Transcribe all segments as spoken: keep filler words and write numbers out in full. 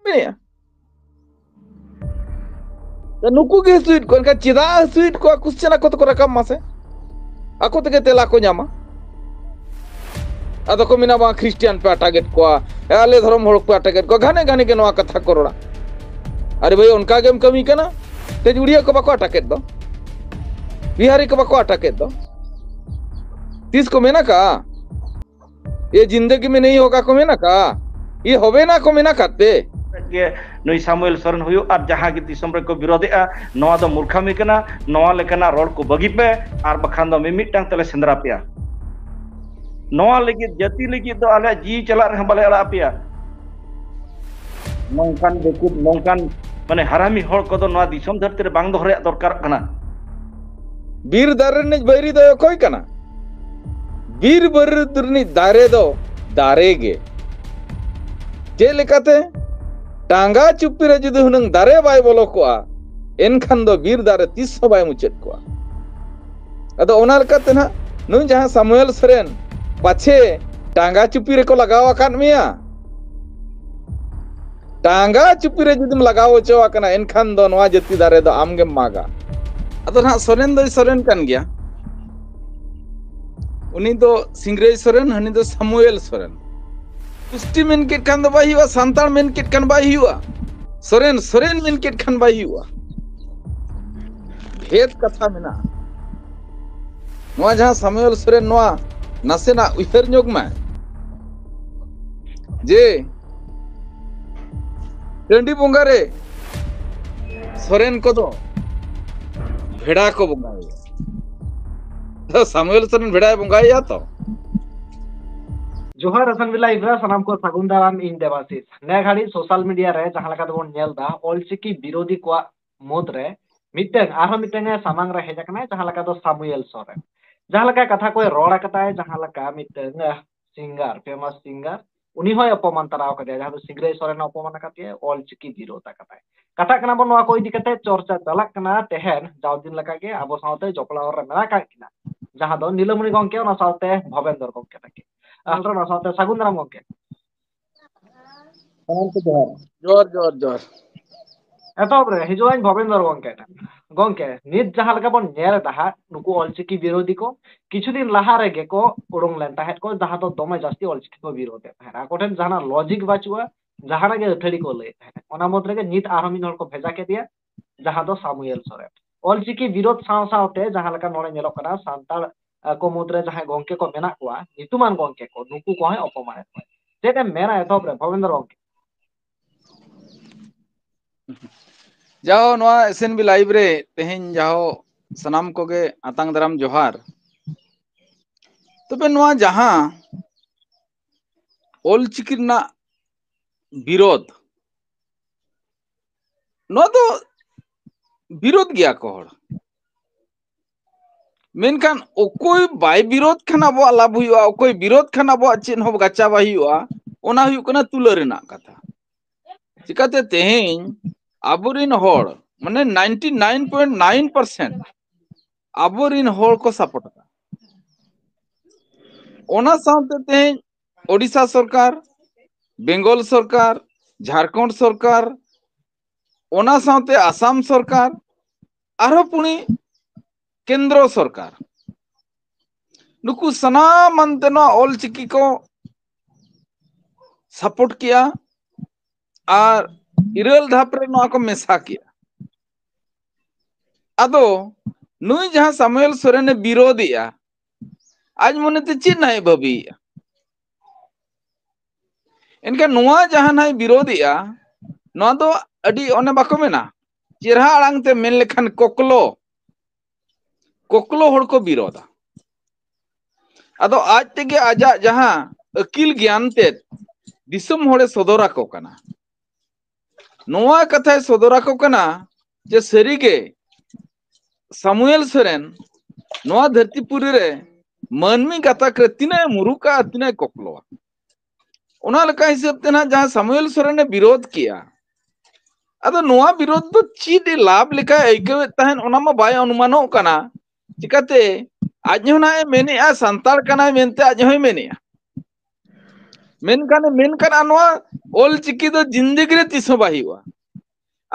ᱢᱮᱱᱮᱜᱼᱟ᱾ ᱱᱩᱠᱩ ᱜᱮ ᱦᱟᱹᱥᱩᱭᱮᱫ ᱠᱚᱣᱟ, ᱮᱱᱠᱷᱟᱱ ᱪᱮᱫᱟᱜ ᱦᱟᱹᱥᱩᱭᱮᱫ ᱠᱚᱣᱟ? ᱠᱩᱥᱪᱮᱱ ᱟᱠᱚ ᱛᱮᱠᱚ ᱨᱟᱠᱟᱵ ᱢᱟᱥᱮ, ᱟᱠᱚ ᱛᱮᱜᱮ ᱛᱮᱞᱟ ᱠᱚ ᱧᱟᱢᱟ᱾ ᱟᱫᱚ ᱠᱚ ᱢᱮᱱᱟ, "ᱵᱟᱝ, ᱠᱷᱨᱤᱥᱴᱤᱭᱟᱱ ᱯᱮ ᱟᱴᱟᱜᱮᱫ ᱠᱚᱣᱟ, ᱟᱞᱮ ᱫᱷᱚᱨᱚᱢ ᱦᱚᱲ ᱯᱮ ᱟᱴᱟᱜᱮᱫ ᱠᱚᱣᱟ", ᱜᱷᱟᱱᱮ ᱜᱷᱟᱱᱮ ᱜᱮ ᱱᱚᱣᱟ ᱠᱟᱛᱷᱟ ᱠᱚ ᱨᱚᱲᱟ᱾ ᱟᱨᱮ ᱵᱷᱟᱹᱭ, ᱚᱱᱠᱟ ᱜᱮᱢ ᱠᱟᱹᱢᱤ ᱠᱟᱱᱟ, ᱛᱮᱡ ᱩᱲᱤᱭᱟ ᱠᱚ ᱵᱟᱠᱚ ᱟᱴᱟᱜᱮᱫ ᱫᱚ, ᱵᱤᱦᱟᱨᱤ ᱠᱚ ᱵᱟᱠᱚ ᱟᱴᱟᱜᱮᱫ ᱫᱚ, ᱛᱤᱥ ᱠᱚ ᱢᱮᱱ ᱟᱠᱟᱜᱼᱟ? ᱮ ᱡᱤᱱᱫᱮᱜᱤ ᱢᱮ ᱱᱟᱦᱤ ᱦᱳᱜᱟ ᱠᱚ ᱢᱮᱱ ᱟᱠᱟᱜᱼᱟ? ᱮ ᱦᱚᱵᱮ ᱱᱟ ᱠᱚ ᱢᱮᱱ ᱟᱠᱟᱫ ᱛᱮ? ᱜᱮ ᱱᱩᱭ ᱥᱟᱢᱩᱭᱮᱞ ᱥᱚᱨᱮᱱ ᱦᱩᱭᱩᱜ ᱟᱨ ᱡᱟᱦᱟᱸ ᱜᱮ ᱫᱤᱥᱚᱢ ᱨᱮᱠᱚ ᱵᱤᱨᱳᱫᱷᱮᱜᱼᱟ, ᱱᱚᱣᱟ ᱫᱚ ᱢᱩᱨᱠᱷᱟᱢᱤ ᱠᱟᱱᱟ᱾ ᱱᱚᱣᱟ ᱞᱮᱠᱟᱱᱟᱜ ᱨᱚᱲ ᱠᱚ ᱵᱟᱹᱜᱤ ᱯᱮ, ᱟᱨ ᱵᱟᱠᱷᱟᱱ ᱫᱚ ᱢᱤᱢᱤᱫᱴᱟᱝ ᱛᱮᱞᱮ ᱥᱮᱸᱫᱽᱨᱟ ᱯᱮᱭᱟ᱾ ᱱᱚᱣᱟ ᱞᱟᱹᱜᱤᱫ, ᱡᱟᱹᱛᱤ ᱞᱟᱹᱜᱤᱫ ᱫᱚ ᱟᱞᱮᱭᱟᱜ ᱡᱤᱣᱤ ᱪᱟᱞᱟᱜ ᱨᱮᱦᱚᱸ ᱵᱟᱞᱮ ᱟᱲᱟᱜ ᱟᱯᱮᱭᱟ᱾ ᱱᱚᱝᱠᱟᱱ ᱵᱮᱠᱩᱵ, ᱱᱚᱝᱠᱟᱱ ᱢᱟᱱᱮ ᱦᱟᱨᱟᱢᱤ ᱦᱚᱲ ᱠᱚᱫᱚ ᱱᱚᱣᱟ ᱫᱤᱥᱚᱢ ᱫᱷᱟᱹᱨᱛᱤ ᱨᱮ ᱵᱟᱝ ᱫᱚᱦᱚ ᱨᱮᱭᱟᱜ ᱫᱚᱨᱠᱟᱨᱚᱜ ᱠᱟᱱᱟ᱾ ᱵᱤᱨ ᱫᱟᱨᱮ ᱨᱤᱱᱤᱡ ᱵᱟᱹᱭᱨᱤ ᱫᱚᱭ ᱚᱠᱚᱭ ᱠᱟᱱᱟ? ᱵᱤᱨ ᱵᱟᱹᱨᱩᱫ ᱨᱤᱱᱤᱡ ᱫᱟᱨᱮ ᱫᱚ ᱫᱟᱨᱮ ᱜᱮ᱾ ᱪᱮᱫ ᱞᱮᱠᱟᱛᱮ? ᱴᱟᱸᱜᱟ ᱪᱩᱯᱤ ᱨᱮ ᱡᱩᱫᱤ ᱦᱩᱱᱟᱹᱝ ᱫᱟᱨᱮ ᱵᱟᱭ ᱵᱚᱞᱚ ᱠᱚᱜᱼᱟ, ᱮᱱᱠᱷᱟᱱ ᱫᱚ ᱵᱤᱨ ᱫᱟᱨᱮ ᱛᱤᱥ ᱦᱚᱸ ᱵᱟᱭ ᱢᱩᱪᱟᱹᱫ ᱠᱚᱜᱼᱟ᱾ ᱟᱫᱚ ᱚᱱᱟ ᱞᱮᱠᱟᱛᱮ ᱱᱟᱦᱟᱜ ᱱᱩᱭ ᱡᱟᱦᱟᱸ ᱥᱟᱢᱩᱭᱮᱞ ᱥᱚᱨᱮᱱ, ᱯᱟᱪᱷᱮ ᱴᱟᱸᱜᱟ ᱪᱩᱯᱤ ᱨᱮᱠᱚ ᱞᱟᱜᱟᱣ ᱟᱠᱟᱫ ᱢᱮᱭᱟ᱾ ᱴᱟᱸᱜᱟ ᱪᱩᱯᱤ ᱨᱮ ᱡᱩᱫᱤᱢ ᱞᱟᱜᱟᱣ ᱦᱚᱪᱚ ᱟᱠᱟᱱᱟ, ᱮᱱᱠᱷᱟᱱ ᱫᱚ ᱱᱚᱣᱟ ᱡᱟᱹᱛᱤ ᱫᱟᱨᱮ ᱫᱚ ᱟᱢ ᱜᱮᱢ ᱢᱟᱜᱟ᱾ ᱟᱫᱚ ᱱᱟᱦᱟᱜ ᱥᱚᱨᱮᱱ ᱫᱚᱭ ᱥᱚᱨᱮᱱ ᱠᱟᱱ ᱜᱮᱭᱟ᱾ ᱩᱱᱤ ᱫᱚ ᱥᱤᱝᱨᱟᱹᱭ ᱥᱚᱨᱮᱱ, ᱦᱟᱹᱱᱤ ᱫᱚ ᱥᱟᱢᱩᱭᱮᱞ ᱥᱚᱨᱮᱱ᱾ ᱠᱩᱥᱴᱤ ᱢᱮᱱ ᱠᱮᱫ ᱠᱷᱟᱱ ᱫᱚ ᱵᱟᱭ ᱦᱩᱭᱩᱜᱼᱟ, ᱥᱟᱱᱛᱟᱲ ᱢᱮᱱ ᱠᱮᱫ ᱠᱷᱟᱱ ᱵᱟᱭ ᱦᱩᱭᱩᱜᱼᱟ, ᱥᱚᱨᱮᱱ, ᱥᱚᱨᱮᱱ ᱢᱮᱱ ᱠᱮᱫ ᱠᱷᱟᱱ ᱵᱟᱭ ᱦᱩᱭᱩᱜᱼᱟ᱾ ᱵᱷᱮᱫ ᱠᱟᱛᱷᱟ ᱢᱮᱱᱟᱜᱼᱟ᱾ ᱱᱚᱣᱟ ᱡᱟᱦᱟᱸ ᱥᱟᱢᱩᱭᱮᱞ ᱥᱚᱨᱮᱱ, ᱱᱚᱣᱟ ᱱᱟᱥᱮᱱᱟᱜ ᱩᱭᱦᱟᱹᱨ ᱧᱚᱜ ᱢᱟᱭ ᱡᱮ ᱴᱟᱺᱰᱤ ᱵᱚᱸᱜᱟ ᱨᱮ ᱥᱚᱨᱮᱱ ᱠᱚᱫᱚ ᱵᱷᱮᱲᱟ ᱠᱚ ᱵᱚᱸᱜᱟᱭᱟ᱾ ᱥᱟᱢᱩᱭᱮᱞ ᱥᱚᱨᱮᱱ ᱵᱷᱮᱲᱟᱭ ᱵᱚᱸᱜᱟᱭᱟ ᱛᱚ? ᱡᱚᱦᱟᱨ ᱟᱥᱟᱱ ᱵᱤᱞᱟ ᱤᱵᱨᱟ, ᱥᱟᱱᱟᱢ ᱠᱚ ᱥᱟᱹᱜᱩᱱ ᱫᱟᱨᱟᱢ, ᱤᱧ ᱫᱮᱵᱟᱥᱤᱥ᱾ ᱱᱮ ᱜᱷᱟᱹᱲᱤᱡ ᱥᱳᱥᱟᱞ ᱢᱤᱰᱤᱭᱟ ᱨᱮ ᱡᱟᱦᱟᱸ ᱞᱮᱠᱟ ᱛᱮᱵᱚᱱ ᱧᱮᱞ ᱮᱫᱟ, ᱚᱞᱪᱤᱠᱤ ᱵᱤᱨᱳᱫᱷᱤ ᱠᱚᱣᱟᱜ ᱢᱩᱫᱽ ᱨᱮ ᱢᱤᱫᱴᱟᱝ ᱟᱨᱦᱚᱸ ᱢᱤᱫᱴᱟᱝ ᱮ ᱥᱟᱢᱟᱝ ᱨᱮ ᱦᱮᱡ ᱟᱠᱟᱱᱟᱭ, ᱡᱟᱦᱟᱸ ᱞᱮᱠᱟ ᱫᱚ ᱥᱟᱢᱩᱭᱮᱞ ᱥᱚᱨᱮᱱ᱾ ᱡᱟᱦᱟᱸ ᱞᱮᱠᱟ ᱠᱟᱛᱷᱟ ᱠᱚᱭ ᱨᱚᱲ ᱟᱠᱟᱫᱟᱭ, ᱡᱟᱦᱟᱸ ᱞᱮᱠᱟ ᱢᱤᱫᱴᱟᱝ, ᱟᱦ, ᱥᱤᱝᱜᱟᱨ, ᱯᱷᱮᱢᱟᱥ ᱥᱤᱝᱜᱟᱨ, ᱩᱱᱤ ᱦᱚᱸᱭ ᱚᱯᱚᱢᱟᱱ ᱛᱟᱨᱟᱣ ᱟᱠᱟᱫᱮᱭᱟ, ᱡᱟᱦᱟᱸ ᱫᱚ ᱥᱤᱝᱨᱟᱹᱭ ᱥᱚᱨᱮᱱ ᱮ ᱚᱯᱚᱢᱟᱱ ᱟᱠᱟᱫᱮᱭᱟ, ᱚᱞᱪᱤᱠᱤ ᱵᱤᱨᱳᱫᱷ ᱟᱠᱟᱫᱟᱭ᱾ ᱠᱟᱛᱷᱟᱜ ᱠᱟᱱᱟ ᱵᱚᱱ, ᱱᱚᱣᱟ ᱠᱚ ᱤᱫᱤ ᱠᱟᱛᱮ ᱪᱚᱨᱪᱟ ᱪᱟᱞᱟᱜ ᱠᱟᱱᱟ ᱛᱮᱦᱮᱧ, ᱡᱟᱣ ᱫᱤᱱ ᱞᱮᱠᱟᱜᱮ ᱟᱵᱚ ᱥᱟᱶᱛᱮ ᱡᱚᱯᱲᱟᱣ ᱨᱮ ᱢᱮᱱᱟᱜ ᱟᱠᱟᱫ ᱠᱤᱱᱟ, ᱡᱟᱦᱟᱸ ᱫᱚ ᱱᱤᱞᱟᱹᱢᱚᱬᱤ ᱜᱚᱢᱠᱮ, ᱚᱱᱟ ᱥᱟᱶᱛᱮ ᱵᱷᱚᱵᱮᱱᱫᱚᱨ ᱜᱚᱢᱠᱮ ᱛᱟᱹᱠᱤᱱ᱾ ᱟᱨ ᱚᱱᱟ ᱥᱟᱶᱛᱮ ᱥᱟᱹᱜᱩᱱ ᱫᱟᱨᱟᱢ ᱜᱚᱢᱠᱮ᱾ ᱥᱟᱱᱟᱢ ᱠᱚ ᱡᱚᱦᱟᱨ᱾ ᱡᱚᱦᱟᱨ, ᱡᱚᱦᱟᱨ, ᱡᱚᱦᱟᱨ᱾ ᱮᱛᱚᱦᱚᱵ ᱨᱮ ᱦᱤᱡᱩᱜ ᱟᱹᱧ ᱵᱷᱚᱵᱮᱱᱫᱨᱚ ᱜᱚᱝᱠᱮ ᱴᱷᱮᱱ᱾ ᱜᱚᱝᱠᱮ, ᱱᱤᱛ ᱡᱟᱦᱟᱸ ᱞᱮᱠᱟ ᱵᱚᱱ ᱧᱮᱞ ᱮᱫᱟ ᱦᱟᱸᱜ, ᱱᱩᱠᱩ ᱚᱞᱪᱤᱠᱤ ᱵᱤᱨᱳᱫᱷᱤ ᱠᱚ ᱠᱤᱪᱷᱩ ᱫᱤᱱ ᱞᱟᱦᱟ ᱨᱮᱜᱮ ᱠᱚ ᱩᱰᱩᱝ ᱞᱮᱱ ᱛᱟᱦᱮᱸᱫ ᱠᱚ, ᱡᱟᱦᱟᱸ ᱫᱚ ᱫᱚᱢᱮ ᱡᱟᱹᱥᱛᱤ ᱚᱞᱪᱤᱠᱤ ᱠᱚ ᱵᱤᱨᱳᱫᱷ ᱮᱫ ᱛᱟᱦᱮᱸᱫ᱾ ᱟᱠᱚ ᱴᱷᱮᱱ ᱡᱟᱦᱟᱱᱟᱜ logic ᱵᱟᱹᱪᱩᱜᱼᱟ, ᱡᱟᱦᱟᱱᱟᱜ ᱜᱮ ᱟᱹᱛᱷᱟᱹᱲᱤ ᱠᱚ ᱞᱟᱹᱭᱮᱫ ᱛᱟᱦᱮᱸᱫ᱾ ᱚᱱᱟ ᱢᱩᱫᱽ ᱨᱮᱜᱮ ᱱᱤᱛ ᱟᱨᱦᱚᱸ ᱢᱤᱫ ᱦᱚᱲ ᱠᱚ ᱵᱷᱮᱡᱟ ᱠᱮᱫᱮᱭᱟ, ᱡᱟᱦᱟᱸ ᱫᱚ ᱥᱟᱢᱩᱭᱮᱞ ᱥᱚᱨᱮᱱ᱾ ᱚᱞᱪᱤᱠᱤ ᱵᱤᱨᱳᱫᱷ ᱥᱟᱶ ᱥᱟᱶᱛᱮ ᱡᱟᱦᱟᱸ ᱞᱮᱠᱟ ᱱᱚᱰᱮ ᱧᱮᱞᱚᱜ ᱠᱟᱱᱟ, ᱥᱟᱱᱛᱟᱲ, ᱟ, ᱠᱚ ᱢᱩᱫᱽᱨᱮ ᱡᱟᱦᱟᱸᱭ ᱜᱚᱝᱠᱮ ᱠᱚ ᱢᱮᱱᱟᱜ ᱠᱚᱣᱟ, ᱧᱩᱛᱩᱢᱟᱱ ᱜᱚᱝᱠᱮ ᱠᱚ, ᱱᱩᱠᱩ ᱠᱚᱦᱚᱸᱭ ᱚᱯᱚᱢᱟᱱᱮᱫ ᱠᱚᱣᱟ᱾ ᱪᱮᱫ ᱮᱢ ᱢᱮᱱᱟ ᱮᱛᱚᱦᱚᱵ ᱨᱮ, ᱵᱷᱚᱵᱮᱱᱫᱨᱚ ᱜᱚᱝᱠᱮ? ᱡᱟᱦᱳ, ᱱᱚᱣᱟ S N B live ᱨᱮ ᱛᱮᱦᱮᱧ ᱡᱟᱦᱳ ᱥᱟᱱᱟᱢ ᱠᱚᱜᱮ ᱟᱛᱟᱝ ᱫᱟᱨᱟᱢ ᱡᱚᱦᱟᱨ᱾ ᱛᱚᱵᱮ ᱱᱚᱣᱟ ᱡᱟᱦᱟᱸ ᱚᱞᱪᱤᱠᱤ ᱨᱮᱱᱟᱜ ᱵᱤᱨᱳᱫᱷ, ᱱᱚᱣᱟ ᱫᱚ ᱵᱤᱨᱳᱫᱷ ᱜᱮᱭᱟ ᱠᱚ ᱦᱚᱲ, ᱢᱮᱱᱠᱷᱟᱱ ᱚᱠᱚᱭ ᱵᱟᱭ ᱵᱤᱨᱳᱫᱷ ᱠᱷᱟᱱ ᱟᱵᱚᱣᱟᱜ ᱞᱟᱵᱷ ᱦᱩᱭᱩᱜᱼᱟ, ᱚᱠᱚᱭ ᱵᱤᱨᱳᱫᱷ ᱠᱷᱟᱱ ᱟᱵᱚᱣᱟᱜ ᱪᱮᱫ ᱦᱚᱸ ᱜᱟᱪᱟ ᱵᱟᱭ ᱦᱩᱭᱩᱜᱼᱟ, ᱚᱱᱟ ᱦᱩᱭᱩᱜ ᱠᱟᱱᱟ ᱛᱩᱞᱟᱹ ᱨᱮᱱᱟᱜ ᱠᱟᱛᱷᱟ᱾ ᱪᱤᱠᱟᱛᱮ ᱛᱮᱦᱮᱧ ᱟᱵᱚᱨᱤᱱ ᱦᱚᱲ, ᱢᱟᱱᱮ ninety nine point nine percent ᱟᱵᱚᱨᱤᱱ ᱦᱚᱲ ᱠᱚ support ᱟᱠᱟᱫᱟ᱾ ᱚᱱᱟ ᱥᱟᱶᱛᱮ ᱛᱮᱦᱮᱧ ᱳᱰᱤᱥᱟ ᱥᱚᱨᱠᱟᱨ, ᱵᱮᱝᱜᱚᱞ ᱥᱚᱨᱠᱟᱨ, ᱡᱷᱟᱲᱠᱷᱚᱸᱰ ᱥᱚᱨᱠᱟᱨ, ᱚᱱᱟ ᱥᱟᱶᱛᱮ ᱟᱥᱟᱢ ᱥᱚᱨᱠᱟᱨ, ᱟᱨᱦᱚᱸ ᱯᱩᱱᱤ ᱠᱮᱱᱫᱨᱚ ᱥᱚᱨᱠᱟᱨ, ᱱᱩᱠᱩ ᱥᱟᱱᱟᱢ ᱟᱱᱛᱮ ᱱᱚᱣᱟ ᱚᱞᱪᱤᱠᱤ ᱠᱚ support ᱠᱮᱜᱼᱟ ᱟᱨ ᱤᱨᱟᱹᱞ ᱫᱷᱟᱯ ᱨᱮ ᱱᱚᱣᱟ ᱠᱚ ᱢᱮᱥᱟ ᱠᱮᱜᱼᱟ᱾ ᱟᱫᱚ ᱱᱩᱭ ᱡᱟᱦᱟᱸ ᱥᱟᱢᱩᱭᱮᱞ ᱥᱚᱨᱮᱱᱮ ᱵᱤᱨᱳᱫᱷᱮᱜᱼᱟ, ᱟᱡ ᱢᱚᱱᱮᱛᱮ ᱪᱮᱫ ᱱᱟᱜ ᱮ ᱵᱷᱟᱹᱵᱤᱭᱮᱜᱼᱟ? ᱮᱱᱠᱷᱟᱱ ᱱᱚᱣᱟ ᱡᱟᱦᱟᱸ ᱱᱟᱜ ᱮ ᱵᱤᱨᱳᱫᱷᱮᱜᱼᱟ, ᱱᱚᱣᱟ ᱫᱚ ᱟᱹᱰᱤ, ᱚᱱᱮ ᱵᱟᱠᱚ ᱢᱮᱱᱟ, ᱪᱮᱨᱦᱟ ᱟᱲᱟᱝ ᱛᱮ ᱢᱮᱱ ᱞᱮᱠᱷᱟᱱ ᱠᱚᱠᱞᱚ, ᱠᱚᱠᱞᱚ ᱦᱚᱲ ᱠᱚ ᱵᱤᱨᱳᱫᱷᱟ᱾ ᱟᱫᱚ ᱟᱡ ᱛᱮᱜᱮ ᱟᱡᱟᱜ ᱡᱟᱦᱟᱸ ᱟᱹᱠᱤᱞ ᱜᱮᱭᱟᱱ ᱛᱮᱫ ᱫᱤᱥᱚᱢ ᱦᱚᱲᱮ ᱥᱚᱫᱚᱨ ᱟᱠᱚ ᱠᱟᱱᱟ᱾ ᱱᱚᱣᱟ ᱠᱟᱛᱷᱟᱭ ᱥᱚᱫᱚᱨ ᱟᱠᱚ ᱠᱟᱱᱟ ᱡᱮ ᱥᱟᱹᱨᱤᱜᱮ ᱥᱟᱢᱩᱭᱮᱞ ᱥᱚᱨᱮᱱ ᱱᱚᱣᱟ ᱫᱷᱟᱹᱨᱛᱤ ᱯᱩᱨᱤ ᱨᱮ ᱢᱟᱹᱱᱢᱤ ᱜᱟᱛᱟᱠ ᱨᱮ ᱛᱤᱱᱟᱹᱜ ᱮ ᱢᱩᱨᱩᱠᱟ ᱟᱨ ᱛᱤᱱᱟᱹᱜ ᱮ ᱠᱚᱠᱞᱚᱣᱟ᱾ ᱚᱱᱟ ᱞᱮᱠᱟ ᱦᱤᱥᱟᱹᱵ ᱛᱮ ᱱᱟᱦᱟᱜ ᱡᱟᱦᱟᱸ ᱥᱟᱢᱩᱭᱮᱞ ᱥᱚᱨᱮᱱᱮ ᱵᱤᱨᱳᱫᱷ ᱠᱮᱜᱼᱟ, ᱟᱫᱚ ᱱᱚᱣᱟ ᱵᱤᱨᱳᱫᱷ ᱫᱚ ᱪᱮᱫ ᱮ ᱞᱟᱵᱷ ᱞᱮᱠᱟᱭ ᱟᱹᱭᱠᱟᱹᱣᱮᱫ ᱛᱟᱦᱮᱸᱫ, ᱚᱱᱟ ᱢᱟ ᱵᱟᱭ ᱚᱱᱩᱢᱟᱱᱚᱜ ᱠᱟᱱᱟ᱾ ᱪᱤᱠᱟᱛᱮ ᱟᱡ ᱦᱚᱸ ᱱᱟᱦᱟᱜ ᱮ ᱢᱮᱱᱮᱜᱼᱟ, ᱥᱟᱱᱛᱟᱲ ᱠᱟᱱᱟᱭ ᱢᱮᱱᱛᱮ ᱟᱡ ᱦᱚᱸᱭ ᱢᱮᱱᱮᱜᱼᱟ᱾ ᱢᱮᱱᱠᱷᱟᱱ ᱢᱮᱱᱠᱷᱟᱱ ᱟᱨ ᱱᱚᱣᱟ ᱚᱞ ᱪᱤᱠᱤ ᱫᱚ ᱡᱤᱱᱫᱮᱜᱤ ᱨᱮ ᱛᱤᱥ ᱦᱚᱸ ᱵᱟᱭ ᱦᱩᱭᱩᱜᱼᱟ᱾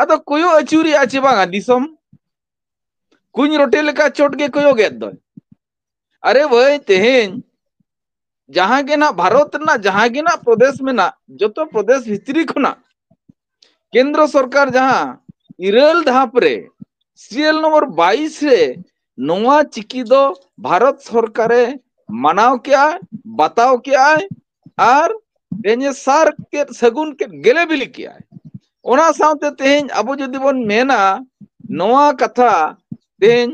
ᱟᱫᱚ ᱠᱚᱭᱚᱜ ᱟᱹᱪᱩᱨᱮᱜᱼᱟ ᱪᱮ ᱵᱟᱝᱟ ᱫᱤᱥᱚᱢ? ᱠᱩᱧ ᱨᱚᱴᱮ ᱞᱮᱠᱟ ᱪᱚᱴ ᱜᱮ ᱠᱚᱭᱚᱜᱮᱫ ᱫᱚᱭ᱾ ᱟᱨᱮ ᱵᱷᱟᱹᱭ, ᱛᱮᱦᱮᱧ ᱡᱟᱦᱟᱸ ᱜᱮ ᱱᱟᱜ ᱵᱷᱟᱨᱚᱛ ᱨᱮᱱᱟᱜ ᱡᱟᱦᱟᱸ ᱜᱮ ᱱᱟᱜ ᱯᱨᱚᱫᱮᱥ ᱢᱮᱱᱟᱜ, ᱡᱚᱛᱚ ᱯᱨᱚᱫᱮᱥ ᱵᱷᱤᱛᱨᱤ ᱠᱷᱚᱱᱟᱜ ᱠᱮᱱᱫᱨᱚ ᱥᱚᱨᱠᱟᱨ ᱡᱟᱦᱟᱸ ᱤᱨᱟᱹᱞ ᱫᱷᱟᱯ ᱨᱮ ᱥᱤᱨᱤᱭᱟᱞ ᱱᱚᱢᱵᱚᱨ ᱵᱟᱭᱤᱥ ᱨᱮ ᱱᱚᱣᱟ ᱪᱤᱠᱤ ᱫᱚ ᱵᱷᱟᱨᱚᱛ ᱥᱚᱨᱠᱟᱨᱮ ᱢᱟᱱᱟᱣ ᱠᱮᱜᱼᱟᱭ, ᱵᱟᱛᱟᱣ ᱠᱮᱜᱼᱟᱭ ᱟᱨ ᱛᱮᱦᱮᱧ ᱥᱟᱨ ᱠᱮᱫ, ᱥᱟᱹᱜᱩᱱ ᱠᱮᱫ, ᱜᱮᱞᱮ ᱵᱤᱞᱤ ᱠᱮᱜᱼᱟᱭ᱾ ᱚᱱᱟ ᱥᱟᱶᱛᱮ ᱛᱮᱦᱮᱧ ᱟᱵᱚ ᱡᱩᱫᱤ ᱵᱚᱱ ᱢᱮᱱᱟ ᱱᱚᱣᱟ ᱠᱟᱛᱷᱟ, ᱛᱮᱦᱮᱧ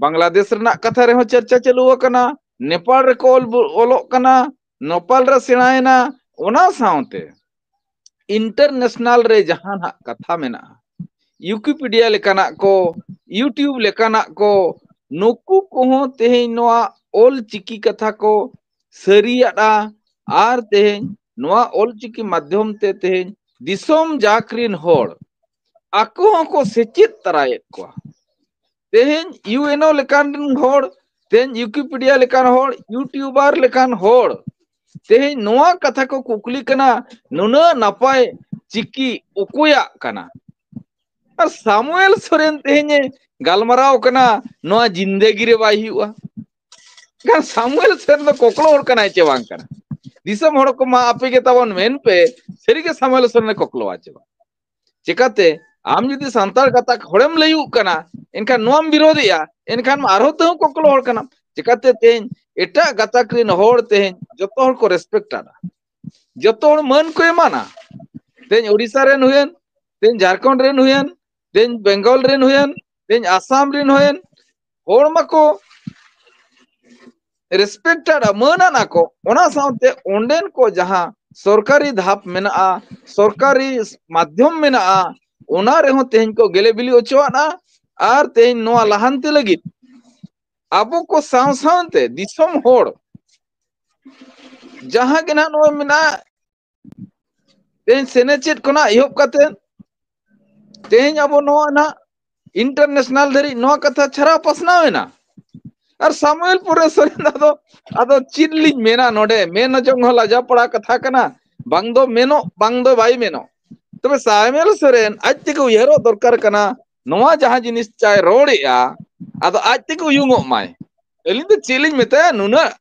ᱵᱟᱝᱞᱟᱫᱮᱥ ᱨᱮᱱᱟᱜ ᱠᱟᱛᱷᱟ ᱨᱮᱦᱚᱸ ᱪᱟᱨᱪᱟ ᱪᱟᱹᱞᱩ ᱟᱠᱟᱱᱟ, ᱱᱮᱯᱟᱞ ᱨᱮᱠᱚ ᱚᱞ ᱵᱚ-, ᱚᱞᱚᱜ ᱠᱟᱱᱟ, ᱱᱮᱯᱟᱞ ᱨᱮ ᱥᱮᱬᱟᱭᱮᱱᱟ, ᱚᱱᱟ ᱥᱟᱶᱛᱮ ᱤᱱᱴᱟᱨᱱᱮᱥᱱᱟᱞ ᱨᱮ ᱡᱟᱦᱟᱸ ᱱᱟᱜ ᱠᱟᱛᱷᱟ ᱢᱮᱱᱟᱜᱼᱟ, ᱣᱤᱠᱤᱯᱤᱰᱤᱭᱟ ᱞᱮᱠᱟᱱᱟᱜ ᱠᱚ, YouTube ᱞᱮᱠᱟᱱᱟᱜ ᱠᱚ, ᱱᱩᱠᱩ ᱠᱚᱦᱚᱸ ᱛᱮᱦᱮᱧ ᱱᱚᱣᱟ ᱚᱞ ᱪᱤᱠᱤ ᱠᱟᱛᱷᱟ ᱠᱚ ᱥᱟᱹᱨᱤᱭᱟᱫᱼᱟ᱾ ᱟᱨ ᱛᱮᱦᱮᱧ ᱱᱚᱣᱟ ᱚᱞ ᱪᱤᱠᱤ ᱢᱟᱫᱽᱫᱷᱚᱢ ᱛᱮ ᱛᱮᱦᱮᱧ ᱫᱤᱥᱚᱢ ᱡᱟᱠ ᱨᱤᱱ ᱦᱚᱲ ᱟᱠᱚ ᱦᱚᱸᱠᱚ ᱥᱮᱪᱮᱫ ᱛᱟᱨᱟᱭᱮᱫ ᱠᱚᱣᱟ᱾ ᱛᱮᱦᱮᱧ ᱭᱩ ᱮᱱ ᱳ ᱞᱮᱠᱟᱱ ᱨᱤᱱ ᱦᱚᱲ, ᱛᱮᱦᱮᱧ ᱣᱤᱠᱤᱯᱤᱰᱤᱭᱟ ᱞᱮᱠᱟᱱ ᱦᱚᱲ, ᱭᱩᱴᱩᱵᱟᱨ ᱞᱮᱠᱟᱱ ᱦᱚᱲ ᱛᱮᱦᱮᱧ ᱱᱚᱣᱟ ᱠᱟᱛᱷᱟ ᱠᱚ ᱠᱩᱠᱞᱤ ᱠᱟᱱᱟ, ᱱᱩᱱᱟᱹᱜ ᱱᱟᱯᱟᱭ ᱪᱤᱠᱤ ᱚᱠᱚᱭᱟᱜ ᱠᱟᱱᱟ? ᱟᱨ ᱥᱟᱢᱩᱭᱮᱞ ᱥᱚᱨᱮᱱ ᱛᱮᱦᱮᱧ ᱮ ᱜᱟᱞᱢᱟᱨᱟᱣ ᱠᱟᱱᱟ, ᱱᱚᱣᱟ ᱡᱤᱱᱫᱮᱜᱤ ᱨᱮ ᱵᱟᱭ ᱦᱩᱭᱩᱜᱼᱟ᱾ ᱮᱱᱠᱷᱟᱱ ᱥᱟᱢᱩᱭᱮᱞ ᱥᱚᱨᱮᱱ ᱫᱚ ᱠᱚᱠᱞᱚ ᱦᱚᱲ ᱠᱟᱱᱟᱭ ᱪᱮ ᱵᱟᱝ ᱠᱟᱱᱟ? ᱫᱤᱥᱚᱢ ᱦᱚᱲ ᱠᱚ ᱢᱟ ᱟᱯᱮ ᱜᱮ ᱛᱟᱵᱚᱱ ᱢᱮᱱ ᱯᱮ, ᱥᱟᱹᱨᱤᱜᱮ ᱥᱟᱢᱩᱭᱮᱞ ᱥᱚᱨᱮᱱ ᱮ ᱠᱚᱠᱞᱚᱣᱟ ᱪᱮ ᱵᱟᱝ? ᱪᱮᱠᱟᱛᱮ ᱟᱢ ᱡᱩᱫᱤ ᱥᱟᱱᱛᱟᱲ ᱜᱟᱛᱟᱠ ᱦᱚᱲᱮᱢ ᱞᱟᱹᱭᱩᱜ ᱠᱟᱱᱟ, ᱮᱱᱠᱷᱟᱱ ᱱᱚᱣᱟᱢ ᱵᱤᱨᱳᱫᱷᱮᱜᱼᱟ, ᱮᱱᱠᱷᱟᱱ ᱢᱟ ᱟᱨᱦᱚᱸ ᱛᱟᱹᱦᱩ ᱠᱚᱠᱞᱚ ᱦᱚᱲ ᱠᱟᱱᱟᱢ᱾ ᱪᱮᱠᱟᱛᱮ ᱛᱮᱦᱮᱧ ᱮᱴᱟᱜ ᱜᱟᱛᱟᱠ ᱨᱮᱱ ᱦᱚᱲ ᱛᱮᱦᱮᱧ ᱡᱚᱛᱚ ᱦᱚᱲ ᱠᱚ ᱨᱮᱥᱯᱮᱠᱴ ᱟᱫᱟ, ᱡᱚᱛᱚ ᱦᱚᱲ ᱢᱟᱹᱱ ᱠᱚ ᱮᱢᱟᱱᱟ᱾ ᱛᱮᱦᱮᱧ ᱳᱰᱤᱥᱟ ᱨᱮᱱ ᱦᱩᱭᱮᱱ, ᱛᱮᱦᱮᱧ ᱡᱷᱟᱲᱠᱷᱚᱸᱰ ᱨᱮᱱ ᱦᱩᱭᱮᱱ, ᱛᱮᱦᱮᱧ ᱵᱮᱝᱜᱚᱞ ᱨᱮᱱ ᱦᱩᱭᱮᱱ, ᱛᱮᱦᱮᱧ ᱟᱥᱟᱢ ᱨᱮᱱ ᱦᱩᱭᱮᱱ, ᱦᱚᱲ ᱢᱟᱠᱚ ᱨᱮᱥᱯᱮᱠᱴ ᱟᱫᱟ, ᱢᱟᱹᱱ ᱟᱱᱟ ᱠᱚ᱾ ᱚᱱᱟ ᱥᱟᱶᱛᱮ ᱚᱸᱰᱮᱱ ᱠᱚ ᱡᱟᱦᱟᱸ ᱥᱚᱨᱠᱟᱨᱤ ᱫᱷᱟᱯ ᱢᱮᱱᱟᱜᱼᱟ, ᱥᱚᱨᱠᱟᱨᱤ ᱢᱟᱫᱽᱫᱷᱚᱢ ᱢᱮᱱᱟᱜᱼᱟ, ᱚᱱᱟ ᱨᱮᱦᱚᱸ ᱛᱮᱦᱮᱧ ᱠᱚ ᱜᱮᱞᱮ ᱵᱤᱞᱤ ᱚᱪᱚᱣᱟᱫᱼᱟ᱾ ᱟᱨ ᱛᱮᱦᱮᱧ ᱱᱚᱣᱟ ᱞᱟᱦᱟᱱᱛᱤ ᱞᱟᱹᱜᱤᱫ ᱟᱵᱚ ᱠᱚ ᱥᱟᱶ ᱥᱟᱶᱛᱮ ᱫᱤᱥᱚᱢ ᱦᱚᱲ ᱡᱟᱦᱟᱸ ᱜᱮ ᱱᱟᱦᱟᱜ ᱱᱚᱣᱟ ᱢᱮᱱᱟᱜᱼᱟ, ᱛᱮᱦᱮᱧ ᱥᱮᱱᱮᱪᱮᱫ ᱠᱷᱚᱱᱟᱜ ᱮᱦᱚᱵ ᱠᱟᱛᱮ ᱛᱮᱦᱮᱧ ᱟᱵᱚ ᱱᱚᱣᱟ ᱱᱟᱦᱟᱜ ᱤᱱᱴᱟᱨᱱᱮᱥᱱᱟᱞ ᱫᱷᱟᱹᱨᱤᱡ ᱱᱚᱣᱟ ᱠᱟᱛᱷᱟ ᱪᱷᱟᱨᱟᱣ ᱯᱟᱥᱱᱟᱣ ᱮᱱᱟ᱾ ᱟᱨ ᱥᱟᱢᱩᱭᱮᱞ ᱯᱩᱨᱮ ᱥᱚᱨᱮᱱ ᱫᱚ ᱟᱫᱚ, ᱟᱫᱚ ᱪᱮᱫ ᱞᱤᱧ ᱢᱮᱱᱟ ᱱᱚᱰᱮ, ᱢᱮᱱ ᱡᱚᱝ ᱦᱚᱸ ᱞᱟᱡᱟ ᱯᱟᱲᱟ ᱠᱟᱛᱷᱟ ᱠᱟᱱᱟ, ᱵᱟᱝ ᱫᱚ ᱢᱮᱱᱚᱜ, ᱵᱟᱝ ᱫᱚ ᱵᱟᱭ ᱢᱮᱱᱚᱜ᱾ ᱛᱚᱵᱮ ᱥᱟᱢᱩᱭᱮᱞ ᱥᱚᱨᱮᱱ ᱟᱡ ᱛᱮᱜᱮ ᱩᱭᱦᱟᱹᱨᱚᱜ ᱫᱚᱨᱠᱟᱨ ᱠᱟᱱᱟ, ᱱᱚᱣᱟ ᱡᱟᱦᱟᱸ ᱡᱤᱱᱤᱥ ᱪᱟᱭ ᱨᱚᱲᱮᱜᱼᱟ, ᱟᱫᱚ ᱟᱡ ᱛᱮᱜᱮ ᱩᱭᱩᱝᱚᱜ ᱢᱟᱭ᱾ ᱟᱹᱞᱤᱧ ᱫᱚ ᱪᱮᱫ ᱞᱤᱧ ᱢᱮᱛᱟᱭᱟ, ᱱᱩᱱᱟᱹᱜ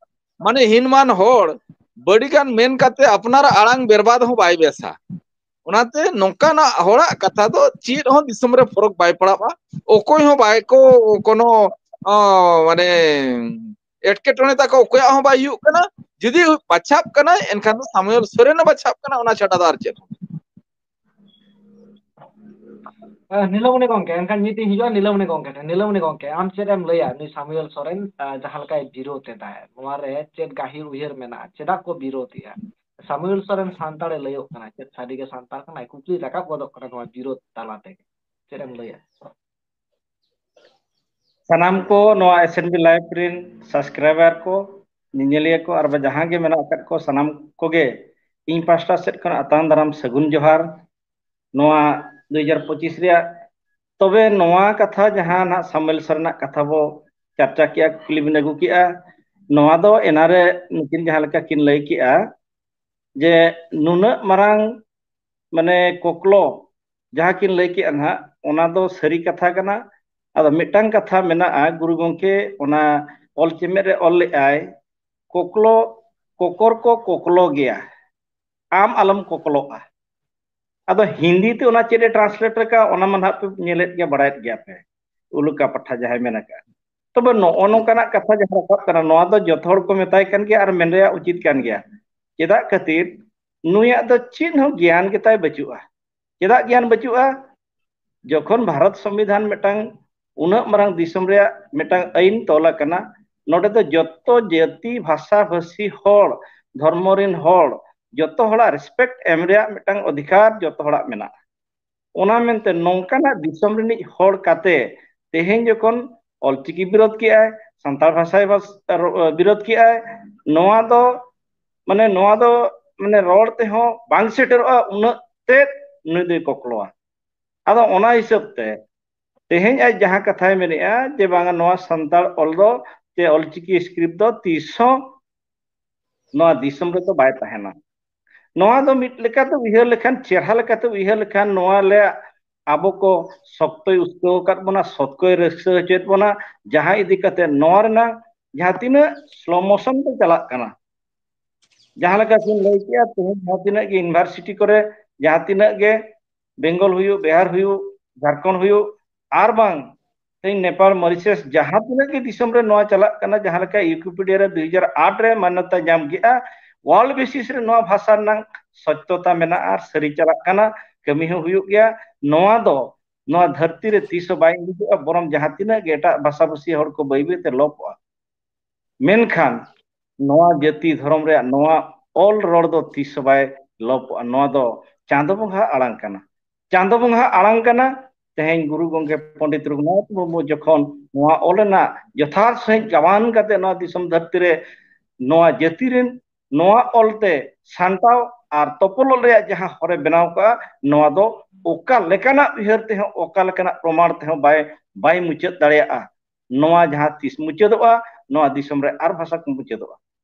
ᱢᱟᱱᱮ ᱦᱤᱱᱢᱟᱱ ᱦᱚᱲ ᱵᱟᱹᱲᱤ ᱜᱟᱱ ᱢᱮᱱ ᱠᱟᱛᱮ ᱟᱯᱱᱟᱨᱟᱜ ᱟᱲᱟᱝ ᱵᱮᱨᱵᱟᱫ ᱦᱚᱸ ᱵᱟᱭ ᱵᱮᱥᱟ᱾ ᱚᱱᱟᱛᱮ ᱱᱚᱝᱠᱟᱱᱟᱜ ᱦᱚᱲᱟᱜ ᱠᱟᱛᱷᱟ ᱫᱚ ᱪᱮᱫ ᱦᱚᱸ ᱫᱤᱥᱚᱢ ᱨᱮ ᱯᱷᱚᱨᱚᱠ ᱵᱟᱭ ᱯᱟᱲᱟᱜᱼᱟ᱾ ᱚᱠᱚᱭ ᱦᱚᱸ ᱵᱟᱭ ᱠᱚ ᱠᱳᱱᱳ, ᱚ, ᱢᱟᱱᱮ ᱮᱴᱠᱮᱴᱚᱬᱮ ᱛᱟᱠᱚ ᱚᱠᱚᱭᱟᱜ ᱦᱚᱸ ᱵᱟᱭ ᱦᱩᱭᱩᱜ ᱠᱟᱱᱟ᱾ ᱡᱩᱫᱤ ᱵᱟᱪᱷᱟᱣ ᱠᱟᱱᱟᱭ, ᱮᱱᱠᱷᱟᱱ ᱫᱚ ᱥᱟᱢᱩᱭᱮᱞ ᱥᱚᱨᱮᱱ ᱮ ᱵᱟᱪᱷᱟᱣ ᱠᱟᱱᱟ, ᱚᱱᱟ ᱪᱷᱟᱰᱟ ᱫᱚ ᱟᱨ ᱪᱮᱫ ᱦᱚᱸ᱾ ᱟᱸ, ᱱᱤᱞᱟᱹᱢᱚᱱᱤ ᱜᱚᱝᱠᱮ, ᱮᱱᱠᱷᱟᱱ ᱢᱤᱫᱴᱤᱡ ᱦᱤᱡᱩᱜᱼᱟ ᱱᱤᱞᱟᱹᱢᱚᱱᱤ ᱜᱚᱝᱠᱮ ᱴᱷᱮᱱ᱾ ᱱᱤᱞᱟᱹᱢᱚᱱᱤ ᱜᱚᱝᱠᱮ, ᱟᱢ ᱪᱮᱫ ᱮᱢ ᱞᱟᱹᱭᱟ ᱱᱩᱭ ᱥᱟᱢᱩᱭᱮᱞ ᱥᱚᱨᱮᱱ, ᱟᱸ, ᱡᱟᱦᱟᱸ ᱞᱮᱠᱟᱭ ᱵᱤᱨᱳᱫ ᱮᱫᱟᱭ, ᱱᱚᱣᱟ ᱨᱮ ᱪᱮᱫ ᱜᱟᱹᱦᱤᱨ ᱩᱭᱦᱟᱹᱨ ᱢᱮᱱᱟᱜᱼᱟ? ᱪᱮᱫᱟᱜ ᱠᱚ ᱵᱤᱨᱳᱫ ᱮᱫᱟ? ᱥᱟᱢᱩᱭᱮᱞ ᱥᱚᱨᱮᱱ ᱥᱟᱱᱛᱟᱲᱮ ᱞᱟᱹᱭᱚᱜ ᱠᱟᱱᱟ, ᱪᱮᱫ ᱥᱟᱹᱨᱤᱜᱮ ᱥᱟᱱᱛᱟᱲ ᱠᱟᱱᱟᱭ? ᱠᱩᱠᱞᱤ ᱨᱟᱠᱟᱵ ᱜᱚᱫᱚᱜ ᱠᱟᱱᱟ ᱱᱚᱣᱟ ᱵᱤᱨᱳᱫ ᱛᱟᱞᱟ ᱛᱮᱜᱮ᱾ ᱪᱮᱫ ᱮᱢ ᱞᱟᱹᱭᱟ? ᱥᱟᱱᱟᱢ ᱠᱚ ᱱᱚᱣᱟ S N B live ᱨᱮᱱ subscriber ᱠᱚ, ᱧᱮᱧᱮᱞᱤᱭᱟᱹ ᱠᱚ, ᱟᱨ ᱵᱟ ᱡᱟᱦᱟᱸ ᱜᱮ ᱢᱮᱱᱟᱜ ᱟᱠᱟᱫ ᱠᱚ, ᱥᱟᱱᱟᱢ ᱠᱚᱜᱮ ᱤᱧ ᱯᱟᱥᱴᱟ ᱥᱮᱫ ᱠᱷᱚᱱ ᱟᱛᱟᱝ ᱫᱟᱨᱟᱢ ᱥᱟᱹᱜᱩᱱ ᱡᱚᱦᱟᱨ᱾ ᱱᱚᱣᱟ ᱫᱩ ᱦᱟᱡᱟᱨ ᱯᱚᱸᱪᱤᱥ ᱨᱮᱭᱟᱜ, ᱛᱚᱵᱮ ᱱᱚᱣᱟ ᱠᱟᱛᱷᱟ ᱡᱟᱦᱟᱸ ᱱᱟᱜ ᱥᱟᱢᱩᱭᱮᱞ ᱥᱚᱨᱮᱱᱟᱜ ᱠᱟᱛᱷᱟ ᱵᱚ ᱪᱟᱨᱪᱟ ᱠᱮᱜᱼᱟ, ᱠᱩᱠᱞᱤ ᱵᱤᱱ ᱟᱹᱜᱩ ᱠᱮᱜᱼᱟ, ᱱᱚᱣᱟ ᱫᱚ ᱮᱱᱟᱨᱮ ᱱᱩᱠᱤᱱ ᱡᱟᱦᱟᱸ ᱞᱮᱠᱟ ᱠᱤᱱ ᱞᱟᱹᱭ ᱠᱮᱜᱼᱟ ᱡᱮ ᱱᱩᱱᱟᱹᱜ ᱢᱟᱨᱟᱝ ᱢᱟᱱᱮ ᱠᱚᱠᱞᱚ ᱡᱟᱦᱟᱸ ᱠᱤᱱ ᱞᱟᱹᱭ ᱠᱮᱜᱼᱟ ᱱᱟᱦᱟᱜ, ᱚᱱᱟ ᱫᱚ ᱥᱟᱹᱨᱤ ᱠᱟᱛᱷᱟ ᱠᱟᱱᱟ᱾ ᱟᱫᱚ ᱢᱤᱫᱴᱟᱝ ᱠᱟᱛᱷᱟ ᱢᱮᱱᱟᱜᱼᱟ, ᱜᱩᱨᱩ ᱜᱚᱢᱠᱮ ᱚᱱᱟ ᱚᱞ ᱪᱮᱢᱮᱫ ᱨᱮ ᱚᱞ ᱞᱮᱜᱼᱟᱭ, ᱠᱚᱠᱞᱚ, ᱠᱚᱠᱚᱨ ᱠᱚ ᱠᱚᱠᱞᱚ ᱜᱮᱭᱟ, ᱟᱢ ᱟᱞᱚᱢ ᱠᱚᱠᱞᱚᱜᱼᱟ᱾ ᱟᱫᱚ ᱦᱤᱱᱫᱤ ᱛᱮ ᱚᱱᱟ ᱪᱮᱫ ᱮ translate ᱟᱠᱟᱫ, ᱚᱱᱟ ᱢᱟ ᱱᱟᱦᱟᱜ ᱯᱮ ᱧᱮᱞᱮᱫ ᱜᱮᱭᱟ, ᱵᱟᱲᱟᱭᱮᱫ ᱜᱮᱭᱟ ᱯᱮ, ᱩᱞᱩᱠᱟ ᱯᱟᱴᱷᱟ ᱡᱟᱦᱟᱸᱭ ᱢᱮᱱ ᱟᱠᱟᱫ᱾ ᱛᱚᱵᱮ ᱱᱚᱜᱼᱚ ᱱᱚᱝᱠᱟᱱᱟᱜ ᱠᱟᱛᱷᱟ ᱡᱟᱦᱟᱸ ᱨᱟᱠᱟᱵ ᱠᱟᱱᱟ, ᱱᱚᱣᱟ ᱫᱚ ᱡᱚᱛᱚ ᱦᱚᱲ ᱠᱚ ᱢᱮᱛᱟᱭ ᱠᱟᱱ ᱜᱮᱭᱟ ᱟᱨ ᱢᱮᱱ ᱨᱮᱭᱟᱜ ᱩᱪᱤᱛ ᱠᱟᱱ ᱜᱮᱭᱟ᱾ ᱪᱮᱫᱟᱜ ᱠᱷᱟᱹᱛᱤᱨ? ᱱᱩᱭᱟᱜ ᱫᱚ ᱪᱮᱫ ᱦᱚᱸ ᱜᱮᱭᱟᱱ ᱜᱮᱛᱟᱭ ᱵᱟᱹᱪᱩᱜᱼᱟ᱾ ᱪᱮᱫᱟᱜ ᱜᱮᱭᱟᱱ ᱵᱟᱹᱪᱩᱜᱼᱟ? ᱡᱚᱠᱷᱚᱱ ᱵᱷᱟᱨᱚᱛ ᱥᱚᱝᱵᱤᱫᱷᱟᱱ ᱢᱤᱫᱴᱟᱝ ᱩᱱᱟᱹᱜ ᱢᱟᱨᱟᱝ ᱫᱤᱥᱚᱢ ᱨᱮᱭᱟᱜ ᱢᱤᱫᱴᱟᱝ ᱟᱹᱭᱤᱱ ᱛᱚᱞ ᱟᱠᱟᱱᱟ, ᱱᱚᱰᱮ ᱫᱚ ᱡᱚᱛᱚ ᱡᱟᱹᱛᱤ, ᱵᱷᱟᱥᱟ ᱵᱷᱟᱹᱥᱤ ᱦᱚᱲ, ᱫᱷᱚᱨᱢᱚ ᱨᱮᱱ ᱦᱚᱲ, ᱡᱚᱛᱚ ᱦᱚᱲᱟᱜ respect ᱮᱢ ᱨᱮᱭᱟᱜ ᱢᱤᱫᱴᱟᱝ ᱚᱫᱷᱤᱠᱟᱨ ᱡᱚᱛᱚ ᱦᱚᱲᱟᱜ ᱢᱮᱱᱟᱜᱼᱟ᱾ ᱚᱱᱟ ᱢᱮᱱᱛᱮ ᱱᱚᱝᱠᱟᱱᱟᱜ ᱫᱤᱥᱚᱢ ᱨᱤᱱᱤᱡ ᱦᱚᱲ ᱠᱟᱛᱮ ᱛᱮᱦᱮᱧ ᱡᱚᱠᱷᱚᱱ ᱚᱞᱪᱤᱠᱤ ᱵᱤᱨᱳᱫ ᱠᱮᱜᱼᱟᱭ, ᱥᱟᱱᱛᱟᱲ ᱵᱷᱟᱥᱟᱭ ᱵᱟᱥ-, ᱨᱚ-, ᱵᱤᱨᱳᱫ ᱠᱮᱜᱼᱟᱭ, ᱱᱚᱣᱟ ᱫᱚ, ᱢᱟᱱᱮ, ᱱᱚᱣᱟ ᱫᱚ, ᱢᱟᱱᱮ, ᱨᱚᱲ ᱛᱮᱦᱚᱸ ᱵᱟᱝ ᱥᱮᱴᱮᱨᱚᱜᱼᱟ, ᱩᱱᱟᱹᱜ ᱛᱮᱫ ᱱᱩᱭ ᱫᱚᱭ ᱠᱚᱠᱞᱚᱣᱟ᱾ ᱟᱫᱚ ᱚᱱᱟ ᱦᱤᱥᱟᱹᱵ ᱛᱮ ᱛᱮᱦᱮᱧ ᱟᱡ ᱡᱟᱦᱟᱸ ᱠᱟᱛᱷᱟᱭ ᱢᱮᱱᱮᱜᱼᱟ ᱡᱮ ᱵᱟᱝᱟ, ᱱᱚᱣᱟ ᱥᱟᱱᱛᱟᱲ ᱚᱞ ᱫᱚ ᱪᱮ ᱚᱞᱪᱤᱠᱤ ᱥᱠᱨᱤᱯᱴ ᱫᱚ ᱛᱤᱥ ᱦᱚᱸ ᱱᱚᱣᱟ ᱫᱤᱥᱚᱢ ᱨᱮᱫᱚ ᱵᱟᱭ ᱛᱟᱦᱮᱱᱟ᱾ ᱱᱚᱣᱟ ᱫᱚ ᱢᱤᱫ ᱞᱮᱠᱟᱛᱮ ᱩᱭᱦᱟᱹᱨ ᱞᱮᱠᱷᱟᱱ, ᱪᱮᱦᱨᱟ ᱞᱮᱠᱟᱛᱮ ᱩᱭᱦᱟᱹᱨ ᱞᱮᱠᱷᱟᱱ, ᱱᱚᱣᱟ ᱞᱮ ᱟᱵᱚ ᱠᱚ ᱥᱚᱠᱛᱚᱭ ᱩᱥᱠᱟᱹᱣ ᱟᱠᱟᱫ ᱵᱚᱱᱟ, ᱥᱚᱛ ᱠᱚᱭ ᱨᱟᱹᱥᱠᱟᱹ ᱦᱚᱪᱚᱭᱮᱫ ᱵᱚᱱᱟ, ᱡᱟᱦᱟᱸ ᱤᱫᱤ ᱠᱟᱛᱮ ᱱᱚᱣᱟ ᱨᱮᱱᱟᱜ ᱡᱟᱦᱟᱸ ᱛᱤᱱᱟᱹᱜ ᱥᱞᱳ ᱢᱳᱥᱚᱱ ᱛᱮ ᱪᱟᱞᱟᱜ ᱠᱟᱱᱟ, ᱡᱟᱦᱟᱸ ᱞᱮᱠᱟ ᱵᱤᱱ ᱞᱟᱹᱭ ᱠᱮᱜᱼᱟ, ᱛᱮᱦᱮᱧ ᱡᱟᱦᱟᱸ ᱛᱤᱱᱟᱹᱜ ᱜᱮ ᱤᱭᱩᱱᱤᱵᱷᱟᱨᱥᱤᱴᱤ ᱠᱚᱨᱮ, ᱡᱟᱦᱟᱸ ᱛᱤᱱᱟᱹᱜ ᱜᱮ ᱵᱮᱝᱜᱚᱞ ᱦᱩᱭᱩᱜ, ᱵᱤᱦᱟᱨ ᱦᱩᱭᱩᱜ, ᱡᱷᱟᱲᱠᱷᱚᱸᱰ ᱦᱩᱭᱩᱜ, ᱟᱨ ᱵᱟᱝ ᱛᱮᱦᱮᱧ ᱱᱮᱯᱟᱞ, ᱢᱚᱨᱤᱥᱟᱥ, ᱡᱟᱦᱟᱸ ᱛᱤᱱᱟᱹᱜ ᱜᱮ ᱫᱤᱥᱚᱢ ᱨᱮ ᱱᱚᱣᱟ ᱪᱟᱞᱟᱜ ᱠᱟᱱᱟ, ᱡᱟᱦᱟᱸ ᱞᱮᱠᱟ ᱣᱤᱠᱤᱯᱤᱰᱤᱭᱟ ᱨᱮ ᱫᱩ ᱦᱟᱡᱟᱨ ᱟᱴ ᱨᱮ ᱢᱟᱱᱱᱚᱛᱟ ᱧᱟᱢ ᱠᱮᱜᱼᱟ, ᱣᱟᱨᱞᱰ ᱵᱮᱥᱤᱥ ᱨᱮ ᱱᱚᱣᱟ ᱵᱷᱟᱥᱟ ᱨᱮᱱᱟᱜ ᱥᱚᱛᱭᱚᱛᱟ ᱢᱮᱱᱟᱜᱼᱟ ᱟᱨ ᱥᱟᱹᱨᱤ ᱪᱟᱞᱟᱜ ᱠᱟᱱᱟ, ᱠᱟᱹᱢᱤ ᱦᱚᱸ ᱦᱩᱭᱩᱜ ᱜᱮᱭᱟ᱾ ᱱᱚᱣᱟ ᱫᱚ ᱱᱚᱣᱟ ᱫᱷᱟᱹᱨᱛᱤ ᱨᱮ ᱛᱤᱥ ᱦᱚᱸ ᱵᱟᱭ ᱤᱫᱤᱜᱼᱟ, ᱵᱚᱨᱚᱝ ᱡᱟᱦᱟᱸ ᱛᱤᱱᱟᱹᱜ ᱜᱮ ᱮᱴᱟᱜ ᱵᱷᱟᱥᱟᱼᱵᱷᱟᱥᱤ ᱦᱚᱲ ᱠᱚ ᱵᱟᱹᱭ ᱵᱟᱹᱭ ᱛᱮ ᱞᱚᱯᱚᱜᱼᱟ᱾ ᱢᱮᱱᱠᱷᱟᱱ ᱱᱚᱣᱟ ᱡᱟᱹᱛᱤ ᱫᱷᱚᱨᱚᱢ ᱨᱮᱭᱟᱜ ᱱᱚᱣᱟ ᱚᱞ ᱨᱚᱲ ᱫᱚ ᱛᱤᱥ ᱦᱚᱸ ᱵᱟᱭ ᱞᱚᱯᱚᱜᱼᱟ᱾ ᱱᱚᱣᱟ ᱫᱚ ᱪᱟᱸᱫᱚ ᱵᱚᱸᱜᱟ ᱟᱲᱟᱝ ᱠᱟᱱᱟ᱾ ᱪᱟᱸᱫᱚ ᱵᱚᱸᱜᱟ ᱟᱲᱟᱝ ᱠᱟᱱᱟ᱾ ᱛᱮᱦᱮᱧ ᱜᱩᱨᱩ ᱜᱚᱢᱠᱮ ᱯᱚᱱᱰᱤᱛ ᱨᱚᱜᱷᱩᱱᱟᱛᱷ ᱢᱩᱨᱢᱩ ᱡᱚᱠᱷᱚᱱ ᱱᱚᱣᱟ ᱚᱞ ᱨᱮᱱᱟᱜ ᱡᱚᱛᱷᱟᱛ ᱥᱟᱺᱦᱤᱡ ᱜᱟᱵᱟᱱ ᱠᱟᱛᱮ ᱱᱚᱣᱟ ᱫᱤᱥᱚᱢ ᱫᱷᱟᱹᱨᱛᱤ ᱨᱮ ᱱᱚᱣᱟ ᱡᱟᱹᱛᱤ ᱨᱮᱱ ᱱᱚᱣᱟ ᱚᱞ ᱛᱮ ᱥᱟᱱᱛᱟᱲ ᱟᱨ ᱛᱚᱯᱚᱞ ᱚᱞ ᱨᱮᱭᱟᱜ ᱡᱟᱦᱟᱸ ᱦᱚᱨᱮ ᱵᱮᱱᱟᱣ ᱠᱟᱜᱼᱟ, ᱱᱚᱣᱟ ᱫᱚ ᱚᱠᱟ ᱞᱮᱠᱟᱱᱟᱜ ᱩᱭᱦᱟᱹᱨ ᱛᱮᱦᱚᱸ, ᱚᱠᱟ ᱞᱮᱠᱟᱱᱟᱜ ᱯᱨᱚᱢᱟᱬ ᱛᱮᱦᱚᱸ ᱵᱟᱭ, ᱵᱟᱭ ᱢᱩᱪᱟᱹᱫ ᱫᱟᱲᱮᱭᱟᱜᱼᱟ᱾ ᱱᱚᱣᱟ ᱡᱟᱦᱟᱸ ᱛᱤᱥ ᱢᱩᱪᱟᱹᱫᱚᱜᱼᱟ, ᱱᱚᱣᱟ ᱫᱤᱥᱚᱢ ᱨᱮ ᱟᱨ ᱵᱷᱟᱥᱟ ᱠᱚ ᱢᱩᱪᱟᱹᱫᱚᱜᱼᱟ᱾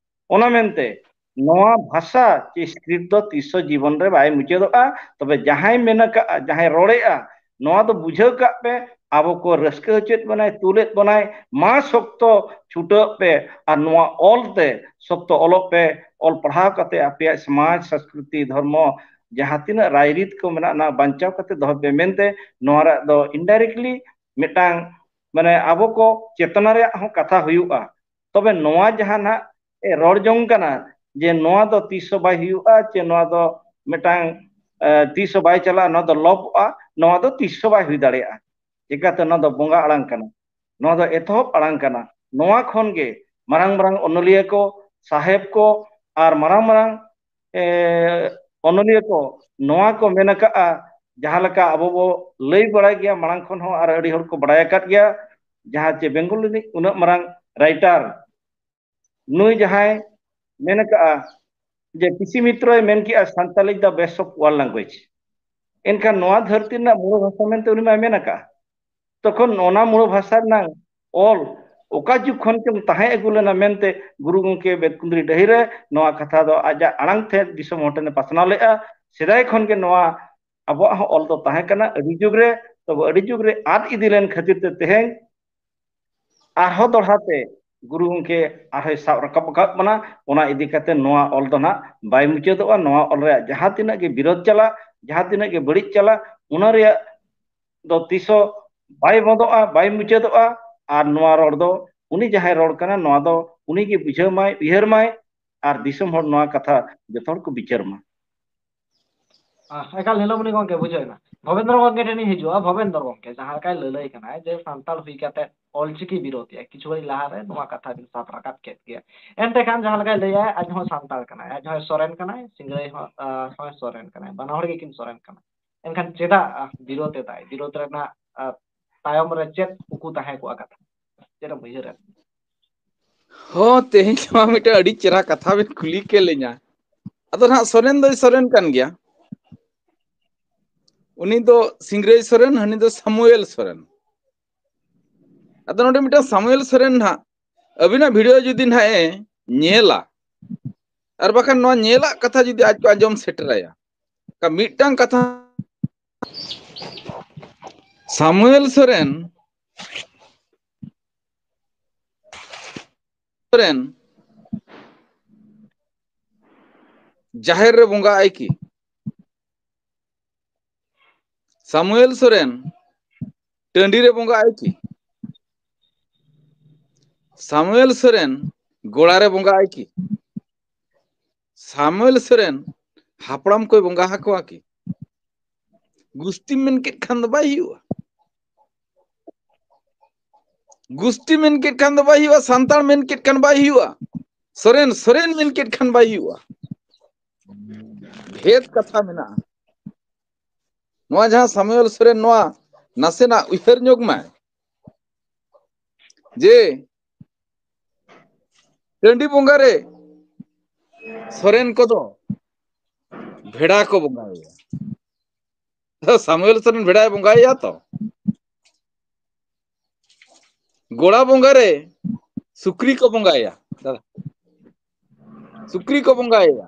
ᱚᱱᱟ ᱢᱮᱱᱛᱮ ᱱᱚᱣᱟ ᱵᱷᱟᱥᱟ ᱪᱮ ᱥᱠᱨᱤᱯᱴ ᱫᱚ ᱛᱤᱥ ᱦᱚᱸ ᱡᱤᱵᱚᱱ ᱨᱮ ᱵᱟᱭ ᱢᱩᱪᱟᱹᱫᱚᱜᱼᱟ᱾ ᱛᱚᱵᱮ ᱡᱟᱦᱟᱸᱭ ᱢᱮᱱ ᱟᱠᱟᱫᱼᱟ, ᱡᱟᱦᱟᱸᱭ ᱨᱚᱲᱮᱫᱼᱟ, ᱱᱚᱣᱟ ᱫᱚ ᱵᱩᱡᱷᱟᱹᱣ ᱠᱟᱜ ᱯᱮ, ᱟᱵᱚ ᱠᱚ ᱨᱟᱹᱥᱠᱟᱹ ᱦᱚᱪᱚᱭᱮᱫ ᱵᱚᱱᱟᱭ, ᱛᱩᱞᱮᱫ ᱵᱚᱱᱟᱭ, ᱢᱟ ᱥᱚᱠᱛᱚ ᱪᱷᱩᱴᱟᱹᱜ ᱯᱮ ᱟᱨ ᱱᱚᱣᱟ ᱚᱞ ᱛᱮ ᱥᱚᱠᱛᱚ ᱚᱞᱚᱜ ᱯᱮ᱾ ᱚᱞ ᱯᱟᱲᱦᱟᱣ ᱠᱟᱛᱮ ᱟᱯᱮᱭᱟᱜ ᱥᱚᱢᱟᱡᱽ, ᱥᱚᱸᱥᱠᱨᱤᱛᱤ, ᱫᱷᱚᱨᱢᱚ, ᱡᱟᱦᱟᱸ ᱛᱤᱱᱟᱹᱜ ᱨᱟᱭᱨᱤᱛ ᱠᱚ ᱢᱮᱱᱟᱜᱼᱟ, ᱚᱱᱟ ᱵᱟᱧᱪᱟᱣ ᱠᱟᱛᱮ ᱫᱚᱦᱚᱭ ᱯᱮ ᱢᱮᱱᱛᱮ ᱱᱚᱣᱟ ᱨᱮᱭᱟᱜ ᱫᱚ indirectly ᱢᱤᱫᱴᱟᱝ, ᱢᱟᱱᱮ, ᱟᱵᱚ ᱠᱚ ᱪᱮᱛᱱᱟ ᱨᱮᱭᱟᱜ ᱦᱚᱸ ᱠᱟᱛᱷᱟ ᱦᱩᱭᱩᱜᱼᱟ᱾ ᱛᱚᱵᱮ ᱱᱚᱣᱟ ᱡᱟᱦᱟᱸ ᱱᱟᱦᱟᱜ ᱮ ᱨᱚᱲ ᱡᱚᱝ ᱠᱟᱱᱟ ᱡᱮ ᱱᱚᱣᱟ ᱫᱚ ᱛᱤᱥ ᱦᱚᱸ ᱵᱟᱭ ᱦᱩᱭᱩᱜᱼᱟ, ᱪᱮ ᱱᱚᱣᱟ ᱫᱚ ᱢᱤᱫᱴᱟᱝ, ᱮ, ᱛᱤᱥ ᱦᱚᱸ ᱵᱟᱭ ᱪᱟᱞᱟᱜᱼᱟ, ᱱᱚᱣᱟ ᱫᱚ ᱞᱚᱯᱚᱜᱼᱟ, ᱱᱚᱣᱟ ᱫᱚ ᱛᱤᱥ ᱦᱚᱸ ᱵᱟᱭ ᱦᱩᱭ ᱫᱟᱲᱮᱭᱟᱜᱼᱟ᱾ ᱪᱤᱠᱟᱹᱛᱮ ᱱᱚᱣᱟ ᱫᱚ ᱵᱚᱸᱜᱟ ᱟᱲᱟᱝ ᱠᱟᱱᱟ, ᱱᱚᱣᱟ ᱫᱚ ᱮᱛᱚᱦᱚᱵ ᱟᱲᱟᱝ ᱠᱟᱱᱟ᱾ ᱱᱚᱣᱟ ᱠᱷᱚᱱ ᱜᱮ ᱢᱟᱨᱟᱝ ᱢᱟᱨᱟᱝ ᱚᱱᱚᱞᱤᱭᱟᱹ ᱠᱚ, ᱥᱟᱦᱮᱵᱽ ᱠᱚ ᱟᱨ ᱢᱟᱨᱟᱝ ᱢᱟᱨᱟᱝ, ᱮ, ᱚᱱᱚᱞᱤᱭᱟᱹ ᱠᱚ ᱱᱚᱣᱟ ᱠᱚ ᱢᱮᱱ ᱟᱠᱟᱫᱼᱟ, ᱡᱟᱦᱟᱸ ᱞᱮᱠᱟ ᱟᱵᱚ ᱵᱚ ᱞᱟᱹᱭ ᱵᱟᱲᱟᱭ ᱜᱮᱭᱟ, ᱢᱟᱲᱟᱝ ᱠᱷᱚᱱ ᱦᱚᱸ ᱟᱨ ᱟᱹᱰᱤ ᱦᱚᱲ ᱠᱚ ᱵᱟᱲᱟᱭ ᱟᱠᱟᱫ ᱜᱮᱭᱟ, ᱡᱟᱦᱟᱸ ᱪᱮ ᱵᱮᱝᱜᱚᱞ ᱨᱤᱱᱤᱡ ᱩᱱᱟᱹᱜ ᱢᱟᱨᱟᱝ ᱨᱟᱭᱴᱟᱨ ᱱᱩᱭ ᱡᱟᱦᱟᱸᱭ ᱢᱮᱱ ᱟᱠᱟᱫᱼᱟ ᱡᱮ ᱯᱤᱥᱤ ᱢᱤᱛᱨᱚᱭ ᱢᱮᱱ ᱠᱮᱜᱼᱟ, "Santali the best of world language", ᱮᱱᱠᱷᱟᱱ ᱱᱚᱣᱟ ᱫᱷᱟᱹᱨᱛᱤ ᱨᱮᱱᱟᱜ ᱢᱩᱬ ᱵᱷᱟᱥᱟ ᱢᱮᱱᱛᱮ ᱩᱱᱤ ᱢᱟᱭ ᱢᱮᱱ ᱟᱠᱟᱫᱼᱟ᱾ ᱛᱚᱠᱷᱚᱱ ᱚᱱᱟ ᱢᱩᱬ ᱵᱷᱟᱥᱟ ᱨᱮᱱᱟᱜ ᱚᱞ ᱚᱠᱟ ᱡᱩᱜᱽ ᱠᱷᱚᱱ ᱪᱚᱝ ᱛᱟᱦᱮᱸ ᱟᱹᱜᱩ ᱞᱮᱱᱟ ᱢᱮᱱᱛᱮ ᱜᱩᱨᱩ ᱜᱚᱢᱠᱮ ᱵᱮᱛᱠᱩᱸᱫᱽᱨᱤ ᱰᱟᱹᱦᱤ ᱨᱮ ᱱᱚᱣᱟ ᱠᱟᱛᱷᱟ ᱫᱚ ᱟᱡᱟᱜ ᱟᱲᱟᱝ ᱛᱮ ᱫᱤᱥᱚᱢ ᱦᱚᱲ ᱴᱷᱮᱱᱮ ᱯᱟᱥᱱᱟᱣ ᱞᱮᱫᱼᱟ᱾ ᱥᱮᱫᱟᱭ ᱠᱷᱚᱱ ᱜᱮ ᱱᱚᱣᱟ ᱟᱵᱚᱣᱟᱜ ᱦᱚᱸ ᱚᱞ ᱫᱚ ᱛᱟᱦᱮᱸ ᱠᱟᱱᱟ ᱟᱹᱰᱤ ᱡᱩᱜᱽ ᱨᱮ, ᱛᱚᱵᱮ ᱟᱹᱰᱤ ᱡᱩᱜᱽ ᱨᱮ ᱟᱫ ᱤᱫᱤ ᱞᱮᱱ ᱠᱷᱟᱹᱛᱤᱨ ᱛᱮ ᱛᱮᱦᱮᱧ ᱟᱨᱦᱚᱸ ᱫᱚᱦᱲᱟ ᱛᱮ ᱜᱩᱨᱩ ᱜᱚᱢᱠᱮ ᱟᱨᱦᱚᱸᱭ ᱥᱟᱵ ᱨᱟᱠᱟᱵ ᱟᱠᱟᱫ ᱵᱚᱱᱟ᱾ ᱚᱱᱟ ᱤᱫᱤ ᱠᱟᱛᱮ ᱱᱚᱣᱟ ᱚᱞ ᱫᱚ ᱱᱟᱦᱟᱜ ᱵᱟᱭ ᱢᱩᱪᱟᱹᱫᱚᱜᱼᱟ᱾ ᱱᱚᱣᱟ ᱚᱞ ᱨᱮᱭᱟᱜ ᱡᱟᱦᱟᱸ ᱛᱤᱱᱟᱹᱜ ᱜᱮ ᱵᱤᱨᱳᱫ ᱪᱟᱞᱟᱜ, ᱡᱟᱦᱟᱸ ᱛᱤᱱᱟᱹᱜ ᱜᱮ ᱵᱟᱹᱲᱤᱡ ᱪᱟᱞᱟᱜ, ᱚᱱᱟ ᱨᱮᱭᱟᱜ ᱫᱚ ᱛᱤᱥ ᱦᱚᱸ ᱵᱟᱭ ᱵᱚᱱᱫᱚᱜᱼᱟ, ᱵᱟᱭ ᱢᱩᱪᱟᱹᱫᱚᱜᱼᱟ᱾ ᱟᱨ ᱱᱚᱣᱟ ᱨᱚᱲ ᱫᱚ ᱩᱱᱤ ᱡᱟᱦᱟᱸᱭ ᱨᱚᱲ ᱠᱟᱱᱟ, ᱱᱚᱣᱟ ᱫᱚ ᱩᱱᱤ ᱜᱮ ᱵᱩᱡᱷᱟᱹᱣ ᱢᱟᱭ, ᱩᱭᱦᱟᱹᱨ ᱢᱟᱭ, ᱟᱨ ᱫᱤᱥᱚᱢ ᱦᱚᱲ ᱱᱚᱣᱟ ᱠᱟᱛᱷᱟ ᱡᱚᱛᱚ ᱦᱚᱲ ᱠᱚ ᱵᱤᱪᱟᱹᱨ ᱢᱟ᱾ ᱟᱦ, ᱮᱠᱟᱞ ᱱᱤᱞᱚᱢᱚᱱᱤ ᱜᱚᱢᱠᱮ ᱵᱩᱡᱷᱟᱹᱣ ᱮᱱᱟ᱾ ᱵᱷᱚᱵᱮᱱᱫᱨᱚ ᱜᱚᱢᱠᱮ ᱴᱷᱮᱱᱤᱧ ᱦᱤᱡᱩᱜᱼᱟ᱾ ᱵᱷᱚᱵᱮᱱᱫᱨᱚ ᱜᱚᱢᱠᱮ ᱡᱟᱦᱟᱸ ᱞᱮᱠᱟᱭ ᱞᱟᱹᱞᱟᱹᱭ ᱠᱟᱱᱟᱭ ᱡᱮ ᱥᱟᱱᱛᱟᱲ ᱦᱩᱭ ᱠᱟᱛᱮ ᱚᱞᱪᱤᱠᱤ ᱵᱤᱨᱳᱫᱷᱤᱭᱟ, ᱠᱤᱪᱷᱩ ᱜᱷᱟᱹᱲᱤᱡ ᱞᱟᱦᱟᱨᱮ ᱱᱚᱣᱟ ᱠᱟᱛᱷᱟ ᱵᱤᱱ ᱥᱟᱵ ᱨᱟᱠᱟᱵ ᱠᱮᱫ ᱜᱮᱭᱟ᱾ ᱮᱱᱛᱮ ᱠᱷᱟᱱ ᱡᱟᱦᱟᱸ ᱞᱮᱠᱟᱭ ᱞᱟᱹᱭᱟ, ᱟᱡ ᱦᱚᱸ ᱥᱟᱱᱛᱟᱲ ᱠᱟᱱᱟᱭ, ᱟᱡ ᱦᱚᱸᱭ ᱥᱚᱨᱮᱱ ᱠᱟᱱᱟᱭ, ᱥᱤᱝᱨᱟᱹᱭ ᱦᱚᱸ, ᱟᱦ, ᱦᱚᱸᱭ ᱥᱚᱨᱮᱱ ᱠᱟᱱᱟᱭ, ᱵᱟᱱᱟ ᱦᱚᱲ ᱜᱮᱠᱤᱱ ᱥᱚᱨᱮᱱ ᱠᱟᱱᱟ᱾ ᱮᱱᱠᱷᱟᱱ ᱪᱮᱫᱟᱜ, ᱟᱦ, ᱵᱤᱨᱳᱫᱷ ᱮᱫᱟᱭ? ᱵᱤᱨᱳᱫᱷ ᱨᱮᱱᱟᱜ, ᱟᱦ, ᱛᱟᱭᱚᱢ ᱨᱮ ᱪᱮᱫ ᱩᱠᱩ ᱛᱟᱦᱮᱸ ᱠᱚᱜᱼᱟ ᱠᱟᱛᱷᱟ? ᱪᱮᱫ ᱮᱢ ᱩᱭᱦᱟᱹᱨᱟ? ᱦᱚᱸ, ᱛᱮᱦᱮᱧ ᱱᱚᱣᱟ ᱢᱤᱫᱴᱮᱱ ᱟᱹᱰᱤ ᱪᱮᱦᱨᱟ ᱠᱟᱛᱷᱟ ᱵᱮᱱ ᱠᱩᱞᱤ ᱠᱮᱫ ᱞᱤᱧᱟ᱾ ᱟᱫᱚ ᱱᱟᱦᱟᱜ ᱥᱚᱨᱮᱱ ᱫᱚᱭ ᱥᱚᱨᱮᱱ ᱠᱟᱱ ᱜᱮᱭᱟ᱾ ᱩᱱᱤ ᱫᱚ ᱥᱤᱝᱨᱟᱹᱭ ᱥᱚᱨᱮᱱ, ᱦᱟᱹᱱᱤ ᱫᱚ ᱥᱟᱢᱩᱭᱮᱞ ᱥᱚᱨᱮᱱ᱾ ᱟᱫᱚ ᱱᱚᱰᱮ ᱢᱤᱫᱴᱟᱝ ᱥᱟᱢᱩᱭᱮᱞ ᱥᱚᱨᱮᱱ ᱱᱟᱦᱟᱜ ᱟᱹᱵᱤᱱᱟᱜ ᱵᱷᱤᱰᱤᱭᱳ ᱡᱩᱫᱤ ᱱᱟᱦᱟᱜ ᱮ ᱧᱮᱞᱟ, ᱟᱨ ᱵᱟᱠᱷᱟᱱ ᱱᱚᱣᱟ ᱧᱮᱞᱟᱜ ᱠᱟᱛᱷᱟ ᱡᱩᱫᱤ ᱟᱡ ᱠᱚ ᱟᱸᱡᱚᱢ ᱥᱮᱴᱮᱨᱟᱭᱟ, ᱢᱤᱫᱴᱟᱝ ᱠᱟᱛᱷᱟ ᱥᱟᱢᱩᱭᱮᱞ ᱥᱚᱨᱮᱱ ᱨᱮᱱ ᱡᱟᱦᱮᱨ ᱨᱮ ᱵᱚᱸᱜᱟ ᱟᱭ ᱠᱤ? ᱥᱟᱢᱩᱭᱮᱞ ᱥᱚᱨᱮᱱ ᱴᱟᱺᱰᱤ ᱨᱮ ᱵᱚᱸᱜᱟ ᱟᱭ ᱠᱤ? ᱥᱟᱢᱩᱭᱮᱞ ᱥᱚᱨᱮᱱ ᱜᱚᱲᱟ ᱨᱮ ᱵᱚᱸᱜᱟ ᱟᱭ ᱠᱤ? ᱥᱟᱢᱩᱭᱮᱞ ᱥᱚᱨᱮᱱ ᱦᱟᱯᱲᱟᱢ ᱠᱚᱭ ᱵᱚᱸᱜᱟ ᱟᱠᱚᱣᱟ ᱠᱤ? ᱜᱩᱥᱴᱤ ᱢᱮᱱ ᱠᱮᱫ ᱠᱷᱟᱱ ᱫᱚ ᱵᱟᱭ ᱦᱩᱭᱩᱜᱼᱟ᱾ ᱜᱩᱥᱴᱤ ᱢᱮᱱ ᱠᱮᱫ ᱠᱷᱟᱱ ᱫᱚ ᱵᱟᱭ ᱦᱩᱭᱩᱜᱼᱟ, ᱥᱟᱱᱛᱟᱲ ᱢᱮᱱ ᱠᱮᱫ ᱠᱷᱟᱱ ᱵᱟᱭ ᱦᱩᱭᱩᱜᱼᱟ, ᱥᱚᱨᱮᱱ ᱥᱚᱨᱮᱱ ᱢᱮᱱ ᱠᱮᱫ ᱠᱷᱟᱱ ᱵᱟᱭ ᱦᱩᱭᱩᱜᱼᱟ᱾ ᱵᱷᱮᱫ ᱠᱟᱛᱷᱟ ᱢᱮᱱᱟᱜᱼᱟ᱾ ᱱᱚᱣᱟ ᱡᱟᱦᱟᱸ ᱥᱟᱢᱩᱭᱮᱞ ᱥᱚᱨᱮᱱ, ᱱᱚᱣᱟ ᱱᱟᱥᱮᱱᱟᱜ ᱩᱭᱦᱟᱹᱨ ᱧᱚᱜ ᱢᱟᱭ ᱡᱮ ᱴᱟᱺᱰᱤ ᱵᱚᱸᱜᱟ ᱨᱮ ᱥᱚᱨᱮᱱ ᱠᱚᱫᱚ ᱵᱷᱮᱲᱟ ᱠᱚ ᱵᱚᱸᱜᱟᱭᱟ᱾ ᱥᱟᱢᱩᱭᱮᱞ ᱥᱚᱨᱮᱱ ᱵᱷᱮᱲᱟᱭ ᱵᱚᱸᱜᱟᱭᱟ ᱛᱚ᱾ ᱜᱚᱲᱟ ᱵᱚᱸᱜᱟ ᱨᱮ ᱥᱩᱠᱨᱤ ᱠᱚ ᱵᱚᱸᱜᱟᱭᱟ᱾ ᱥᱩᱠᱨᱤ ᱠᱚ ᱵᱚᱸᱜᱟᱭᱟ᱾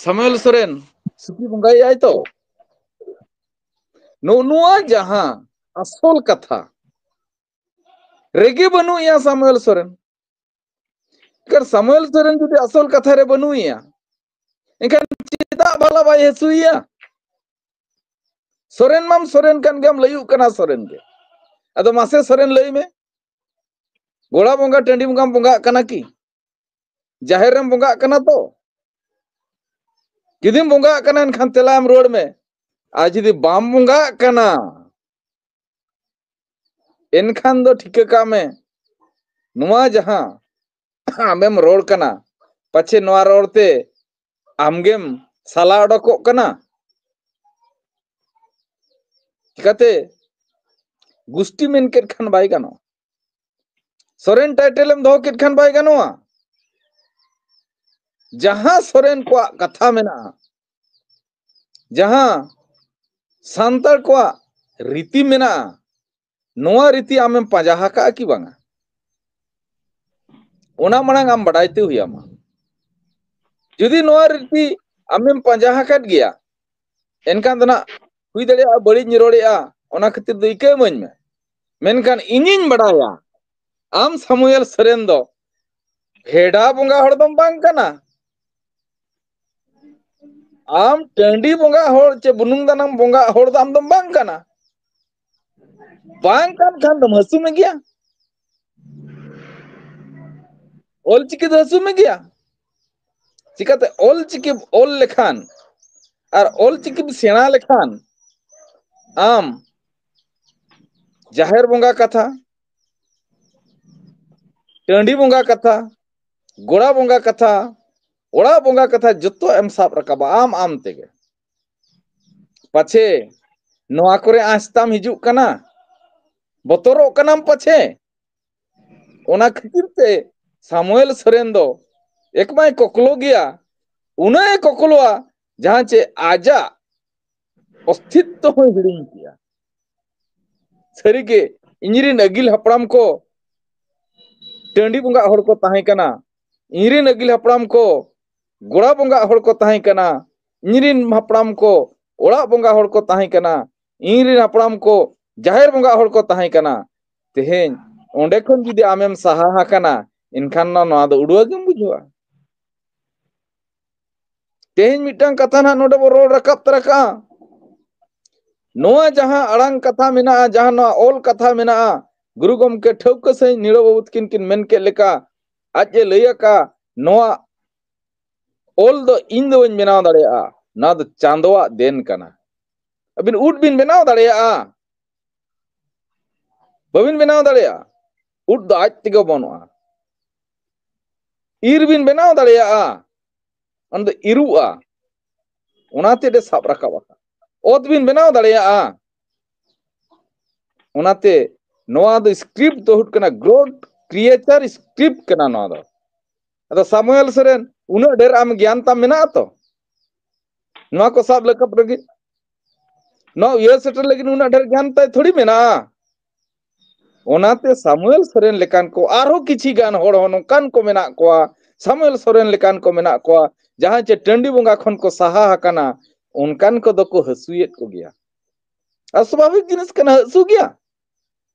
ᱥᱟᱢᱩᱭᱮᱞ ᱥᱚᱨᱮᱱ ᱥᱩᱠᱨᱤ ᱵᱚᱸᱜᱟᱭᱟᱭ ᱛᱚ᱾ ᱱᱚᱜᱼᱚ ᱱᱚᱣᱟ ᱡᱟᱦᱟᱸ ᱟᱥᱚᱞ ᱠᱟᱛᱷᱟ ᱨᱮᱜᱮ ᱵᱟᱹᱱᱩᱜ ᱮᱭᱟ ᱥᱟᱢᱩᱭᱮᱞ ᱥᱚᱨᱮᱱ᱾ ᱮᱱᱠᱷᱟᱱ ᱥᱟᱢᱩᱭᱮᱞ ᱥᱚᱨᱮᱱ ᱡᱩᱫᱤ ᱟᱥᱚᱞ ᱠᱟᱛᱷᱟ ᱨᱮ ᱵᱟᱹᱱᱩᱜ ᱮᱭᱟ, ᱮᱱᱠᱷᱟᱱ ᱪᱮᱫᱟᱜ ᱵᱷᱟᱞᱟ ᱵᱟᱭ ᱦᱟᱹᱥᱩᱭᱮᱭᱟ? ᱥᱚᱨᱮᱱ ᱢᱟᱢ ᱥᱚᱨᱮᱱ ᱠᱟᱱ ᱜᱮᱭᱟᱢ, ᱞᱟᱹᱭᱩᱜ ᱠᱟᱱᱟ ᱥᱚᱨᱮᱱ ᱜᱮ᱾ ᱟᱫᱚ ᱢᱟᱥᱮ ᱥᱚᱨᱮᱱ ᱞᱟᱹᱭ ᱢᱮ, ᱜᱚᱲᱟ ᱵᱚᱸᱜᱟ ᱴᱟᱺᱰᱤ ᱵᱚᱸᱜᱟᱢ ᱵᱚᱸᱜᱟᱜ ᱠᱟᱱᱟ ᱠᱤ? ᱡᱟᱦᱮᱨ ᱨᱮᱢ ᱵᱚᱸᱜᱟᱜ ᱠᱟᱱᱟ ᱛᱚ? ᱡᱩᱫᱤᱢ ᱵᱚᱸᱜᱟᱜ ᱠᱟᱱᱟ, ᱮᱱᱠᱷᱟᱱ ᱛᱮᱞᱟ ᱮᱢ ᱨᱩᱣᱟᱹᱲ ᱢᱮ᱾ ᱟᱨ ᱡᱩᱫᱤ ᱵᱟᱢ ᱵᱚᱸᱜᱟᱜ ᱠᱟᱱᱟ, ᱮᱱᱠᱷᱟᱱ ᱫᱚ ᱴᱷᱤᱠᱟᱹ ᱠᱟᱜ ᱢᱮ, ᱱᱚᱣᱟ ᱡᱟᱦᱟᱸ ᱟᱢᱮᱢ ᱨᱚᱲ ᱠᱟᱱᱟ, ᱯᱟᱪᱷᱮ ᱱᱚᱣᱟ ᱨᱚᱲ ᱛᱮ ᱟᱢᱜᱮᱢ ᱥᱟᱞᱟ ᱚᱰᱚᱠᱚᱜ ᱠᱟᱱᱟ᱾ ᱪᱤᱠᱟᱛᱮ? ᱜᱩᱥᱴᱤ ᱢᱮᱱ ᱠᱮᱫ ᱠᱷᱟᱱ ᱵᱟᱭ ᱜᱟᱱᱚᱜᱼᱟ, ᱥᱚᱨᱮᱱ ᱴᱟᱭᱴᱮᱞ ᱮᱢ ᱫᱚᱦᱚ ᱠᱮᱫ ᱠᱷᱟᱱ ᱵᱟᱭ ᱜᱟᱱᱚᱜᱼᱟ᱾ ᱡᱟᱦᱟᱸ ᱥᱚᱨᱮᱱ ᱠᱚᱣᱟᱜ ᱠᱟᱛᱷᱟ ᱢᱮᱱᱟᱜᱼᱟ, ᱡᱟᱦᱟᱸ ᱥᱟᱱᱛᱟᱲ ᱠᱚᱣᱟᱜ ᱨᱤᱛᱤ ᱢᱮᱱᱟᱜᱼᱟ, ᱱᱚᱣᱟ ᱨᱤᱛᱤ ᱟᱢᱮᱢ ᱯᱟᱸᱡᱟ ᱟᱠᱟᱫᱼᱟ ᱠᱤ ᱵᱟᱝᱟ? ᱚᱱᱟ ᱢᱟᱲᱟᱝ ᱟᱢ ᱵᱟᱰᱟᱭ ᱛᱮ ᱦᱩᱭ ᱟᱢᱟ᱾ ᱡᱩᱫᱤ ᱱᱚᱣᱟ ᱨᱤᱛᱤ ᱟᱢᱮᱢ ᱯᱟᱸᱡᱟ ᱟᱠᱟᱫ ᱜᱮᱭᱟ, ᱮᱱᱠᱷᱟᱱ ᱫᱚ ᱱᱟᱜ ᱦᱩᱭ ᱫᱟᱲᱮᱭᱟᱜᱼᱟ ᱵᱟᱹᱲᱤᱡ ᱤᱧ ᱨᱚᱲᱮᱜᱼᱟ, ᱚᱱᱟ ᱠᱷᱟᱹᱛᱤᱨ ᱫᱚ ᱤᱠᱟᱹ ᱤᱢᱟᱹᱧ ᱢᱮ᱾ ᱢᱮᱱᱠᱷᱟᱱ ᱤᱧᱤᱧ ᱵᱟᱰᱟᱭᱟ, ᱟᱢ ᱥᱟᱢᱩᱭᱮᱞ ᱥᱚᱨᱮᱱ ᱫᱚ ᱵᱷᱮᱰᱟ ᱵᱚᱸᱜᱟ ᱦᱚᱲ ᱫᱚᱢ ᱵᱟᱝ ᱠᱟᱱᱟ᱾ ᱟᱢ ᱴᱟᱺᱰᱤ ᱵᱚᱸᱜᱟ ᱦᱚᱲ ᱪᱮ ᱵᱩᱱᱩᱢ ᱫᱟᱱᱟᱝ ᱵᱚᱸᱜᱟ ᱦᱚᱲ ᱫᱚ ᱟᱢ ᱫᱚᱢ ᱵᱟᱝ ᱠᱟᱱᱟ᱾ ᱵᱟᱝ ᱠᱟᱱ ᱠᱷᱟᱱ ᱫᱚᱢ ᱦᱟᱹᱥᱩ ᱢᱮᱜᱮᱭᱟ᱾ ᱚᱞᱪᱤᱠᱤ ᱫᱚ ᱦᱟᱹᱥᱩ ᱢᱮᱜᱮᱭᱟ᱾ ᱪᱤᱠᱟᱛᱮ? ᱚᱞᱪᱤᱠᱤ ᱚᱞ ᱞᱮᱠᱷᱟᱱ ᱟᱨ ᱚᱞᱪᱤᱠᱤᱢ ᱥᱮᱬᱟ ᱞᱮᱠᱷᱟᱱ ᱟᱢ ᱡᱟᱦᱮᱨ ᱵᱚᱸᱜᱟ ᱠᱟᱛᱷᱟ, ᱴᱟᱺᱰᱤ ᱵᱚᱸᱜᱟ ᱠᱟᱛᱷᱟ, ᱜᱚᱲᱟ ᱵᱚᱸᱜᱟ ᱠᱟᱛᱷᱟ, ᱚᱲᱟᱜ ᱵᱚᱸᱜᱟ ᱠᱟᱛᱷᱟ ᱡᱚᱛᱚ ᱮᱢ ᱥᱟᱵ ᱨᱟᱠᱟᱵᱟ ᱟᱢ ᱟᱢ ᱛᱮᱜᱮ᱾ ᱯᱟᱪᱷᱮ ᱱᱚᱣᱟ ᱠᱚᱨᱮ ᱟᱸᱥ ᱛᱟᱢ ᱦᱤᱡᱩᱜ ᱠᱟᱱᱟ, ᱵᱚᱛᱚᱨᱚᱜ ᱠᱟᱱᱟᱢ ᱯᱟᱪᱷᱮ᱾ ᱚᱱᱟ ᱠᱷᱟᱹᱛᱤᱨ ᱛᱮ ᱥᱟᱢᱩᱭᱮᱞ ᱥᱚᱨᱮᱱ ᱫᱚ ᱮᱠᱢᱟᱭ ᱠᱚᱠᱞᱚ ᱜᱮᱭᱟ, ᱩᱱᱟᱹᱜ ᱮ ᱠᱚᱠᱞᱚᱣᱟ ᱡᱟᱦᱟᱸ ᱪᱮ ᱟᱡᱟᱜ ᱚᱥᱛᱷᱤᱛᱛᱚ ᱦᱚᱸᱭ ᱦᱤᱲᱤᱧ ᱠᱮᱜᱼᱟ᱾ ᱥᱟᱹᱨᱤᱜᱮ ᱤᱧᱨᱮᱱ ᱟᱹᱜᱤᱞ ᱦᱟᱯᱲᱟᱢ ᱠᱚ ᱴᱟᱺᱰᱤ ᱵᱚᱸᱜᱟ ᱦᱚᱲ ᱠᱚ ᱛᱟᱦᱮᱸ ᱠᱟᱱᱟ, ᱤᱧᱨᱮᱱ ᱟᱹᱜᱤᱞ ᱦᱟᱯᱲᱟᱢ ᱠᱚ ᱜᱚᱲᱟ ᱵᱚᱸᱜᱟ ᱦᱚᱲ ᱠᱚ ᱛᱟᱦᱮᱸ ᱠᱟᱱᱟ, ᱤᱧᱨᱮᱱ ᱦᱟᱯᱲᱟᱢ ᱠᱚ ᱚᱲᱟᱜ ᱵᱚᱸᱜᱟ ᱦᱚᱲ ᱠᱚ ᱛᱟᱦᱮᱸ ᱠᱟᱱᱟ, ᱤᱧᱨᱮᱱ ᱦᱟᱯᱲᱟᱢ ᱠᱚ ᱡᱟᱦᱮᱨ ᱵᱚᱸᱜᱟ ᱦᱚᱲ ᱠᱚ ᱛᱟᱦᱮᱸ ᱠᱟᱱᱟ᱾ ᱛᱮᱦᱮᱧ ᱚᱸᱰᱮ ᱠᱷᱚᱱ ᱡᱩᱫᱤ ᱟᱢᱮᱢ ᱥᱟᱦᱟ ᱟᱠᱟᱱᱟ, ᱮᱱᱠᱷᱟᱱ ᱱᱚᱣᱟ ᱫᱚ ᱩᱰᱩᱣᱟᱹ ᱜᱮᱢ ᱵᱩᱡᱷᱟᱹᱣᱟ᱾ ᱛᱮᱦᱮᱧ ᱢᱤᱫᱴᱟᱝ ᱠᱟᱛᱷᱟ ᱱᱟᱦᱟᱜ ᱱᱚᱰᱮ ᱵᱚ ᱨᱚᱲ ᱨᱟᱠᱟᱵ ᱛᱚᱨᱟ ᱠᱟᱜᱼᱟ᱾ ᱱᱚᱣᱟ ᱡᱟᱦᱟᱸ ᱟᱲᱟᱝ ᱠᱟᱛᱷᱟ ᱢᱮᱱᱟᱜᱼᱟ, ᱡᱟᱦᱟᱸ ᱱᱚᱣᱟ ᱚᱞ ᱠᱟᱛᱷᱟ ᱢᱮᱱᱟᱜᱼᱟ, ᱜᱩᱨᱩ ᱜᱚᱢᱠᱮ ᱴᱷᱟᱹᱣᱠᱟᱹ ᱥᱟᱺᱦᱤᱡ ᱱᱤᱲᱚ ᱵᱟᱹᱵᱩ ᱛᱟᱹᱠᱤᱱ ᱠᱤᱱ ᱢᱮᱱ ᱠᱮᱫ ᱞᱮᱠᱟ, ᱟᱡ ᱮ ᱞᱟᱹᱭ ᱟᱠᱟᱫ, ᱱᱚᱣᱟ ᱚᱞ ᱫᱚ ᱤᱧ ᱫᱚ ᱵᱟᱹᱧ ᱵᱮᱱᱟᱣ ᱫᱟᱲᱮᱭᱟᱜᱼᱟ, ᱱᱚᱣᱟ ᱫᱚ ᱪᱟᱸᱫᱚᱣᱟᱜ ᱫᱮᱱ ᱠᱟᱱᱟ᱾ ᱟᱹᱵᱤᱱ ᱩᱫ ᱵᱤᱱ ᱵᱮᱱᱟᱣ ᱫᱟᱲᱮᱭᱟᱜᱼᱟ? ᱵᱟᱹᱵᱤᱱ ᱵᱮᱱᱟᱣ ᱫᱟᱲᱮᱭᱟᱜᱼᱟ᱾ ᱩᱫ ᱫᱚ ᱟᱡ ᱛᱮᱜᱮ ᱚᱢᱚᱱᱚᱜᱼᱟ᱾ ᱤᱨ ᱵᱤᱱ ᱵᱮᱱᱟᱣ ᱫᱟᱲᱮᱭᱟᱜᱼᱟ, ᱚᱱᱟ ᱫᱚ ᱤᱨᱩᱜᱼᱟ᱾ ᱚᱱᱟᱛᱮ ᱟᱡ ᱮ ᱥᱟᱵ ᱨᱟᱠᱟᱵ ᱟᱠᱟᱫ᱾ ᱚᱛ ᱵᱤᱱ ᱵᱮᱱᱟᱣ ᱫᱟᱲᱮᱭᱟᱜᱼᱟ᱾ ᱚᱱᱟᱛᱮ ᱱᱚᱣᱟ ᱫᱚ ᱥᱠᱨᱤᱯᱴ ᱫᱚ ᱦᱩᱭᱩᱜ ᱠᱟᱱᱟ, ᱜᱨᱚᱰ ᱠᱨᱤᱭᱮᱪᱟᱨ ᱥᱠᱨᱤᱯᱴ ᱠᱟᱱᱟ ᱱᱚᱣᱟ ᱫᱚ᱾ ᱟᱫᱚ ᱥᱟᱢᱩᱭᱮᱞ ᱥᱚᱨᱮᱱ, ᱩᱱᱟᱹᱜ ᱰᱷᱮᱨ ᱟᱢ ᱜᱮᱭᱟᱱ ᱛᱟᱢ ᱢᱮᱱᱟᱜᱼᱟ ᱛᱚ? ᱱᱚᱣᱟ ᱠᱚ ᱥᱟᱵ ᱨᱟᱠᱟᱵ ᱞᱟᱹᱜᱤᱫ, ᱱᱚᱣᱟ ᱩᱭᱦᱟᱹᱨ ᱥᱮᱴᱮᱨ ᱞᱟᱹᱜᱤᱫ ᱩᱱᱟᱹᱜ ᱰᱷᱮᱨ ᱜᱮᱭᱟᱱ ᱛᱟᱭ ᱛᱷᱚᱲᱤ ᱢᱮᱱᱟᱜᱼᱟ᱾ ᱚᱱᱟᱛᱮ ᱥᱟᱢᱩᱭᱮᱞ ᱥᱚᱨᱮᱱ ᱞᱮᱠᱟᱱ ᱠᱚ, ᱟᱨᱦᱚᱸ ᱠᱤᱪᱷᱤ ᱜᱟᱱ ᱦᱚᱲ ᱦᱚᱸ ᱱᱚᱝᱠᱟᱱ ᱠᱚ ᱢᱮᱱᱟᱜ ᱠᱚᱣᱟ, ᱥᱟᱢᱩᱭᱮᱞ ᱥᱚᱨᱮᱱ ᱞᱮᱠᱟᱱ ᱠᱚ ᱢᱮᱱᱟᱜ ᱠᱚᱣᱟ, ᱡᱟᱦᱟᱸᱭ ᱪᱮ ᱴᱟᱺᱰᱤ ᱵᱚᱸᱜᱟ ᱠᱷᱚᱱ ᱠᱚ ᱥᱟᱦᱟ ᱟᱠᱟᱱᱟ, ᱚᱱᱠᱟᱱ ᱠᱚᱫᱚ ᱠᱚ ᱦᱟᱹᱥᱩᱭᱮᱫ ᱠᱚᱜᱮᱭᱟ᱾ ᱟᱨ ᱥᱟᱵᱷᱟᱵᱤᱠ ᱡᱤᱱᱤᱥ ᱠᱟᱱᱟ, ᱦᱟᱹᱥᱩ ᱜᱮᱭᱟ᱾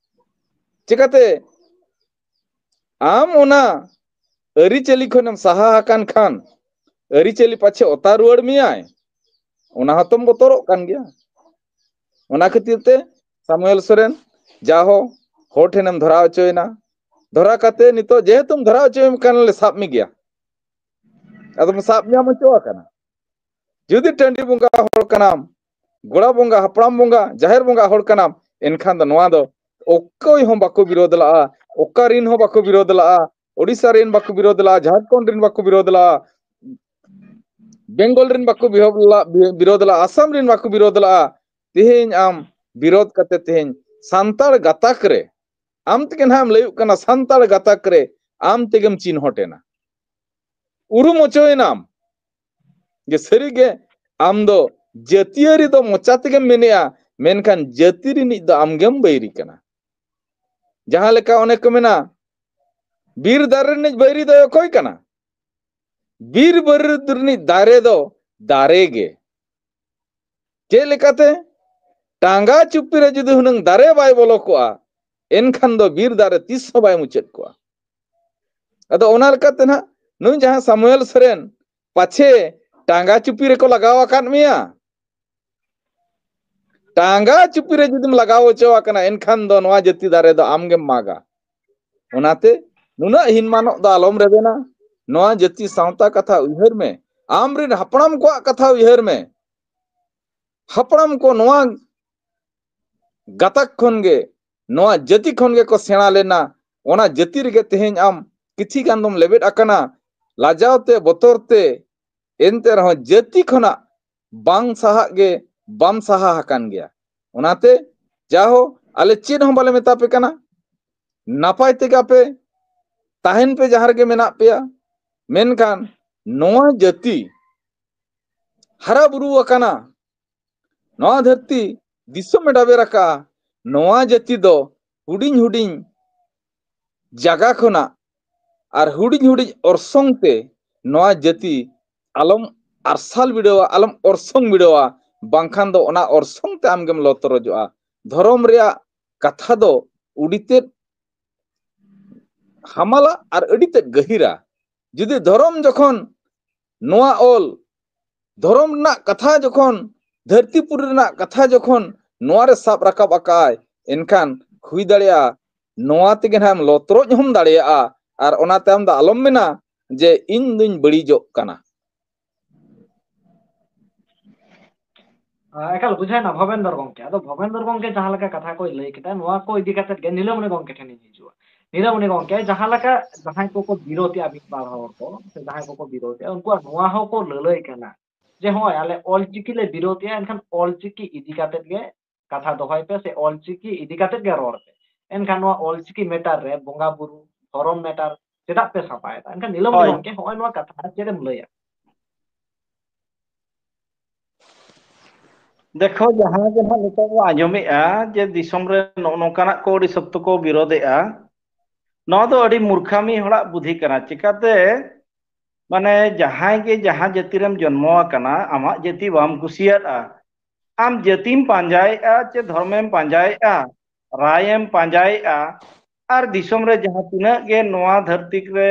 ᱪᱤᱠᱟᱹᱛᱮ? ᱟᱢ ᱚᱱᱟ ᱟᱹᱨᱤᱪᱟᱹᱞᱤ ᱠᱷᱚᱱᱮᱢ ᱥᱟᱦᱟ ᱟᱠᱟᱱ ᱠᱷᱟᱱ, ᱟᱹᱨᱤᱪᱟᱹᱞᱤ ᱯᱟᱪᱷᱮ ᱚᱛᱟ ᱨᱩᱣᱟᱹᱲ ᱢᱮᱭᱟᱭ, ᱚᱱᱟ ᱦᱚᱸᱛᱚᱢ ᱵᱚᱛᱚᱨᱚᱜ ᱠᱟᱱ ᱜᱮᱭᱟ᱾ ᱚᱱᱟ ᱠᱷᱟᱹᱛᱤᱨ ᱛᱮ ᱥᱟᱢᱩᱭᱮᱞ ᱥᱚᱨᱮᱱ, ᱡᱟᱦᱳ, ᱦᱚᱲ ᱴᱷᱮᱱᱮᱢ ᱫᱷᱚᱨᱟᱣ ᱦᱚᱪᱚᱭᱮᱱᱟ, ᱫᱷᱚᱨᱟ ᱠᱟᱛᱮ ᱱᱤᱛᱚᱜ ᱡᱮᱦᱮᱛᱩᱢ ᱫᱷᱚᱨᱟᱣ ᱦᱚᱪᱚᱭᱮᱢ ᱠᱟᱱ ᱞᱮ ᱥᱟᱵ ᱢᱮᱜᱮᱭᱟ, ᱟᱫᱚᱢ ᱥᱟᱵ ᱧᱟᱢ ᱦᱚᱪᱚ ᱟᱠᱟᱱᱟ᱾ ᱡᱩᱫᱤ ᱴᱟᱺᱰᱤ ᱵᱚᱸᱜᱟ ᱦᱚᱲ ᱠᱟᱱᱟᱢ, ᱜᱚᱲᱟ ᱵᱚᱸᱜᱟ, ᱦᱟᱯᱲᱟᱢ ᱵᱚᱸᱜᱟ, ᱡᱟᱦᱮᱨ ᱵᱚᱸᱜᱟ ᱦᱚᱲ ᱠᱟᱱᱟᱢ, ᱮᱱᱠᱷᱟᱱ ᱫᱚ ᱱᱚᱣᱟ ᱫᱚ ᱚᱠᱚᱭ ᱦᱚᱸ ᱵᱟᱠᱚ ᱵᱤᱨᱳᱫ ᱞᱟᱜᱼᱟ, ᱚᱠᱟ ᱨᱤᱱ ᱦᱚᱸ ᱵᱟᱠᱚ ᱵᱤᱨᱳᱫ ᱞᱟᱜᱼᱟ, ᱳᱰᱤᱥᱟ ᱨᱤᱱ ᱵᱟᱠᱚ ᱵᱤᱨᱳᱫ ᱞᱟᱜᱼᱟ, ᱡᱷᱟᱲᱠᱷᱚᱸᱰ ᱨᱤᱱ ᱵᱟᱠᱚ ᱵᱤᱨᱳᱫ ᱞᱟᱜᱼᱟ, ᱵᱮᱝᱜᱚᱞ ᱨᱤᱱ ᱵᱟᱠᱚ ᱵᱤᱦᱳᱵ ᱞᱟ-, ᱵᱤ-, ᱵᱤᱨᱳᱫ ᱞᱟᱜᱼᱟ, ᱟᱥᱟᱢ ᱨᱤᱱ ᱵᱟᱠᱚ ᱵᱤᱨᱳᱫ ᱞᱟᱜᱼᱟ᱾ ᱛᱮᱦᱮᱧ ᱟᱢ ᱵᱤᱨᱳᱫ ᱠᱟᱛᱮ ᱛᱮᱦᱮᱧ ᱥᱟᱱᱛᱟᱲ ᱜᱟᱛᱟᱠ ᱨᱮ, ᱟᱢ ᱛᱮᱜᱮ ᱱᱟᱦᱟᱜ ᱮᱢ ᱞᱟᱹᱭᱩᱜ ᱠᱟᱱᱟ, ᱥᱟᱱᱛᱟᱲ ᱜᱟᱛᱟᱠ ᱨᱮ ᱟᱢ ᱛᱮᱜᱮᱢ ᱪᱤᱱᱦᱚᱴ ᱮᱱᱟ, ᱩᱨᱩᱢ ᱦᱚᱪᱚᱭᱮᱱᱟᱢ᱾ ᱡᱮ ᱥᱟᱹᱨᱤᱜᱮ ᱟᱢ ᱫᱚ ᱡᱟᱹᱛᱤᱭᱟᱹᱨᱤ ᱫᱚ ᱢᱚᱪᱟ ᱛᱮᱜᱮᱢ ᱢᱮᱱᱮᱜᱼᱟ, ᱢᱮᱱᱠᱷᱟᱱ ᱡᱟᱹᱛᱤ ᱨᱤᱱᱤᱡ ᱫᱚ ᱟᱢᱜᱮᱢ ᱵᱟᱹᱭᱨᱤ ᱠᱟᱱᱟ᱾ ᱡᱟᱦᱟᱸ ᱞᱮᱠᱟ ᱚᱱᱮ ᱠᱚ ᱢᱮᱱᱟ, ᱵᱤᱨ ᱫᱟᱨᱮ ᱨᱤᱱᱤᱡ ᱵᱟᱹᱭᱨᱤ ᱫᱚ ᱚᱠᱚᱭ ᱠᱟᱱᱟ? ᱵᱤᱨ ᱵᱟᱹᱨᱩᱫ ᱨᱤᱱᱤᱡ ᱫᱟᱨᱮ ᱫᱚ ᱫᱟᱨᱮ ᱜᱮ᱾ ᱪᱮᱫ ᱞᱮᱠᱟᱛᱮ? ᱴᱟᱸᱜᱟ ᱪᱩᱯᱤ ᱨᱮ ᱡᱩᱫᱤ ᱦᱩᱱᱟᱹᱝ ᱫᱟᱨᱮ ᱵᱟᱭ ᱵᱚᱞᱚ ᱠᱚᱜᱼᱟ, ᱮᱱᱠᱷᱟᱱ ᱫᱚ ᱵᱤᱨ ᱫᱟᱨᱮ ᱛᱤᱥ ᱦᱚᱸ ᱵᱟᱭ ᱢᱩᱪᱟᱹᱫ ᱠᱚᱜᱼᱟ᱾ ᱟᱫᱚ ᱚᱱᱟ ᱞᱮᱠᱟᱛᱮ ᱱᱟᱦᱟᱜ ᱱᱩᱭ ᱡᱟᱦᱟᱸ ᱥᱟᱢᱩᱭᱮᱞ ᱥᱚᱨᱮᱱ, ᱯᱟᱪᱷᱮ ᱴᱟᱸᱜᱟ ᱪᱩᱯᱤ ᱨᱮᱠᱚ ᱞᱟᱜᱟᱣ ᱟᱠᱟᱫ ᱢᱮᱭᱟ᱾ ᱴᱟᱸᱜᱟ ᱪᱩᱯᱤ ᱨᱮ ᱡᱩᱫᱤᱢ ᱞᱟᱜᱟᱣ ᱦᱚᱪᱚ ᱟᱠᱟᱱᱟ, ᱮᱱᱠᱷᱟᱱ ᱫᱚ ᱱᱚᱣᱟ ᱡᱟᱹᱛᱤ ᱫᱟᱨᱮ ᱫᱚ ᱟᱢᱜᱮᱢ ᱢᱟᱜᱟ᱾ ᱚᱱᱟᱛᱮ ᱱᱩᱱᱟᱹᱜ ᱦᱤᱱᱢᱟᱱᱚᱜ ᱫᱚ ᱟᱞᱚᱢ ᱨᱮᱵᱮᱱᱟ᱾ ᱱᱚᱣᱟ ᱡᱟᱹᱛᱤ ᱥᱟᱶᱛᱟ ᱠᱟᱛᱷᱟ ᱩᱭᱦᱟᱹᱨ ᱢᱮ, ᱟᱢ ᱨᱮᱱ ᱦᱟᱯᱲᱟᱢ ᱠᱚᱣᱟᱜ ᱠᱟᱛᱷᱟ ᱩᱭᱦᱟᱹᱨ ᱢᱮ᱾ ᱦᱟᱯᱲᱟᱢ ᱠᱚ ᱱᱚᱣᱟ ᱜᱟᱛᱟᱠ ᱠᱷᱚᱱ ᱜᱮ, ᱱᱚᱣᱟ ᱡᱟᱹᱛᱤ ᱠᱷᱚᱱ ᱜᱮᱠᱚ ᱥᱮᱬᱟ ᱞᱮᱱᱟ᱾ ᱚᱱᱟ ᱡᱟᱹᱛᱤ ᱨᱮᱜᱮ ᱛᱮᱦᱮᱧ ᱟᱢ ᱠᱤᱪᱷᱤ ᱜᱟᱱ ᱫᱚᱢ ᱞᱮᱵᱮᱫ ᱟᱠᱟᱱᱟ, ᱞᱟᱡᱟᱣ ᱛᱮ, ᱵᱚᱛᱚᱨ ᱛᱮ᱾ ᱮᱱᱛᱮ ᱨᱮᱦᱚᱸ ᱡᱟᱹᱛᱤ ᱠᱷᱚᱱᱟᱜ ᱵᱟᱝ ᱥᱟᱦᱟᱜ ᱜᱮ ᱵᱟᱢ ᱥᱟᱦᱟ ᱟᱠᱟᱱ ᱜᱮᱭᱟ᱾ ᱚᱱᱟᱛᱮ ᱡᱟᱦᱳ, ᱟᱞᱮ ᱪᱮᱫ ᱦᱚᱸ ᱵᱟᱞᱮ ᱢᱮᱛᱟ ᱯᱮ ᱠᱟᱱᱟ, ᱱᱟᱯᱟᱭ ᱛᱮᱜᱮ ᱟᱯᱮ ᱛᱟᱦᱮᱱ ᱯᱮ ᱡᱟᱦᱟᱸ ᱨᱮᱜᱮ ᱢᱮᱱᱟᱜ ᱯᱮᱭᱟ᱾ ᱢᱮᱱᱠᱷᱟᱱ ᱱᱚᱣᱟ ᱡᱟᱹᱛᱤ ᱦᱟᱨᱟ ᱵᱩᱨᱩ ᱟᱠᱟᱱᱟ, ᱱᱚᱣᱟ ᱫᱷᱟᱹᱨᱛᱤ ᱫᱤᱥᱚᱢ ᱮ ᱰᱟᱵᱮᱨ ᱟᱠᱟᱫᱼᱟ, ᱱᱚᱣᱟ ᱡᱟᱹᱛᱤ ᱫᱚ ᱦᱩᱰᱤᱧ ᱦᱩᱰᱤᱧ ᱡᱟᱭᱜᱟ ᱠᱷᱚᱱᱟᱜ ᱟᱨ ᱦᱩᱰᱤᱧ ᱦᱩᱰᱤᱧ ᱚᱨᱥᱚᱝ ᱛᱮ ᱱᱚᱣᱟ ᱡᱟᱹᱛᱤ ᱟᱞᱚᱢ ᱟᱨᱥᱟᱞ ᱵᱤᱰᱟᱹᱣᱟ, ᱟᱞᱚᱢ ᱚᱨᱥᱚᱝ ᱵᱤᱰᱟᱹᱣᱟ, ᱵᱟᱝᱠᱷᱟᱱ ᱫᱚ ᱚᱱᱟ ᱚᱨᱥᱚᱝ ᱛᱮ ᱟᱢᱜᱮᱢ ᱞᱚᱛᱨᱚᱡᱚᱜᱼᱟ᱾ ᱫᱷᱚᱨᱚᱢ ᱨᱮᱭᱟᱜ ᱠᱟᱛᱷᱟ ᱫᱚ ᱟᱹᱰᱤ ᱛᱮᱫ ᱦᱟᱢᱟᱞᱟ ᱟᱨ ᱟᱹᱰᱤ ᱛᱮᱫ ᱜᱟᱹᱦᱤᱨᱟ᱾ ᱡᱩᱫᱤ ᱫᱷᱚᱨᱚᱢ ᱡᱚᱠᱷᱚᱱ, ᱱᱚᱣᱟ ᱚᱞ, ᱫᱷᱚᱨᱚᱢ ᱨᱮᱱᱟᱜ ᱠᱟᱛᱷᱟ ᱡᱚᱠᱷᱚᱱ, ᱫᱷᱟᱹᱨᱛᱤ ᱯᱩᱨᱤ ᱨᱮᱱᱟᱜ ᱠᱟᱛᱷᱟ ᱡᱚᱠᱷᱚᱱ ᱱᱚᱣᱟ ᱨᱮ ᱥᱟᱵ ᱨᱟᱠᱟᱵ ᱟᱠᱟᱫᱼᱟᱭ, ᱮᱱᱠᱷᱟᱱ ᱦᱩᱭ ᱫᱟᱲᱮᱭᱟᱜᱼᱟ ᱱᱚᱣᱟ ᱛᱮᱜᱮ ᱱᱟᱦᱟᱜ ᱮᱢ ᱞᱚᱛᱨᱚᱡ ᱦᱚᱸᱢ ᱫᱟᱲᱮᱭᱟᱜᱼᱟ᱾ ᱟᱨ ᱚᱱᱟ ᱛᱟᱭᱚᱢ ᱫᱚ ᱟᱞᱚᱢ ᱢᱮᱱᱟ ᱡᱮ ᱤᱧ ᱫᱩᱧ ᱵᱟᱹᱲᱤᱡᱚᱜ ᱠᱟᱱᱟ᱾ ᱟᱸ, ᱮᱠᱟᱞ ᱵᱩᱡᱷᱟᱹᱣᱮᱱᱟ ᱵᱷᱚᱵᱮᱱᱫᱚᱨ ᱜᱚᱝᱠᱮ᱾ ᱟᱫᱚ ᱵᱷᱚᱵᱮᱱᱫᱚᱨ ᱜᱚᱝᱠᱮ ᱡᱟᱦᱟᱸ ᱞᱮᱠᱟ ᱠᱟᱛᱷᱟ ᱠᱚᱭ ᱞᱟᱹᱭ ᱠᱮᱫᱟ, ᱱᱚᱣᱟ ᱠᱚ ᱤᱫᱤ ᱠᱟᱛᱮᱫ ᱜᱮ ᱱᱤᱞᱟᱹᱢᱚᱬᱤ ᱜᱚᱝᱠᱮ ᱴᱷᱮᱱᱤᱧ ᱦᱤᱡᱩᱜᱼᱟ᱾ ᱱᱤᱞᱟᱹᱢᱚᱬᱤ ᱜᱚᱝᱠᱮ, ᱡᱟᱦᱟᱸ ᱞᱮᱠᱟ ᱡᱟᱦᱟᱸᱭ ᱠᱚᱠᱚ ᱵᱤᱨᱳᱫᱮᱜᱼᱟ, ᱢᱤᱫ ᱵᱟᱨ ᱦᱚᱲ ᱠᱚ ᱥᱮ ᱡᱟᱦᱟᱸᱭ ᱠᱚᱠᱚ ᱵᱤᱨᱳᱫᱮᱜᱼᱟ, ᱩᱱᱠᱩᱣᱟᱜ ᱱᱚᱣᱟ ᱦᱚᱸᱠᱚ ᱞᱟᱹᱞᱟᱹᱭ ᱠᱟᱱᱟ ᱡᱮ ᱦᱚᱸᱜᱼᱚᱭ ᱟᱞᱮ ᱚᱞᱪᱤᱠᱤ ᱞᱮ ᱵᱤᱨᱳᱫᱮᱜᱼᱟ, ᱮᱱᱠᱷᱟᱱ ᱚᱞᱪᱤᱠᱤ ᱤᱫᱤ ᱠᱟᱛᱮᱫ ᱜᱮ ᱠᱟᱛᱷᱟ ᱫᱚᱦᱚᱭ ᱯᱮ ᱥᱮ ᱚᱞᱪᱤᱠᱤ ᱤᱫᱤ ᱠᱟᱛᱮᱫ ᱜᱮ ᱨᱚᱲ ᱯᱮ᱾ ᱮᱱᱠᱷᱟᱱ ᱱᱚᱣᱟ ᱚᱞᱪᱤᱠᱤ ᱢᱮᱴᱟᱨ ᱨᱮ ᱵᱚᱸᱜᱟ ᱵᱩᱨᱩ, ᱫᱷᱚᱨᱚᱢ ᱢᱮᱴᱟᱨ ᱪᱮᱫᱟᱜ ᱯᱮ ᱥᱟᱯᱷᱟᱭᱮᱫᱟ? ᱮᱱᱠᱷᱟᱱ ᱱᱤᱞᱟᱹᱢᱚᱬᱤ ᱦᱳᱭ᱾ ᱜᱚᱝᱠᱮ, ᱦᱚᱸᱜᱼᱚᱭ ᱱᱚᱣᱟ ᱠᱟᱛᱷᱟ ᱪᱮᱫ ᱮᱢ ᱞᱟᱹᱭᱟ? ᱫᱮᱠᱷᱚ, ᱡᱟᱦᱟᱸ ᱜᱮ ᱱᱟᱦᱟᱜ ᱱᱤᱛᱚᱜ ᱵᱚ ᱟᱸᱡᱚᱢᱮᱜᱼᱟ ᱡᱮ ᱫᱤᱥᱚᱢ ᱨᱮ ᱱᱚᱜᱼᱚ ᱱᱚᱝᱠᱟᱱᱟᱜ ᱠᱚ ᱟᱹᱰᱤ ᱥᱚᱠᱛᱚ ᱠᱚ ᱵᱤᱨᱳᱫᱮᱜᱼᱟ, ᱱᱚᱣᱟ ᱫᱚ ᱟᱹᱰᱤ ᱢᱩᱨᱠᱷᱟᱢᱤ ᱦᱚᱲᱟᱜ ᱵᱩᱫᱷᱤ ᱠᱟᱱᱟ᱾ ᱪᱤᱠᱟᱛᱮ? ᱢᱟᱱᱮ, ᱡᱟᱦᱟᱸᱭ ᱜᱮ ᱡᱟᱦᱟᱸ ᱡᱟᱹᱛᱤ ᱨᱮᱢ ᱡᱚᱱᱢᱚ ᱟᱠᱟᱱᱟ, ᱟᱢᱟᱜ ᱡᱟᱹᱛᱤ ᱵᱟᱢ ᱠᱩᱥᱤᱭᱟᱫᱼᱟ, ᱟᱢ ᱡᱟᱹᱛᱤᱢ ᱯᱟᱸᱡᱟᱭᱮᱫᱼᱟ ᱪᱮ ᱫᱷᱚᱨᱢᱮᱢ ᱯᱟᱸᱡᱟᱭᱮᱫᱼᱟ, ᱨᱟᱭᱮᱢ ᱯᱟᱸᱡᱟᱭᱮᱫᱼᱟ, ᱟᱨ ᱫᱤᱥᱚᱢ ᱨᱮ ᱡᱟᱦᱟᱸ ᱛᱤᱱᱟᱹᱜ ᱜᱮ ᱱᱚᱣᱟ ᱫᱷᱟᱹᱨᱛᱤ ᱨᱮ,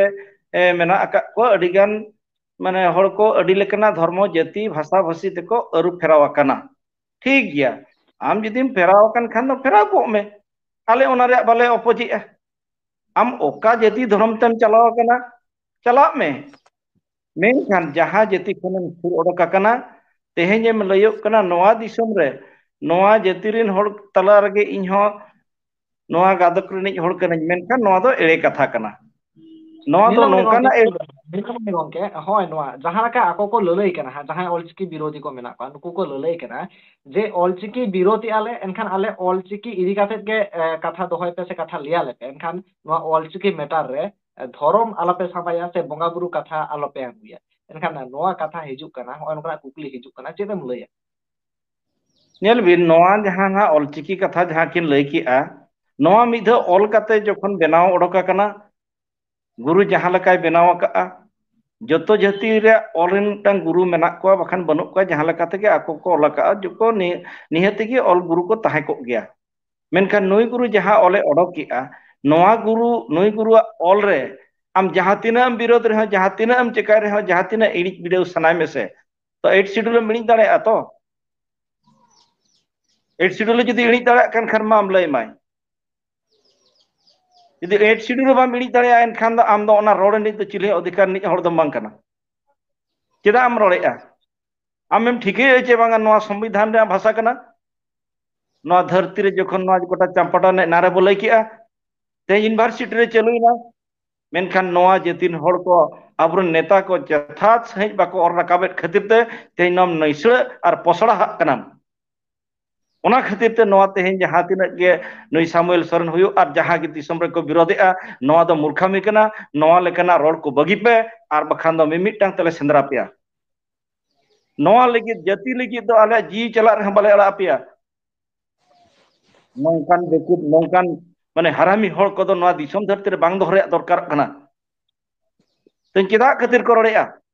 ᱮ, ᱢᱮᱱᱟᱜ ᱟᱠᱟᱫ ᱠᱚᱣᱟ, ᱟᱹᱰᱤ ᱜᱟᱱ, ᱢᱟᱱᱮ, ᱦᱚᱲ ᱠᱚ ᱟᱹᱰᱤ ᱞᱮᱠᱟᱱᱟᱜ ᱫᱷᱚᱨᱢᱚ, ᱡᱟᱹᱛᱤ, ᱵᱷᱟᱥᱟ, ᱵᱷᱟᱹᱥᱤ ᱛᱮᱠᱚ ᱟᱹᱨᱩ ᱯᱷᱮᱨᱟᱣ ᱟᱠᱟᱱᱟ᱾ ᱴᱷᱤᱠ ᱜᱮᱭᱟ, ᱟᱢ ᱡᱩᱫᱤᱢ ᱯᱷᱮᱨᱟᱣ ᱟᱠᱟᱱ ᱠᱷᱟᱱ ᱫᱚ ᱯᱷᱮᱨᱟᱣ ᱠᱚᱜ ᱢᱮ, ᱟᱞᱮ ᱚᱱᱟ ᱨᱮᱭᱟᱜ ᱵᱟᱞᱮ ᱚᱯᱚᱡᱮᱜᱼᱟ᱾ ᱟᱢ ᱚᱠᱟ ᱡᱟᱹᱛᱤ ᱫᱷᱚᱨᱚᱢ ᱛᱮᱢ ᱪᱟᱞᱟᱣ ᱟᱠᱟᱱᱟ, ᱪᱟᱞᱟᱜ ᱢᱮ᱾ ᱢᱮᱱᱠᱷᱟᱱ ᱡᱟᱦᱟᱸ ᱡᱟᱹᱛᱤ ᱠᱷᱚᱱᱮᱢ ᱥᱩᱨ ᱚᱰᱚᱠ ᱟᱠᱟᱱᱟ, ᱛᱮᱦᱮᱧ ᱮᱢ ᱞᱟᱹᱭᱚᱜ ᱠᱟᱱᱟ ᱱᱚᱣᱟ ᱫᱤᱥᱚᱢ ᱨᱮ, ᱱᱚᱣᱟ ᱡᱟᱹᱛᱤ ᱨᱮᱱ ᱦᱚᱲ ᱛᱟᱞᱟ ᱨᱮᱜᱮ ᱤᱧ ᱦᱚᱸ ᱱᱚᱣᱟ ᱜᱟᱫᱚᱠ ᱨᱤᱱᱤᱡ ᱦᱚᱲ ᱠᱟᱹᱱᱟᱹᱧ, ᱢᱮᱱᱠᱷᱟᱱ ᱱᱚᱣᱟ ᱫᱚ ᱮᱲᱮ ᱠᱟᱛᱷᱟ ᱠᱟᱱᱟ᱾ ᱱᱚᱣᱟ ᱫᱚ ᱧᱮᱞᱚᱜ ᱢᱮ ᱜᱚᱝᱠᱮ, ᱱᱚᱝᱠᱟᱱᱟᱜ ᱮᱲᱮ ᱧᱮᱞᱚᱜ ᱢᱮ ᱜᱚᱝᱠᱮ, ᱦᱳᱭ, ᱱᱚᱣᱟ ᱡᱟᱦᱟᱸ ᱞᱮᱠᱟ ᱟᱠᱚ ᱠᱚ ᱞᱟᱹᱞᱟᱹᱭ ᱠᱟᱱᱟ ᱦᱟᱸᱜ, ᱡᱟᱦᱟᱸᱭ ᱚᱞᱪᱤᱠᱤ ᱵᱤᱨᱳᱫᱷᱤ ᱠᱚ ᱢᱮᱱᱟᱜ ᱠᱚᱣᱟ, ᱱᱩᱠᱩ ᱠᱚ ᱞᱟᱹᱞᱟᱹᱭ ᱠᱟᱱᱟ ᱡᱮ ᱚᱞᱪᱤᱠᱤ ᱵᱤᱨᱳᱫᱷ ᱮᱜᱼᱟ ᱞᱮ, ᱮᱱᱠᱷᱟᱱ ᱟᱞᱮ ᱚᱞᱪᱤᱠᱤ ᱤᱫᱤ ᱠᱟᱛᱮᱫ ᱜᱮ, ᱮ, ᱠᱟᱛᱷᱟ ᱫᱚᱦᱚᱭ ᱯᱮ ᱥᱮ ᱠᱟᱛᱷᱟ ᱞᱟᱹᱭ ᱟᱞᱮ ᱯᱮ, ᱮᱱᱠᱷᱟᱱ ᱱᱚᱣᱟ ᱚᱞᱪᱤᱠᱤ ᱢᱮᱴᱟᱨ ᱨᱮ, ᱮ, ᱫᱷᱚᱨᱚᱢ ᱟᱞᱚᱯᱮ ᱥᱟᱵᱟᱭᱟ ᱥᱮ ᱵᱚᱸᱜᱟ ᱵᱩᱨᱩ ᱠᱟᱛᱷᱟ ᱟᱞᱚᱯᱮ ᱟᱹᱜᱩᱭᱟ᱾ ᱮᱱᱠᱷᱟᱱ ᱱᱚᱣᱟ ᱠᱟᱛᱷᱟ ᱦᱤᱡᱩᱜ ᱠᱟᱱᱟ, ᱦᱚᱸᱜᱼᱚᱭ ᱱᱚᱝᱠᱟᱱᱟᱜ ᱠᱩᱠᱞᱤ ᱦᱤᱡᱩᱜ ᱠᱟᱱᱟ, ᱪᱮᱫ ᱮᱢ ᱞᱟᱹᱭᱟ? ᱧᱮᱞ ᱵᱤᱱ, ᱱᱚᱣᱟ ᱡᱟᱦᱟᱸ ᱱᱟᱦᱟᱜ ᱚᱞᱪᱤᱠᱤ ᱠᱟᱛᱷᱟ ᱡᱟᱦᱟᱸ ᱠᱤᱱ ᱞᱟᱹᱭ ᱠᱮᱜᱼᱟ, ᱱᱚᱣᱟ ᱢᱤᱫ ᱫᱷᱟᱣ ᱚᱞ ᱠᱟᱛᱮ ᱡᱚᱠᱷᱚᱱ ᱵᱮᱱᱟᱣ ᱚᱰᱚᱠ ᱟᱠᱟᱱᱟ, ᱜᱩᱨᱩ ᱡᱟᱦᱟᱸ ᱞᱮᱠᱟᱭ ᱵᱮᱱᱟᱣ ᱟᱠᱟᱜᱼᱟ, ᱡᱚᱛᱚ ᱡᱟᱹᱛᱤ ᱨᱮᱭᱟᱜ ᱚᱞ ᱨᱮᱱ ᱢᱤᱫᱴᱟᱝ ᱜᱩᱨᱩ ᱢᱮᱱᱟᱜ ᱠᱚᱣᱟ, ᱵᱟᱠᱷᱟᱱ ᱵᱟᱹᱱᱩᱜ ᱠᱚᱣᱟ, ᱡᱟᱦᱟᱸ ᱞᱮᱠᱟ ᱛᱮᱜᱮ ᱟᱠᱚ ᱠᱚ ᱚᱞ ᱟᱠᱟᱜᱼᱟ, ᱡᱚᱛᱚ ᱱᱤ-, ᱱᱤᱦᱟᱹᱛ ᱜᱮ ᱚᱞ ᱜᱩᱨᱩ ᱠᱚ ᱛᱟᱦᱮᱸ ᱠᱚᱜ ᱜᱮᱭᱟ᱾ ᱢᱮᱱᱠᱷᱟᱱ ᱱᱩᱭ ᱜᱩᱨᱩ ᱡᱟᱦᱟᱸ ᱚᱞᱮ ᱚᱰᱚᱠ ᱠᱮᱜᱼᱟ, ᱱᱚᱣᱟ ᱜᱩᱨᱩ, ᱱᱩᱭ ᱜᱩᱨᱩᱣᱟᱜ ᱚᱞ ᱨᱮ ᱟᱢ ᱡᱟᱦᱟᱸ ᱛᱤᱱᱟᱹᱜ ᱮᱢ ᱵᱤᱨᱳᱫ ᱨᱮᱦᱚᱸ, ᱡᱟᱦᱟᱸ ᱛᱤᱱᱟᱹᱜ ᱮᱢ ᱪᱮᱠᱟᱭ ᱨᱮᱦᱚᱸ, ᱡᱟᱦᱟᱸ ᱛᱤᱱᱟᱹᱜ ᱤᱲᱤᱡ ᱵᱤᱰᱟᱹᱣ ᱥᱟᱱᱟᱭ ᱢᱮᱥᱮ, ᱛᱚ, Eighth Schedule ᱮᱢ ᱤᱲᱤᱡ ᱫᱟᱲᱮᱭᱟᱜᱼᱟ ᱛᱚ? Eighth Schedule ᱡᱩᱫᱤ ᱤᱲᱤᱡ ᱫᱟᱲᱮᱭᱟᱜ ᱠᱟᱱ ᱠᱷᱟᱱ ᱢᱟ ᱟᱢ ᱞᱟᱹᱭ ᱢᱟᱭ᱾ ᱡᱩᱫᱤ Eighth Schedule ᱵᱟᱢ ᱤᱲᱤᱡ ᱫᱟᱲᱮᱭᱟᱜᱼᱟ, ᱮᱱᱠᱷᱟᱱ ᱫᱚ ᱟᱢ ᱫᱚ ᱚᱱᱟ ᱨᱚᱲ ᱨᱤᱱᱤᱡ ᱫᱚ ᱪᱤᱞᱤ ᱦᱚᱸ ᱚᱫᱷᱤᱠᱟᱨ ᱨᱤᱱᱤᱡ ᱦᱚᱲ ᱫᱚᱢ ᱵᱟᱝ ᱠᱟᱱᱟ᱾ ᱪᱮᱫᱟᱜ ᱮᱢ ᱨᱚᱲᱮᱜᱼᱟ? ᱟᱢᱮᱢ ᱴᱷᱤᱠᱟᱹᱭᱟ ᱪᱮ ᱵᱟᱝᱟ ᱱᱚᱣᱟ ᱥᱚᱝᱵᱤᱫᱷᱟᱱ ᱨᱮᱭᱟᱜ ᱵᱷᱟᱥᱟ ᱠᱟᱱᱟ? ᱱᱚᱣᱟ ᱫᱷᱟᱹᱨᱛᱤ ᱨᱮ ᱡᱚᱠᱷᱚᱱ ᱱᱚᱣᱟ ᱜᱚᱴᱟ ᱪᱟᱢᱯᱟᱴᱟ ᱨᱮᱱᱟᱜ ᱱᱟᱨᱮ ᱵᱚ ᱞᱟᱹᱭ ᱠᱮᱜᱼᱟ, ᱛᱮᱦᱮᱧ university ᱨᱮ ᱪᱟᱹᱞᱩᱭᱮᱱᱟ, ᱢᱮᱱᱠᱷᱟᱱ ᱱᱚᱣᱟ ᱡᱟᱹᱛᱤ ᱨᱮᱱ ᱦᱚᱲ ᱠᱚ, ᱟᱵᱚᱨᱮᱱ ᱱᱮᱛᱟ ᱠᱚ ᱡᱚᱛᱷᱟᱛ ᱥᱟᱺᱦᱤᱡ ᱵᱟᱠᱚ ᱚᱨ ᱨᱟᱠᱟᱵᱮᱫ ᱠᱷᱟᱹᱛᱤᱨ ᱛᱮ ᱛᱮᱦᱮᱧ ᱱᱚᱣᱟ ᱱᱟᱹᱭᱥᱟᱹᱲ ᱟᱨ ᱯᱚᱥᱲᱟᱦᱟᱜ ᱠᱟᱱᱟᱢ᱾ ᱚᱱᱟ ᱠᱷᱟᱹᱛᱤᱨ ᱛᱮ ᱱᱚᱣᱟ ᱛᱮᱦᱮᱧ ᱡᱟᱦᱟᱸ ᱛᱤᱱᱟᱹᱜ ᱜᱮ ᱱᱩᱭ ᱥᱟᱢᱩᱭᱮᱞ ᱥᱚᱨᱮᱱ ᱦᱩᱭᱩᱜ ᱟᱨ ᱡᱟᱦᱟᱸ ᱜᱮ ᱫᱤᱥᱚᱢ ᱨᱮᱠᱚ ᱵᱤᱨᱳᱫᱷᱮᱜᱼᱟ, ᱱᱚᱣᱟ ᱫᱚ ᱢᱩᱨᱠᱷᱟᱢᱤ ᱠᱟᱱᱟ᱾ ᱱᱚᱣᱟ ᱞᱮᱠᱟᱱᱟᱜ ᱨᱚᱲ ᱠᱚ ᱵᱟᱹᱜᱤ ᱯᱮ, ᱟᱨ ᱵᱟᱠᱷᱟᱱ ᱫᱚ ᱢᱤᱢᱤᱫᱴᱟᱝ ᱛᱮᱞᱮ ᱥᱮᱸᱫᱽᱨᱟ ᱯᱮᱭᱟ᱾ ᱱᱚᱣᱟ ᱞᱟᱹᱜᱤᱫ, ᱡᱟᱹᱛᱤ ᱞᱟᱹᱜᱤᱫ ᱫᱚ ᱟᱞᱮᱭᱟᱜ ᱡᱤᱣᱤ ᱪᱟᱞᱟᱜ ᱨᱮᱦᱚᱸ ᱵᱟᱞᱮ ᱟᱲᱟᱜ ᱟᱯᱮᱭᱟ᱾ ᱱᱚᱝᱠᱟᱱ ᱵᱮᱠᱩᱵ, ᱱᱚᱝᱠᱟᱱ ᱢᱟᱱᱮ ᱦᱟᱨᱟᱢᱤ ᱦᱚᱲ ᱠᱚᱫᱚ ᱱᱚᱣᱟ ᱫᱤᱥᱚᱢ ᱫᱷᱟᱹᱨᱛᱤ ᱨᱮ ᱵᱟᱝ ᱫᱚᱦᱚ ᱨᱮᱭᱟᱜ ᱫᱚᱨᱠᱟᱨᱚᱜ ᱠᱟᱱᱟ᱾ ᱛᱮᱦᱮᱧ ᱪᱮᱫᱟᱜ ᱠᱷᱟᱹᱛᱤᱨ ᱠᱚ ᱨᱚᱲᱮᱫᱼᱟ?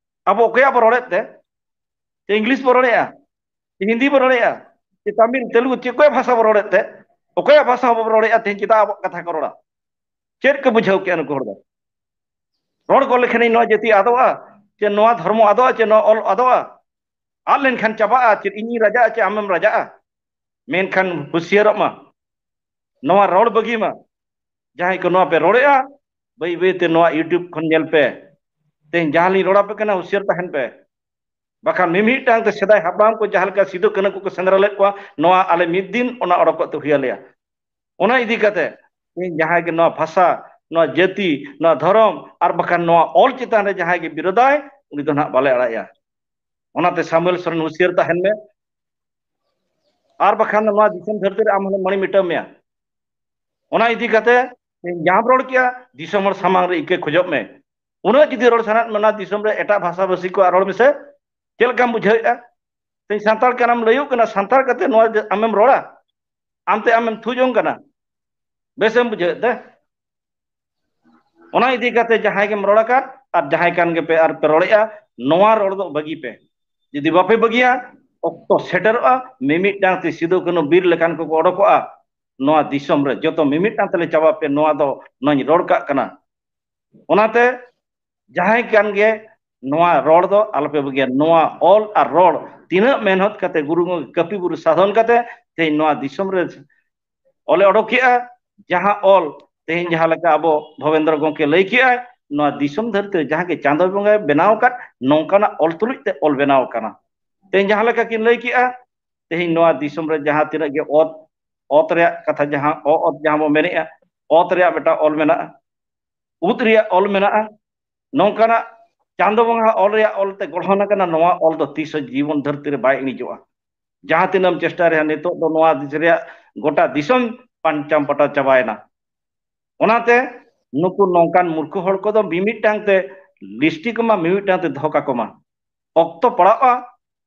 ᱟᱵᱚ ᱚᱠᱚᱭᱟᱜ ᱵᱚ ᱨᱚᱲᱮᱫ ᱛᱮ? ᱪᱮ ᱤᱝᱞᱤᱥ ᱵᱚ ᱨᱚᱲᱮᱫᱼᱟ, ᱪᱮ ᱦᱤᱱᱫᱤ ᱵᱚ ᱨᱚᱲᱮᱫᱼᱟ, ᱪᱮ ᱛᱟᱢᱤᱞ, ᱛᱮᱞᱮᱜᱩ, ᱪᱮ ᱚᱠᱚᱭᱟᱜ ᱵᱷᱟᱥᱟ ᱵᱚ ᱨᱚᱲᱮᱫ ᱛᱮ? ᱚᱠᱚᱭᱟᱜ ᱵᱷᱟᱥᱟ ᱦᱚᱸ ᱵᱟᱵᱚ ᱨᱚᱲᱮᱫᱼᱟ, ᱛᱮᱦᱮᱧ ᱪᱮᱫᱟᱜ ᱟᱵᱚᱣᱟᱜ ᱠᱟᱛᱷᱟ ᱠᱚ ᱨᱚᱲᱟ? ᱪᱮᱫ ᱠᱚ ᱵᱩᱡᱷᱟᱹᱣ ᱠᱮᱜᱼᱟ ᱱᱩᱠᱩ ᱦᱚᱲ ᱫᱚ? ᱨᱚᱲ ᱜᱚᱫ ᱞᱮᱠᱷᱟᱱᱤᱧ ᱱᱚᱣᱟ ᱡᱟᱹᱛᱤ ᱟᱫᱚᱜᱼᱟ, ᱪᱮ ᱱᱚᱣᱟ ᱫᱷᱚᱨᱢᱚ ᱟᱫᱚᱜᱼᱟ, ᱪᱮ ᱱᱚᱣᱟ ᱚᱞ ᱟᱫᱚᱜᱼᱟ? ᱟᱫ ᱞᱮᱱᱠᱷᱟᱱ ᱪᱟᱵᱟᱜᱼᱟ, ᱪᱮᱫ ᱤᱧᱤᱧ ᱨᱟᱡᱟᱜᱼᱟ, ᱪᱮ ᱟᱢᱮᱢ ᱨᱟᱡᱟᱜᱼᱟ? ᱢᱮᱱᱠᱷᱟᱱ ᱦᱩᱥᱤᱭᱟᱹᱨᱚᱜ ᱢᱟ, ᱱᱚᱣᱟ ᱨᱚᱲ ᱵᱟᱹᱜᱤ ᱢᱟ᱾ ᱡᱟᱦᱟᱸᱭ ᱠᱚ ᱱᱚᱣᱟ ᱯᱮ ᱨᱚᱲᱮᱜᱼᱟ, ᱵᱟᱹᱭ ᱵᱟᱹᱭ ᱛᱮ ᱱᱚᱣᱟ YouTube ᱠᱷᱚᱱ ᱧᱮᱞ ᱯᱮ᱾ ᱛᱮᱦᱮᱧ ᱡᱟᱦᱟᱸ ᱞᱤᱧ ᱨᱚᱲ ᱟᱯᱮ ᱠᱟᱱᱟ, ᱦᱩᱥᱤᱭᱟᱹᱨ ᱛᱟᱦᱮᱱ ᱯᱮ᱾ ᱵᱟᱠᱷᱟᱱ ᱢᱤᱢᱤᱫᱴᱟᱝ ᱛᱮ ᱥᱮᱫᱟᱭ ᱦᱟᱯᱲᱟᱢ ᱠᱚ ᱡᱟᱦᱟᱸ ᱞᱮᱠᱟ ᱥᱤᱫᱩ ᱠᱟᱹᱱᱦᱩ ᱠᱚᱠᱚ ᱥᱮᱸᱫᱽᱨᱟ ᱞᱮᱫ ᱠᱚᱣᱟ, ᱱᱚᱣᱟ ᱟᱞᱮ ᱢᱤᱫ ᱫᱤᱱ ᱚᱱᱟ ᱚᱰᱚᱠᱚᱜ ᱛᱮ ᱦᱩᱭ ᱟᱞᱮᱭᱟ᱾ ᱚᱱᱟ ᱤᱫᱤ ᱠᱟᱛᱮ ᱛᱮᱦᱮᱧ ᱡᱟᱦᱟᱸᱭ ᱜᱮ ᱱᱚᱣᱟ ᱵᱷᱟᱥᱟ, ᱱᱚᱣᱟ ᱡᱟᱹᱛᱤ, ᱱᱚᱣᱟ ᱫᱷᱚᱨᱚᱢ ᱟᱨ ᱵᱟᱠᱷᱟᱱ ᱱᱚᱣᱟ ᱚᱞ ᱪᱮᱛᱟᱱ ᱨᱮ ᱡᱟᱦᱟᱸᱭ ᱜᱮ ᱵᱤᱨᱳᱫᱟᱭ, ᱩᱱᱤ ᱫᱚ ᱱᱟᱦᱟᱜ ᱵᱟᱞᱮ ᱟᱲᱟᱜᱮᱭᱟ᱾ ᱚᱱᱟᱛᱮ ᱥᱟᱢᱩᱭᱮᱞ ᱥᱚᱨᱮᱱ ᱦᱩᱥᱤᱭᱟᱹᱨ ᱛᱟᱦᱮᱱ ᱢᱮ, ᱟᱨ ᱵᱟᱠᱷᱟᱱ ᱫᱚ ᱱᱚᱣᱟ ᱫᱤᱥᱚᱢ ᱫᱷᱟᱹᱨᱛᱤ ᱨᱮ ᱟᱢ ᱦᱚᱸᱞᱮ ᱢᱟᱹᱲᱤ ᱢᱤᱴᱟᱹᱣ ᱢᱮᱭᱟ᱾ ᱚᱱᱟ ᱤᱫᱤ ᱠᱟᱛᱮ ᱛᱮᱦᱮᱧ ᱡᱟᱦᱟᱸᱢ ᱨᱚᱲ ᱠᱮᱜᱼᱟ, ᱫᱤᱥᱚᱢ ᱦᱚᱲ ᱥᱟᱢᱟᱝ ᱨᱮ ᱤᱠᱟᱹ ᱠᱷᱚᱡᱚᱜ ᱢᱮ᱾ ᱩᱱᱟᱹᱜ ᱡᱩᱫᱤ ᱨᱚᱲ ᱥᱟᱱᱟᱭᱮᱫ ᱢᱮ, ᱚᱱᱟ ᱫᱤᱥᱚᱢ ᱨᱮ ᱮᱴᱟᱜ ᱵᱷᱟᱥᱟ ᱵᱷᱟᱥᱤ ᱠᱚᱣᱟᱜ ᱨᱚᱲ ᱢᱮᱥᱮ᱾ ᱪᱮᱫ ᱞᱮᱠᱟᱢ ᱵᱩᱡᱷᱟᱹᱣᱮᱫᱼᱟ? ᱛᱮᱦᱮᱧ ᱥᱟᱱᱛᱟᱲ ᱠᱟᱱᱟᱢ ᱞᱟᱹᱭᱚᱜ ᱠᱟᱱᱟ, ᱥᱟᱱᱛᱟᱲ ᱠᱟᱛᱮ ᱱᱚᱣᱟ ᱡᱮ ᱟᱢᱮᱢ ᱨᱚᱲᱟ, ᱟᱢᱛᱮ ᱟᱢᱮᱢ ᱛᱷᱩ ᱡᱚᱝ ᱠᱟᱱᱟ, ᱵᱮᱥᱮᱢ ᱵᱩᱡᱷᱟᱹᱣᱮᱫ ᱛᱮ? ᱚᱱᱟ ᱤᱫᱤ ᱠᱟᱛᱮ ᱡᱟᱦᱟᱸᱭ ᱜᱮᱢ ᱨᱚᱲ ᱟᱠᱟᱫ ᱟᱨ ᱡᱟᱦᱟᱸᱭ ᱠᱟᱱ ᱜᱮᱯᱮ ᱟᱨ ᱯᱮ ᱨᱚᱲᱮᱜᱼᱟ, ᱱᱚᱣᱟ ᱨᱚᱲ ᱫᱚ ᱵᱟᱹᱜᱤ ᱯᱮ᱾ ᱡᱩᱫᱤ ᱵᱟᱯᱮ ᱵᱟᱹᱜᱤᱭᱟ, ᱚᱠᱛᱚ ᱥᱮᱴᱮᱨᱚᱜᱼᱟ, ᱢᱤᱢᱤᱫᱴᱟᱝ ᱛᱮ ᱥᱤᱫᱩ ᱠᱟᱹᱱᱦᱩ ᱵᱤᱨ ᱞᱮᱠᱟᱱ ᱠᱚᱠᱚ ᱚᱰᱚᱠᱚᱜᱼᱟ᱾ ᱱᱚᱣᱟ ᱫᱤᱥᱚᱢ ᱨᱮ ᱡᱚᱛᱚ ᱢᱤᱢᱤᱫᱴᱟᱝ ᱛᱮᱞᱮ ᱪᱟᱵᱟ ᱯᱮ, ᱱᱚᱣᱟ ᱫᱚ ᱱᱚᱣᱟᱧ ᱨᱚᱲ ᱠᱟᱜ ᱠᱟᱱᱟ᱾ ᱚᱱᱟᱛᱮ ᱡᱟᱦᱟᱸᱭ ᱠᱟᱱ ᱜᱮ, ᱱᱚᱣᱟ ᱨᱚᱲ ᱫᱚ ᱟᱞᱚᱯᱮ ᱵᱟᱹᱜᱤᱭᱟ᱾ ᱱᱚᱣᱟ ᱚᱞ ᱟᱨ ᱨᱚᱲ ᱛᱤᱱᱟᱹᱜ ᱢᱮᱦᱱᱚᱛ ᱠᱟᱛᱮ ᱜᱩᱨᱩ ᱜᱚᱢᱠᱮ ᱠᱟᱹᱯᱤ ᱵᱩᱨᱩ ᱥᱟᱫᱷᱚᱱ ᱠᱟᱛᱮ ᱛᱮᱦᱮᱧ ᱱᱚᱣᱟ ᱫᱤᱥᱚᱢ ᱨᱮ ᱚᱞᱮ ᱚᱰᱚᱠ ᱠᱮᱜᱼᱟ, ᱡᱟᱦᱟᱸ ᱚᱞ ᱛᱮᱦᱮᱧ ᱡᱟᱦᱟᱸ ᱞᱮᱠᱟ ᱟᱵᱚ ᱵᱷᱚᱵᱮᱱᱫᱨᱚ ᱜᱚᱢᱠᱮ ᱞᱟᱹᱭ ᱠᱮᱜᱼᱟᱭ, ᱱᱚᱣᱟ ᱫᱤᱥᱚᱢ ᱫᱷᱟᱹᱨᱛᱤ ᱨᱮ ᱡᱟᱦᱟᱸ ᱜᱮ ᱪᱟᱸᱫᱚ ᱵᱚᱸᱜᱟᱭ ᱵᱮᱱᱟᱣ ᱟᱠᱟᱫ, ᱱᱚᱝᱠᱟᱱᱟᱜ ᱚᱞ ᱛᱩᱞᱩᱡ ᱛᱮ ᱚᱞ ᱵᱮᱱᱟᱣ ᱟᱠᱟᱱᱟ᱾ ᱛᱮᱦᱮᱧ ᱡᱟᱦᱟᱸ ᱞᱮᱠᱟ ᱠᱤᱱ ᱞᱟᱹᱭ ᱠᱮᱜᱼᱟ, ᱛᱮᱦᱮᱧ ᱱᱚᱣᱟ ᱫᱤᱥᱚᱢ ᱨᱮ ᱡᱟᱦᱟᱸ ᱛᱤᱱᱟᱹᱜ ᱜᱮ ᱚᱛ, ᱚᱛ ᱨᱮᱭᱟᱜ ᱠᱟᱛᱷᱟ, ᱡᱟᱦᱟᱸ ᱚ ᱚᱛ ᱡᱟᱦᱟᱸ ᱵᱚ ᱢᱮᱱᱮᱜᱼᱟ, ᱚᱛ ᱨᱮᱭᱟᱜ ᱢᱤᱫᱴᱟᱝ ᱚᱞ ᱢᱮᱱᱟᱜᱼᱟ, ᱩᱫ ᱨᱮᱭᱟᱜ ᱚᱞ ᱢᱮᱱᱟᱜᱼᱟ᱾ ᱱᱚᱝᱠᱟᱱᱟᱜ ᱪᱟᱸᱫᱚ ᱵᱚᱸᱜᱟ ᱚᱞ ᱨᱮᱭᱟᱜ ᱚᱞ ᱛᱮ ᱜᱚᱲᱦᱚᱱ ᱟᱠᱟᱱᱟ, ᱱᱚᱣᱟ ᱚᱞ ᱫᱚ ᱛᱤᱥ ᱦᱚᱸ ᱡᱤᱵᱚᱱ ᱫᱷᱟᱹᱨᱛᱤ ᱨᱮ ᱵᱟᱭ ᱤᱬᱤᱡᱚᱜᱼᱟ᱾ ᱡᱟᱦᱟᱸ ᱛᱤᱱᱟᱹᱜ ᱮᱢ ᱪᱮᱥᱴᱟᱭ ᱨᱮᱦᱚᱸ, ᱱᱤᱛᱚᱜ ᱫᱚ ᱱᱚᱣᱟ ᱫᱤᱥ ᱨᱮᱭᱟᱜ ᱜᱚᱴᱟ ᱫᱤᱥᱚᱢ ᱯᱟᱧᱪᱟᱢ ᱯᱟᱴᱟ ᱪᱟᱵᱟᱭᱮᱱᱟ᱾ ᱚᱱᱟᱛᱮ ᱱᱩᱠᱩ ᱱᱚᱝᱠᱟᱱ ᱢᱩᱨᱠᱷᱩ ᱦᱚᱲ ᱠᱚᱫᱚ ᱢᱤᱢᱤᱫᱴᱟᱝ ᱛᱮ ᱞᱤᱥᱴᱤ ᱠᱚᱢᱟ, ᱢᱤᱢᱤᱫᱴᱟᱝ ᱛᱮ ᱫᱚᱦᱚ ᱠᱟᱠᱚ ᱢᱟ᱾ ᱚᱠᱛᱚ ᱯᱟᱲᱟᱜᱼᱟ,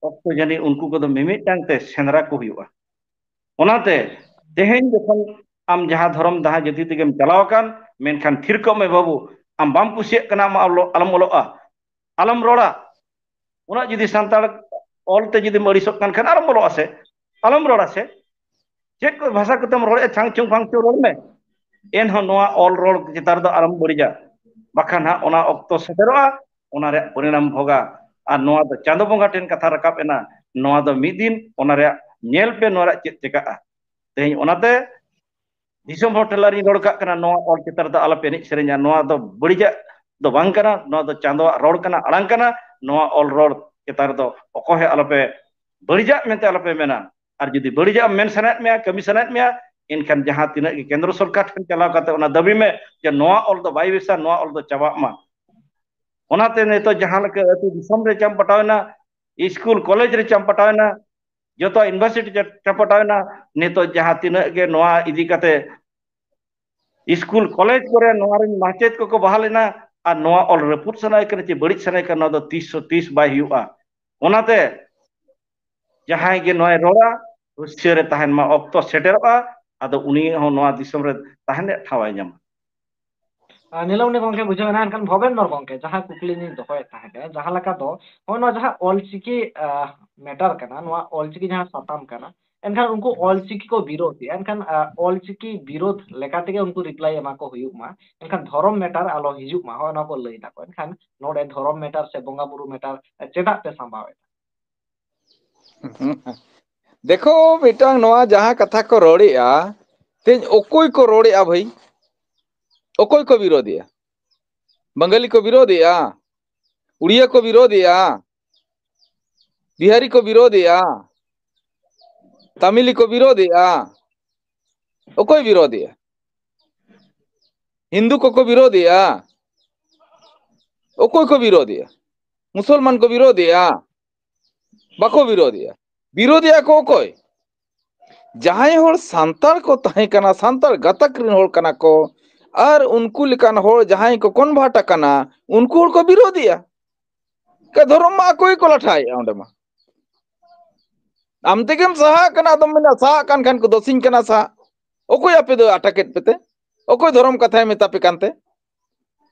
ᱚᱠᱛᱚ ᱡᱟᱹᱱᱤᱡ ᱩᱱᱠᱩ ᱠᱚᱫᱚ ᱢᱤᱢᱤᱫᱴᱟᱝ ᱛᱮ ᱥᱮᱸᱫᱽᱨᱟ ᱠᱚ ᱦᱩᱭᱩᱜᱼᱟ᱾ ᱚᱱᱟᱛᱮ ᱛᱮᱦᱮᱧ ᱡᱚᱠᱷᱚᱱ ᱟᱢ ᱡᱟᱦᱟᱸ ᱫᱷᱚᱨᱚᱢ ᱡᱟᱦᱟᱸ ᱡᱟᱹᱛᱤ ᱛᱮᱜᱮᱢ ᱪᱟᱞᱟᱣ ᱟᱠᱟᱱ, ᱢᱮᱱᱠᱷᱟᱱ ᱛᱷᱤᱨ ᱠᱚᱜ ᱢᱮ ᱵᱟᱹᱵᱩ, ᱟᱢ ᱵᱟᱢ ᱠᱩᱥᱤᱭᱟᱜ ᱠᱟᱱᱟ, ᱟᱢ ᱟᱞᱚ- ᱟᱞᱚᱢ ᱚᱞᱚᱜᱼᱟ, ᱟᱞᱚᱢ ᱨᱚᱲᱟ᱾ ᱩᱱᱟᱹᱜ ᱡᱩᱫᱤ ᱥᱟᱱᱛᱟᱲ ᱚᱞ ᱛᱮ ᱡᱩᱫᱤᱢ ᱟᱹᱲᱤᱥᱚᱜ ᱠᱟᱱ ᱠᱷᱟᱱ ᱟᱞᱚᱢ ᱚᱞᱚᱜᱼᱟ ᱥᱮ, ᱟᱞᱚᱢ ᱨᱚᱲᱟ ᱥᱮ᱾ ᱪᱮᱫ ᱠᱚ ᱵᱷᱟᱥᱟ ᱠᱚᱛᱮᱢ ᱨᱚᱲᱮᱫᱼᱟ, ᱪᱷᱟᱝ ᱪᱷᱩᱝ ᱯᱷᱟᱝ ᱪᱷᱩᱝ ᱨᱚᱲ ᱢᱮ, ᱮᱱᱦᱚᱸ ᱱᱚᱣᱟ ᱚᱞ ᱨᱚᱲ ᱪᱮᱛᱟᱱ ᱨᱮᱫᱚ ᱟᱞᱚᱢ ᱵᱟᱹᱲᱤᱡᱟ, ᱵᱟᱠᱷᱟᱱ ᱦᱟᱸᱜ ᱚᱱᱟ ᱚᱠᱛᱚ ᱥᱮᱴᱮᱨᱚᱜᱼᱟ, ᱚᱱᱟ ᱨᱮᱭᱟᱜ ᱯᱚᱨᱤᱱᱟᱢ ᱵᱷᱳᱜᱟ᱾ ᱟᱨ ᱱᱚᱣᱟ ᱫᱚ ᱪᱟᱸᱫᱚ ᱵᱚᱸᱜᱟ ᱴᱷᱮᱱ ᱠᱟᱛᱷᱟ ᱨᱟᱠᱟᱵ ᱮᱱᱟ, ᱱᱚᱣᱟ ᱫᱚ ᱢᱤᱫ ᱫᱤᱱ ᱚᱱᱟ ᱨᱮᱭᱟᱜ ᱧᱮᱞ ᱯᱮ, ᱱᱚᱣᱟ ᱨᱮᱭᱟᱜ ᱪᱮᱫ ᱪᱮᱠᱟᱜᱼᱟ᱾ ᱛᱮᱦᱮᱧ ᱚᱱᱟᱛᱮ ᱫᱤᱥᱚᱢ ᱦᱚᱲ ᱴᱷᱮᱱ ᱞᱟᱹᱨᱤᱧ ᱨᱚᱲ ᱠᱟᱜ ᱠᱟᱱᱟ, ᱱᱚᱣᱟ ᱚᱞ ᱪᱮᱛᱟᱱ ᱨᱮᱫᱚ ᱟᱞᱚᱯᱮ ᱮᱱᱮᱡ ᱥᱮᱨᱮᱧᱟ, ᱱᱚᱣᱟ ᱫᱚ ᱵᱟᱹᱲᱤᱡᱟᱜ ᱫᱚ ᱵᱟᱝ ᱠᱟᱱᱟ, ᱱᱚᱣᱟ ᱫᱚ ᱪᱟᱸᱫᱚᱣᱟᱜ ᱨᱚᱲ ᱠᱟᱱᱟ, ᱟᱲᱟᱝ ᱠᱟᱱᱟ᱾ ᱱᱚᱣᱟ ᱚᱞ ᱨᱚᱲ ᱪᱮᱛᱟᱱ ᱨᱮᱫᱚ ᱚᱠᱚᱭ ᱦᱚᱸ ᱟᱞᱚᱯᱮ ᱵᱟᱹᱲᱤᱡᱟᱜ ᱢᱮᱱᱛᱮ ᱟᱞᱚᱯᱮ ᱢᱮᱱᱟ᱾ ᱟᱨ ᱡᱩᱫᱤ ᱵᱟᱹᱲᱤᱡᱟᱜ ᱮᱢ ᱢᱮᱱ ᱥᱟᱱᱟᱭᱮᱫ ᱢᱮᱭᱟ, ᱠᱟᱹᱢᱤ ᱥᱟᱱᱟᱭᱮᱫ ᱢᱮᱭᱟ, ᱮᱱᱠᱷᱟᱱ ᱡᱟᱦᱟᱸ ᱛᱤᱱᱟᱹᱜ ᱜᱮ ᱠᱮᱱᱫᱨᱚ ᱥᱚᱨᱠᱟᱨ ᱴᱷᱮᱱ ᱪᱟᱞᱟᱣ ᱠᱟᱛᱮ ᱚᱱᱟ ᱫᱟᱹᱵᱤ ᱢᱮ ᱡᱮ ᱱᱚᱣᱟ ᱚᱞ ᱫᱚ ᱵᱟᱭ ᱵᱮᱥᱟ, ᱱᱚᱣᱟ ᱚᱞ ᱫᱚ ᱪᱟᱵᱟᱜ ᱢᱟ᱾ ᱚᱱᱟᱛᱮ ᱱᱤᱛᱚᱜ ᱡᱟᱦᱟᱸ ᱞᱮᱠᱟ ᱟᱹᱛᱩ ᱫᱤᱥᱚᱢ ᱨᱮ ᱪᱟᱢᱯᱟᱴᱟᱣ ᱮᱱᱟ, ᱥᱠᱩᱞ ᱠᱚᱞᱮᱡᱽ ᱨᱮ ᱪᱟᱢᱯᱟᱴᱟᱣ ᱮᱱᱟ, ᱡᱚᱛᱚ ᱤᱭᱩᱱᱤᱵᱷᱟᱨᱥᱤᱴᱤ ᱪᱟᱢᱯᱟᱴᱟᱣ ᱮᱱᱟ, ᱱᱤᱛᱚᱜ ᱡᱟᱦᱟᱸ ᱛᱤᱱᱟᱹᱜ ᱜᱮ ᱱᱚᱣᱟ ᱤᱫᱤ ᱠᱟᱛᱮ ᱥᱠᱩᱞ ᱠᱚᱞᱮᱡᱽ ᱠᱚᱨᱮ ᱱᱚᱣᱟ ᱨᱮᱱ ᱢᱟᱪᱮᱫ ᱠᱚᱠᱚ ᱵᱟᱦᱟᱞ ᱮᱱᱟ, ᱟᱨ ᱱᱚᱣᱟ ᱚᱞ ᱨᱟᱹᱯᱩᱫ ᱥᱟᱱᱟᱭᱮ ᱠᱟᱱᱟ ᱪᱮ ᱵᱟᱹᱲᱤᱡ ᱥᱟᱱᱟᱭᱮ ᱠᱟᱱᱟ, ᱱᱚᱣᱟ ᱫᱚ ᱛᱤᱥ ᱦᱚᱸ ᱛᱤᱥ ᱵᱟᱭ ᱦᱩᱭᱩᱜᱼᱟ᱾ ᱚᱱᱟᱛᱮ ᱡᱟᱦᱟᱸᱭ ᱜᱮ ᱱᱚᱣᱟᱭ ᱨᱚᱲᱟ, ᱦᱩᱥᱭᱟᱹᱨ ᱨᱮ ᱛᱟᱦᱮᱱ ᱢᱟ, ᱚᱠᱛᱚ ᱥᱮᱴᱮᱨᱚᱜᱼᱟ, ᱟᱫᱚ ᱩᱱᱤ ᱦᱚᱸ ᱱᱚᱣᱟ ᱫᱤᱥᱚᱢ ᱨᱮ ᱛᱟᱦᱮᱱ ᱨᱮᱭᱟᱜ ᱴᱷᱟᱶ ᱮ ᱧᱟᱢᱟ᱾ ᱟᱨ ᱱᱤᱞᱟᱹᱢᱱᱤ ᱜᱚᱢᱠᱮ ᱵᱩᱡᱷᱟᱹᱣ ᱮᱱᱟ, ᱮᱱᱠᱷᱟᱱ ᱵᱷᱚᱵᱮᱱᱫᱚᱨ ᱜᱚᱢᱠᱮ, ᱡᱟᱦᱟᱸ ᱠᱩᱠᱞᱤ ᱞᱤᱧ ᱫᱚᱦᱚᱭᱮᱫ ᱛᱟᱦᱮᱸᱫ, ᱡᱟᱦᱟᱸ ᱞᱮᱠᱟ ᱫᱚ ᱱᱚᱜᱼᱚᱭ ᱱᱚᱣᱟ ᱡᱟᱦᱟᱸ ᱚᱞᱪᱤᱠᱤ ᱢᱮᱴᱟᱨ ᱠᱟᱱᱟ, ᱱᱚᱣᱟ ᱚᱞᱪᱤᱠᱤ ᱡᱟᱦᱟᱸ ᱥᱟᱛᱟᱢ ᱠᱟᱱᱟ, ᱮᱱᱠᱷᱟᱱ ᱩᱱᱠᱩ ᱚᱞᱪᱤᱠᱤ ᱠᱚ ᱵᱤᱨᱳᱫᱷ ᱮᱫᱟ, ᱮᱱᱠᱷᱟᱱ ᱟᱸ, ᱚᱞᱪᱤᱠᱤ ᱵᱤᱨᱳᱫᱷ ᱞᱮᱠᱟ ᱛᱮᱜᱮ ᱩᱱᱠᱩ ᱨᱤᱯᱞᱟᱭ ᱮᱢᱟ ᱠᱚ ᱦᱩᱭᱩᱜ ᱢᱟ, ᱮᱱᱠᱷᱟᱱ ᱫᱷᱚᱨᱚᱢ ᱢᱮᱴᱟᱨ ᱟᱞᱚ ᱦᱤᱡᱩᱜ ᱢᱟ, ᱦᱚᱸᱜᱼᱚ ᱱᱚᱣᱟ ᱠᱚ ᱞᱟᱹᱭ ᱫᱟᱠᱚ᱾ ᱮᱱᱠᱷᱟᱱ ᱱᱚᱰᱮ ᱫᱷᱚᱨᱚᱢ ᱢᱮᱴᱟᱨ ᱥᱮ ᱵᱚᱸᱜᱟ ᱵᱩᱨᱩ ᱢᱮᱴᱟᱨ ᱪᱮᱫᱟᱜ ᱯᱮ ᱥᱟᱢᱵᱟᱣ ᱮᱫᱟ? ᱫᱮᱠᱷᱳ, ᱢᱤᱫᱴᱟᱝ ᱱᱚᱣᱟ ᱡᱟᱦᱟᱸ ᱠᱟᱛᱷᱟ ᱠᱚ ᱨᱚᱲᱮᱜᱼᱟ, ᱛᱮᱦᱮᱧ ᱚᱠᱚᱭ ᱠᱚ ᱨᱚᱲᱮᱜᱼᱟ ᱵᱷᱟᱹᱭ? ᱚᱠᱚᱭ ᱠᱚ ᱵᱤᱨᱳᱫᱮᱜᱼᱟ? ᱵᱟᱝᱜᱟᱞᱤ ᱠᱚ ᱵᱤᱨᱳᱫᱮᱜᱼᱟ? ᱩᱲᱤᱭᱟ ᱠᱚ ᱵᱤᱨᱳᱫᱮᱜᱼᱟ? ᱵᱤᱦᱟᱨᱤ ᱠᱚ ᱵᱤᱨᱳᱫᱮᱜᱼᱟ? ᱛᱟᱢᱤᱞᱤ ᱠᱚ ᱵᱤᱨᱳᱫᱮᱜᱼᱟ? ᱚᱠᱚᱭ ᱵᱤᱨᱳᱫᱮᱜᱼᱟ? ᱦᱤᱱᱫᱩ ᱠᱚᱠᱚ ᱵᱤᱨᱳᱫᱮᱜᱼᱟ? ᱚᱠᱚᱭ ᱠᱚ ᱵᱤᱨᱳᱫᱮᱜᱼᱟ? ᱢᱩᱥᱚᱞᱢᱟᱱ ᱠᱚ ᱵᱤᱨᱳᱫᱮᱜᱼᱟ? ᱵᱟᱠᱚ ᱵᱤᱨᱳᱫᱮᱜᱼᱟ᱾ ᱵᱤᱨᱳᱫᱮᱜᱼᱟ ᱠᱚ ᱚᱠᱚᱭ? ᱡᱟᱦᱟᱸᱭ ᱦᱚᱲ ᱥᱟᱱᱛᱟᱲ ᱠᱚ ᱛᱟᱦᱮᱸ ᱠᱟᱱᱟ, ᱥᱟᱱᱛᱟᱲ ᱜᱟᱛᱟᱠ ᱨᱮᱱ ᱦᱚᱲ ᱠᱟᱱᱟ ᱠᱚ, ᱟᱨ ᱩᱱᱠᱩ ᱞᱮᱠᱟᱱ ᱦᱚᱲ ᱡᱟᱦᱟᱸᱭ ᱠᱚ ᱠᱚᱱᱵᱷᱟᱨᱴ ᱟᱠᱟᱱᱟ, ᱩᱱᱠᱩ ᱦᱚᱲ ᱠᱚ ᱵᱤᱨᱳᱫᱮᱜᱼᱟ᱾ ᱠᱟ ᱫᱷᱚᱨᱚᱢ ᱢᱟ ᱟᱠᱚ ᱜᱮᱠᱚ ᱞᱟᱴᱷᱟᱭᱮᱜᱼᱟ ᱚᱸᱰᱮ ᱢᱟ᱾ ᱟᱢ ᱛᱮᱜᱮᱢ ᱥᱟᱦᱟᱜ ᱠᱟᱱᱟ, ᱟᱫᱚᱢ ᱢᱮᱱᱟ ᱥᱟᱦᱟᱜ ᱠᱟᱱ ᱠᱷᱟᱱ ᱠᱚ ᱫᱚᱥᱤᱧ ᱠᱟᱱᱟ ᱥᱟᱦᱟᱜ᱾ ᱚᱠᱚᱭ ᱟᱯᱮ ᱫᱚ ᱟᱴᱟᱠᱮᱫ ᱯᱮᱛᱮ? ᱚᱠᱚᱭ ᱫᱷᱚᱨᱚᱢ ᱠᱟᱛᱷᱟᱭ ᱢᱮᱛᱟ ᱯᱮ ᱠᱟᱱᱛᱮ?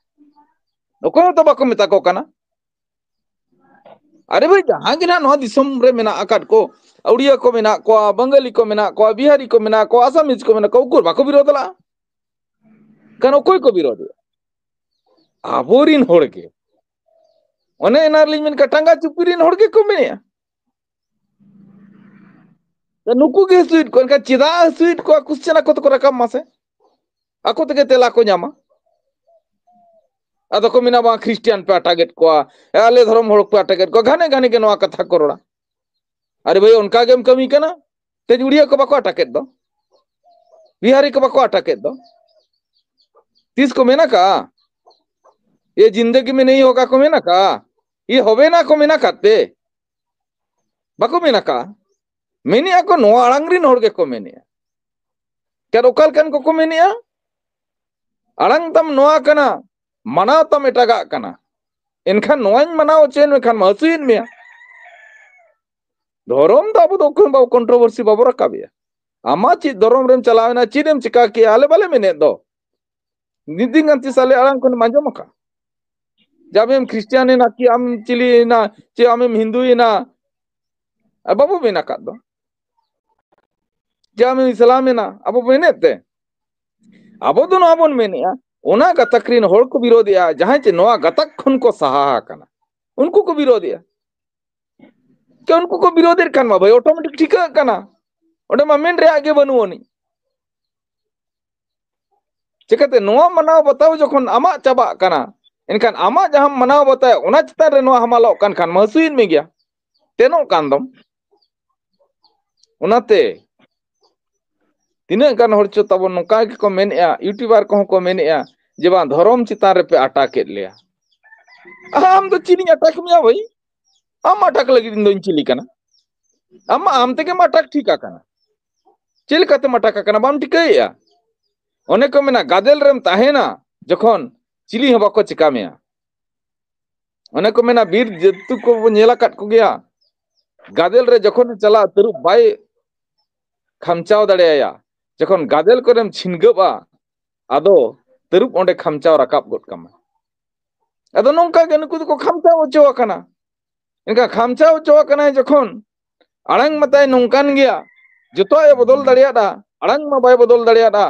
ᱚᱠᱚᱭ ᱦᱚᱸᱛᱚ ᱵᱟᱠᱚ ᱢᱮᱛᱟ ᱠᱚ ᱠᱟᱱᱟ᱾ ᱟᱨᱮ ᱵᱷᱟᱹᱭ, ᱡᱟᱦᱟᱸ ᱜᱮ ᱱᱟᱦᱟᱜ ᱱᱚᱣᱟ ᱫᱤᱥᱚᱢ ᱨᱮ ᱢᱮᱱᱟᱜ ᱟᱠᱟᱫ ᱠᱚ, ᱩᱲᱤᱭᱟ ᱠᱚ ᱢᱮᱱᱟᱜ ᱠᱚᱣᱟ, ᱵᱟᱝᱜᱟᱞᱤ ᱠᱚ ᱢᱮᱱᱟᱜ ᱠᱚᱣᱟ, ᱵᱤᱦᱟᱨᱤ ᱠᱚ ᱢᱮᱱᱟᱜ ᱠᱚᱣᱟ, ᱟᱥᱟᱢᱤᱡ ᱠᱚ ᱢᱮᱱᱟᱜ ᱠᱚᱣᱟ, ᱩᱠᱩᱨ ᱵᱟᱠᱚ ᱵᱤᱨᱳᱫᱷ ᱞᱟᱜᱼᱟ᱾ ᱠᱟᱨᱚᱱ ᱚᱠᱚᱭ ᱠᱚ ᱵᱤᱨᱳᱫᱷᱮᱜᱼᱟ? ᱟᱵᱚᱨᱤᱱ ᱦᱚᱲ ᱜᱮ᱾ ᱚᱱᱮ ᱮᱱᱟ ᱨᱮᱞᱤᱧ ᱢᱮᱱ ᱠᱟᱜ, ᱴᱟᱸᱜᱟ ᱪᱩᱯᱤ ᱨᱤᱱ ᱦᱚᱲ ᱜᱮᱠᱚ ᱢᱮᱱᱮᱜᱼᱟ᱾ ᱛᱚ ᱱᱩᱠᱩ ᱜᱮ ᱦᱟᱹᱥᱩᱭᱮᱫ ᱠᱚᱣᱟ, ᱮᱱᱠᱷᱟᱱ ᱪᱮᱫᱟᱜ ᱦᱟᱹᱥᱩᱭᱮᱫ ᱠᱚᱣᱟ? ᱠᱩᱥᱪᱮᱱ ᱟᱠᱚ ᱛᱮᱠᱚ ᱨᱟᱠᱟᱵ ᱢᱟᱥᱮ, ᱟᱠᱚ ᱛᱮᱜᱮ ᱛᱮᱞᱟ ᱠᱚ ᱧᱟᱢᱟ᱾ ᱟᱫᱚ ᱠᱚ ᱢᱮᱱᱟ, "ᱵᱟᱝ, ᱠᱷᱨᱤᱥᱴᱤᱭᱟᱱ ᱯᱮ ᱟᱴᱟᱜᱮᱫ ᱠᱚᱣᱟ, ᱟᱞᱮ ᱫᱷᱚᱨᱚᱢ ᱦᱚᱲ ᱯᱮ ᱟᱴᱟᱜᱮᱫ ᱠᱚᱣᱟ", ᱜᱷᱟᱱᱮ ᱜᱷᱟᱱᱮ ᱜᱮ ᱱᱚᱣᱟ ᱠᱟᱛᱷᱟ ᱠᱚ ᱨᱚᱲᱟ᱾ ᱟᱨᱮ ᱵᱷᱟᱹᱭ, ᱚᱱᱠᱟ ᱜᱮᱢ ᱠᱟᱹᱢᱤ ᱠᱟᱱᱟ᱾ ᱛᱮᱦᱮᱧ ᱩᱲᱤᱭᱟ ᱠᱚ ᱵᱟᱠᱚ ᱟᱴᱟᱠᱮᱫ ᱫᱚ, ᱵᱤᱦᱟᱨᱤ ᱠᱚ ᱵᱟᱠᱚ ᱟᱴᱟᱠᱮᱫ ᱫᱚ᱾ ᱛᱤᱥ ᱠᱚ ᱢᱮᱱ ᱟᱠᱟᱜᱼᱟ? "ᱮ ᱡᱤᱱᱫᱮᱜᱤ ᱢᱮ ᱱᱟᱦᱤᱸ ᱦᱳᱜᱟ" ᱠᱚ ᱢᱮᱱ ᱟᱠᱟᱜᱼᱟ? "ᱮ ᱦᱚᱵᱮ ᱱᱟ" ᱠᱚ ᱢᱮᱱ ᱟᱠᱟᱫ ᱛᱮ? ᱵᱟᱠᱚ ᱢᱮᱱ ᱟᱠᱟᱜᱼᱟ᱾ ᱢᱮᱱᱮᱜᱼᱟ ᱠᱚ, ᱱᱚᱣᱟ ᱟᱲᱟᱝ ᱨᱤᱱ ᱦᱚᱲ ᱜᱮᱠᱚ ᱢᱮᱱᱮᱜᱼᱟ᱾ ᱠᱟᱨ ᱚᱠᱟ ᱞᱮᱠᱟᱱ ᱠᱚᱠᱚ ᱢᱮᱱᱮᱜᱼᱟ? ᱟᱲᱟᱝ ᱛᱟᱢ ᱱᱚᱣᱟ ᱠᱟᱱᱟ, ᱢᱟᱱᱟᱣ ᱛᱟᱢ ᱮᱴᱟᱜᱟᱜ ᱠᱟᱱᱟ, ᱮᱱᱠᱷᱟᱱ ᱱᱚᱣᱟᱧ ᱢᱟᱱᱟᱣ ᱦᱚᱪᱚᱭᱮᱱ ᱢᱮᱠᱷᱟᱱ ᱢᱟ ᱦᱟᱹᱥᱩᱭᱮᱫ ᱢᱮᱭᱟ᱾ ᱫᱷᱚᱨᱚᱢ ᱫᱚ ᱟᱵᱚ ᱫᱚ ᱚᱠᱚᱭ ᱦᱚᱸ ᱵᱟᱵᱚ controversy ᱵᱟᱵᱚ ᱨᱟᱠᱟᱵᱮᱜᱼᱟ᱾ ᱟᱢᱟᱜ ᱪᱮᱫ ᱫᱷᱚᱨᱚᱢ ᱨᱮᱢ ᱪᱟᱞᱟᱣᱮᱱᱟ, ᱪᱮᱫ ᱮᱢ ᱪᱤᱠᱟ ᱠᱮᱜᱼᱟ, ᱟᱞᱮ ᱵᱟᱞᱮ ᱢᱮᱱᱮᱫ ᱫᱚ᱾ ᱢᱤᱫ ᱫᱤᱱ ᱜᱟᱱ ᱛᱤᱥ ᱟᱞᱮ ᱟᱲᱟᱝ ᱠᱷᱚᱱᱮᱢ ᱟᱸᱡᱚᱢ ᱟᱠᱟᱫ? ᱡᱮ ᱟᱢᱮᱢ ᱠᱷᱨᱤᱥᱴᱤᱭᱟᱱ ᱮᱱᱟ, ᱠᱤ ᱟᱢ ᱪᱤᱞᱤ ᱮᱱᱟ, ᱪᱮ ᱟᱢᱮᱢ ᱦᱤᱱᱫᱩᱭᱮᱱᱟ? ᱟᱨ ᱵᱟᱵᱚ ᱢᱮᱱ ᱟᱠᱟᱫ ᱫᱚ᱾ ᱡᱮ ᱟᱢᱮᱢ ᱤᱥᱞᱟᱢ ᱮᱱᱟ, ᱟᱵᱚ ᱵᱚ ᱢᱮᱱᱮᱫ ᱛᱮ? ᱟᱵᱚ ᱫᱚ ᱱᱚᱣᱟ ᱵᱚᱱ ᱢᱮᱱᱮᱜᱼᱟ, ᱚᱱᱟ ᱜᱟᱛᱟᱠ ᱨᱤᱱ ᱦᱚᱲ ᱠᱚ ᱵᱤᱨᱳᱫᱮᱜᱼᱟ, ᱡᱟᱦᱟᱸᱭ ᱪᱮ ᱱᱚᱣᱟ ᱜᱟᱛᱟᱠ ᱠᱷᱚᱱ ᱠᱚ ᱥᱟᱦᱟ ᱟᱠᱟᱱᱟ, ᱩᱱᱠᱩ ᱠᱚ ᱵᱤᱨᱳᱫᱮᱜᱼᱟ᱾ ᱪᱮ ᱩᱱᱠᱩ ᱠᱚ ᱵᱤᱨᱳᱫᱮᱫ ᱠᱷᱟᱱ ᱢᱟ ᱵᱷᱟᱹᱭ, automatic ᱴᱷᱤᱠᱟᱹᱜ ᱠᱟᱱᱟ, ᱚᱸᱰᱮ ᱢᱟ ᱢᱮᱱ ᱨᱮᱭᱟᱜ ᱜᱮ ᱵᱟᱹᱱᱩᱜ ᱟᱹᱱᱤᱡ᱾ ᱪᱤᱠᱟᱹᱛᱮ ᱱᱚᱣᱟ ᱢᱟᱱᱟᱣ ᱵᱟᱛᱟᱣ ᱡᱚᱠᱷᱚᱱ ᱟᱢᱟᱜ ᱪᱟᱵᱟᱜ ᱠᱟᱱᱟ, ᱮᱱᱠᱷᱟᱱ ᱟᱢᱟᱜ ᱡᱟᱦᱟᱸᱢ ᱢᱟᱱᱟᱣ ᱵᱟᱛᱟᱣ, ᱚᱱᱟ ᱪᱮᱛᱟᱱ ᱨᱮ ᱱᱚᱣᱟ ᱦᱟᱢᱟᱞᱚᱜ ᱠᱟᱱ ᱠᱷᱟᱱ ᱢᱟ ᱦᱟᱹᱥᱩᱭᱮᱫ ᱢᱮ ᱜᱮᱭᱟ, ᱛᱮᱱᱚᱜ ᱠᱟᱱ ᱫᱚᱢ᱾ ᱚᱱᱟᱛᱮ ᱛᱤᱱᱟᱹᱜ ᱜᱟᱱ ᱦᱚᱲ ᱪᱚ ᱛᱟᱵᱚᱱ ᱱᱚᱝᱠᱟ ᱜᱮᱠᱚ ᱢᱮᱱᱮᱜᱼᱟ, YouTuber ᱠᱚᱦᱚᱸ ᱠᱚ ᱢᱮᱱᱮᱜᱼᱟ ᱡᱮ, "ᱵᱟᱝ, ᱫᱷᱚᱨᱚᱢ ᱪᱮᱛᱟᱱ ᱨᱮᱯᱮ ᱟᱴᱟᱠᱮᱫ ᱞᱮᱭᱟ᱾" ᱟᱢ ᱫᱚ ᱪᱤᱞᱤᱧ ᱟᱴᱟᱠ ᱢᱮᱭᱟ ᱵᱷᱟᱹᱭ? ᱟᱢ ᱟᱴᱟᱠ ᱞᱟᱹᱜᱤᱫ ᱤᱧ ᱫᱚᱧ ᱪᱤᱞᱤ ᱠᱟᱱᱟ? ᱟᱢ ᱢᱟ ᱟᱢ ᱛᱮᱜᱮᱢ ᱟᱴᱟᱠ ᱴᱷᱤᱠ ᱟᱠᱟᱱᱟ᱾ ᱪᱮᱫ ᱞᱮᱠᱟᱛᱮᱢ ᱟᱴᱟᱠ ᱟᱠᱟᱱᱟ ᱵᱟᱢ ᱴᱷᱤᱠᱟᱹᱭᱮᱜᱼᱟ? ᱚᱱᱮ ᱠᱚ ᱢᱮᱱᱟ, ᱜᱟᱫᱮᱞ ᱨᱮᱢ ᱛᱟᱦᱮᱱᱟ ᱡᱚᱠᱷᱚᱱ, ᱪᱤᱞᱤ ᱦᱚᱸ ᱵᱟᱠᱚ ᱪᱤᱠᱟ ᱢᱮᱭᱟ᱾ ᱚᱱᱮ ᱠᱚ ᱢᱮᱱᱟ, ᱵᱤᱨ ᱡᱚᱱᱛᱩ ᱠᱚᱵᱚ ᱧᱮᱞ ᱟᱠᱟᱫ ᱠᱚᱜᱮᱭᱟ, ᱜᱟᱫᱮᱞ ᱨᱮ ᱡᱚᱠᱷᱚᱱ ᱪᱟᱞᱟᱜ, ᱛᱟᱹᱨᱩᱵ ᱵᱟᱭ ᱠᱷᱟᱢᱪᱟᱣ ᱫᱟᱲᱮᱭᱟᱭᱟ᱾ ᱡᱚᱠᱷᱚᱱ ᱜᱟᱫᱮᱞ ᱠᱚᱨᱮᱢ ᱪᱷᱤᱱᱜᱟᱹᱵᱼᱟ, ᱟᱫᱚ ᱛᱟᱹᱨᱩᱵ ᱚᱸᱰᱮ ᱠᱷᱟᱢᱪᱟᱣ ᱨᱟᱠᱟᱵ ᱜᱚᱫ ᱠᱟᱢᱟ᱾ ᱟᱫᱚ ᱱᱚᱝᱠᱟ ᱜᱮ ᱱᱩᱠᱩ ᱫᱚᱠᱚ ᱠᱷᱟᱢᱪᱟᱣ ᱦᱚᱪᱚ ᱟᱠᱟᱱᱟ᱾ ᱮᱱᱠᱷᱟᱱ ᱠᱷᱟᱢᱪᱟᱣ ᱦᱚᱪᱚ ᱟᱠᱟᱱᱟᱭ ᱡᱚᱠᱷᱚᱱ, ᱟᱲᱟᱝ ᱢᱟᱛᱟᱭ ᱱᱚᱝᱠᱟᱱ ᱜᱮᱭᱟ, ᱡᱚᱛᱚᱣᱟᱜ ᱮ ᱵᱚᱫᱚᱞ ᱫᱟᱲᱮᱭᱟᱫᱼᱟ, ᱟᱲᱟᱝ ᱢᱟ ᱵᱟᱭ ᱵᱚᱫᱚᱞ ᱫᱟᱲᱮᱭᱟᱫᱼᱟ,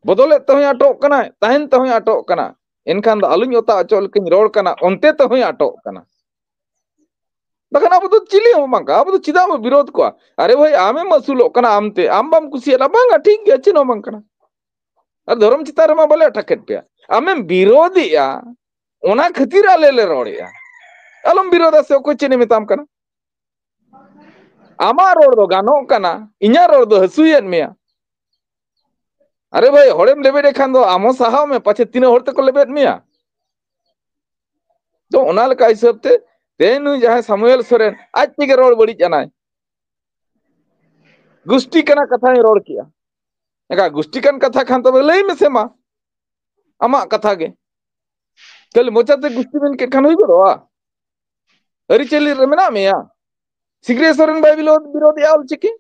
ᱵᱚᱫᱚᱞᱮᱫ ᱛᱮᱦᱚᱸᱭ ᱟᱴᱚᱜ ᱠᱟᱱᱟᱭ, ᱛᱟᱦᱮᱱ ᱛᱮᱦᱚᱸᱭ ᱟᱴᱚᱜ ᱠᱟᱱᱟ᱾ ᱮᱱᱠᱷᱟᱱ ᱫᱚ ᱟᱞᱚᱧ ᱚᱛᱟ ᱚᱪᱚᱜ ᱞᱮᱠᱟᱧ ᱨᱚᱲ ᱠᱟᱱᱟ, ᱚᱱᱛᱮ ᱛᱮᱦᱚᱸᱭ ᱟᱴᱚᱜ ᱠᱟᱱᱟ᱾ ᱵᱟᱠᱷᱟᱱ ᱟᱵᱚ ᱫᱚ ᱪᱤᱞᱤ ᱦᱚᱸ ᱵᱟᱝ ᱠᱟᱱᱟ, ᱟᱵᱚ ᱫᱚ ᱪᱮᱫᱟᱜ ᱵᱚ ᱵᱤᱨᱳᱫ ᱠᱚᱣᱟ? ᱟᱨᱮ ᱵᱷᱟᱹᱭ, ᱟᱢᱮᱢ ᱟᱹᱥᱩᱞᱚᱜ ᱠᱟᱱᱟ, ᱟᱢᱛᱮ, ᱟᱢ ᱵᱟᱢ ᱠᱩᱥᱤᱭᱟᱫᱼᱟ, ᱵᱟᱝᱟ, ᱴᱷᱤᱠ ᱜᱮᱭᱟ, ᱪᱮᱫ ᱦᱚᱸ ᱵᱟᱝ ᱠᱟᱱᱟ᱾ ᱟᱨ ᱫᱷᱚᱨᱚᱢ ᱪᱮᱛᱟᱱ ᱨᱮᱢᱟ ᱵᱟᱞᱮ ᱟᱴᱟᱠᱮᱫ ᱯᱮᱭᱟ, ᱟᱢᱮᱢ ᱵᱤᱨᱳᱫᱮᱜᱼᱟ, ᱚᱱᱟ ᱠᱷᱟᱹᱛᱤᱨ ᱟᱞᱮ ᱞᱮ ᱨᱚᱲᱮᱜᱼᱟ᱾ ᱟᱞᱚᱢ ᱵᱤᱨᱳᱫᱟ ᱥᱮ, ᱚᱠᱚᱭ ᱪᱮᱫ ᱮ ᱢᱮᱛᱟᱢ ᱠᱟᱱᱟ? ᱟᱢᱟᱜ ᱨᱚᱲ ᱫᱚ ᱜᱟᱱᱚᱜ ᱠᱟᱱᱟ, ᱤᱧᱟᱹᱜ ᱨᱚᱲ ᱫᱚ ᱦᱟᱹᱥᱩᱭᱮᱫ ᱢᱮᱭᱟ᱾ ᱟᱨᱮ ᱵᱷᱟᱹᱭ, ᱦᱚᱲᱮᱢ ᱞᱮᱵᱮᱫ ᱮ ᱠᱷᱟᱱ ᱫᱚ ᱟᱢ ᱦᱚᱸ ᱥᱟᱦᱟᱣ ᱢᱮ, ᱯᱟᱪᱷᱮ ᱛᱤᱱᱟᱹᱜ ᱦᱚᱲ ᱛᱮᱠᱚ ᱞᱮᱵᱮᱫ ᱢᱮᱭᱟ᱾ ᱛᱚ ᱚᱱᱟ ᱞᱮᱠᱟ ᱦᱤᱥᱟᱹᱵ ᱛᱮ ᱛᱮᱦᱮᱧ ᱱᱩᱭ ᱡᱟᱦᱟᱸᱭ ᱥᱟᱢᱩᱭᱮᱞ ᱥᱚᱨᱮᱱ ᱟᱡ ᱛᱮᱜᱮ ᱨᱚᱲ ᱵᱟᱹᱲᱤᱡ ᱟᱱᱟᱭ, ᱜᱩᱥᱴᱤ ᱠᱟᱱᱟ ᱠᱟᱛᱷᱟᱧ ᱨᱚᱲ ᱠᱮᱜᱼᱟ᱾ ᱮᱱᱠᱷᱟᱱ ᱜᱩᱥᱴᱤ ᱠᱟᱱ ᱠᱟᱛᱷᱟ ᱠᱷᱟᱱ ᱛᱚᱵᱮ ᱞᱟᱹᱭ ᱢᱮᱥᱮ ᱢᱟ, ᱟᱢᱟᱜ ᱠᱟᱛᱷᱟ ᱜᱮ᱾ ᱠᱷᱟᱹᱞᱤ ᱢᱚᱪᱟᱛᱮ ᱜᱩᱥᱴᱤ ᱢᱮᱱ ᱠᱮᱫ ᱠᱷᱟᱱ ᱦᱩᱭ ᱜᱚᱫᱚᱜᱼᱟ? ᱟᱹᱨᱤᱪᱟᱹᱞᱤ ᱨᱮ ᱢᱮᱱᱟᱜ ᱢᱮᱭᱟ, ᱥᱤᱝᱨᱟᱹᱭ ᱥᱚᱨᱮᱱ ᱵᱟᱭ ᱵᱤᱨᱳᱫ, ᱵᱤᱨᱳᱫᱮᱜᱼᱟ ᱚᱞᱪᱤᱠᱤ᱾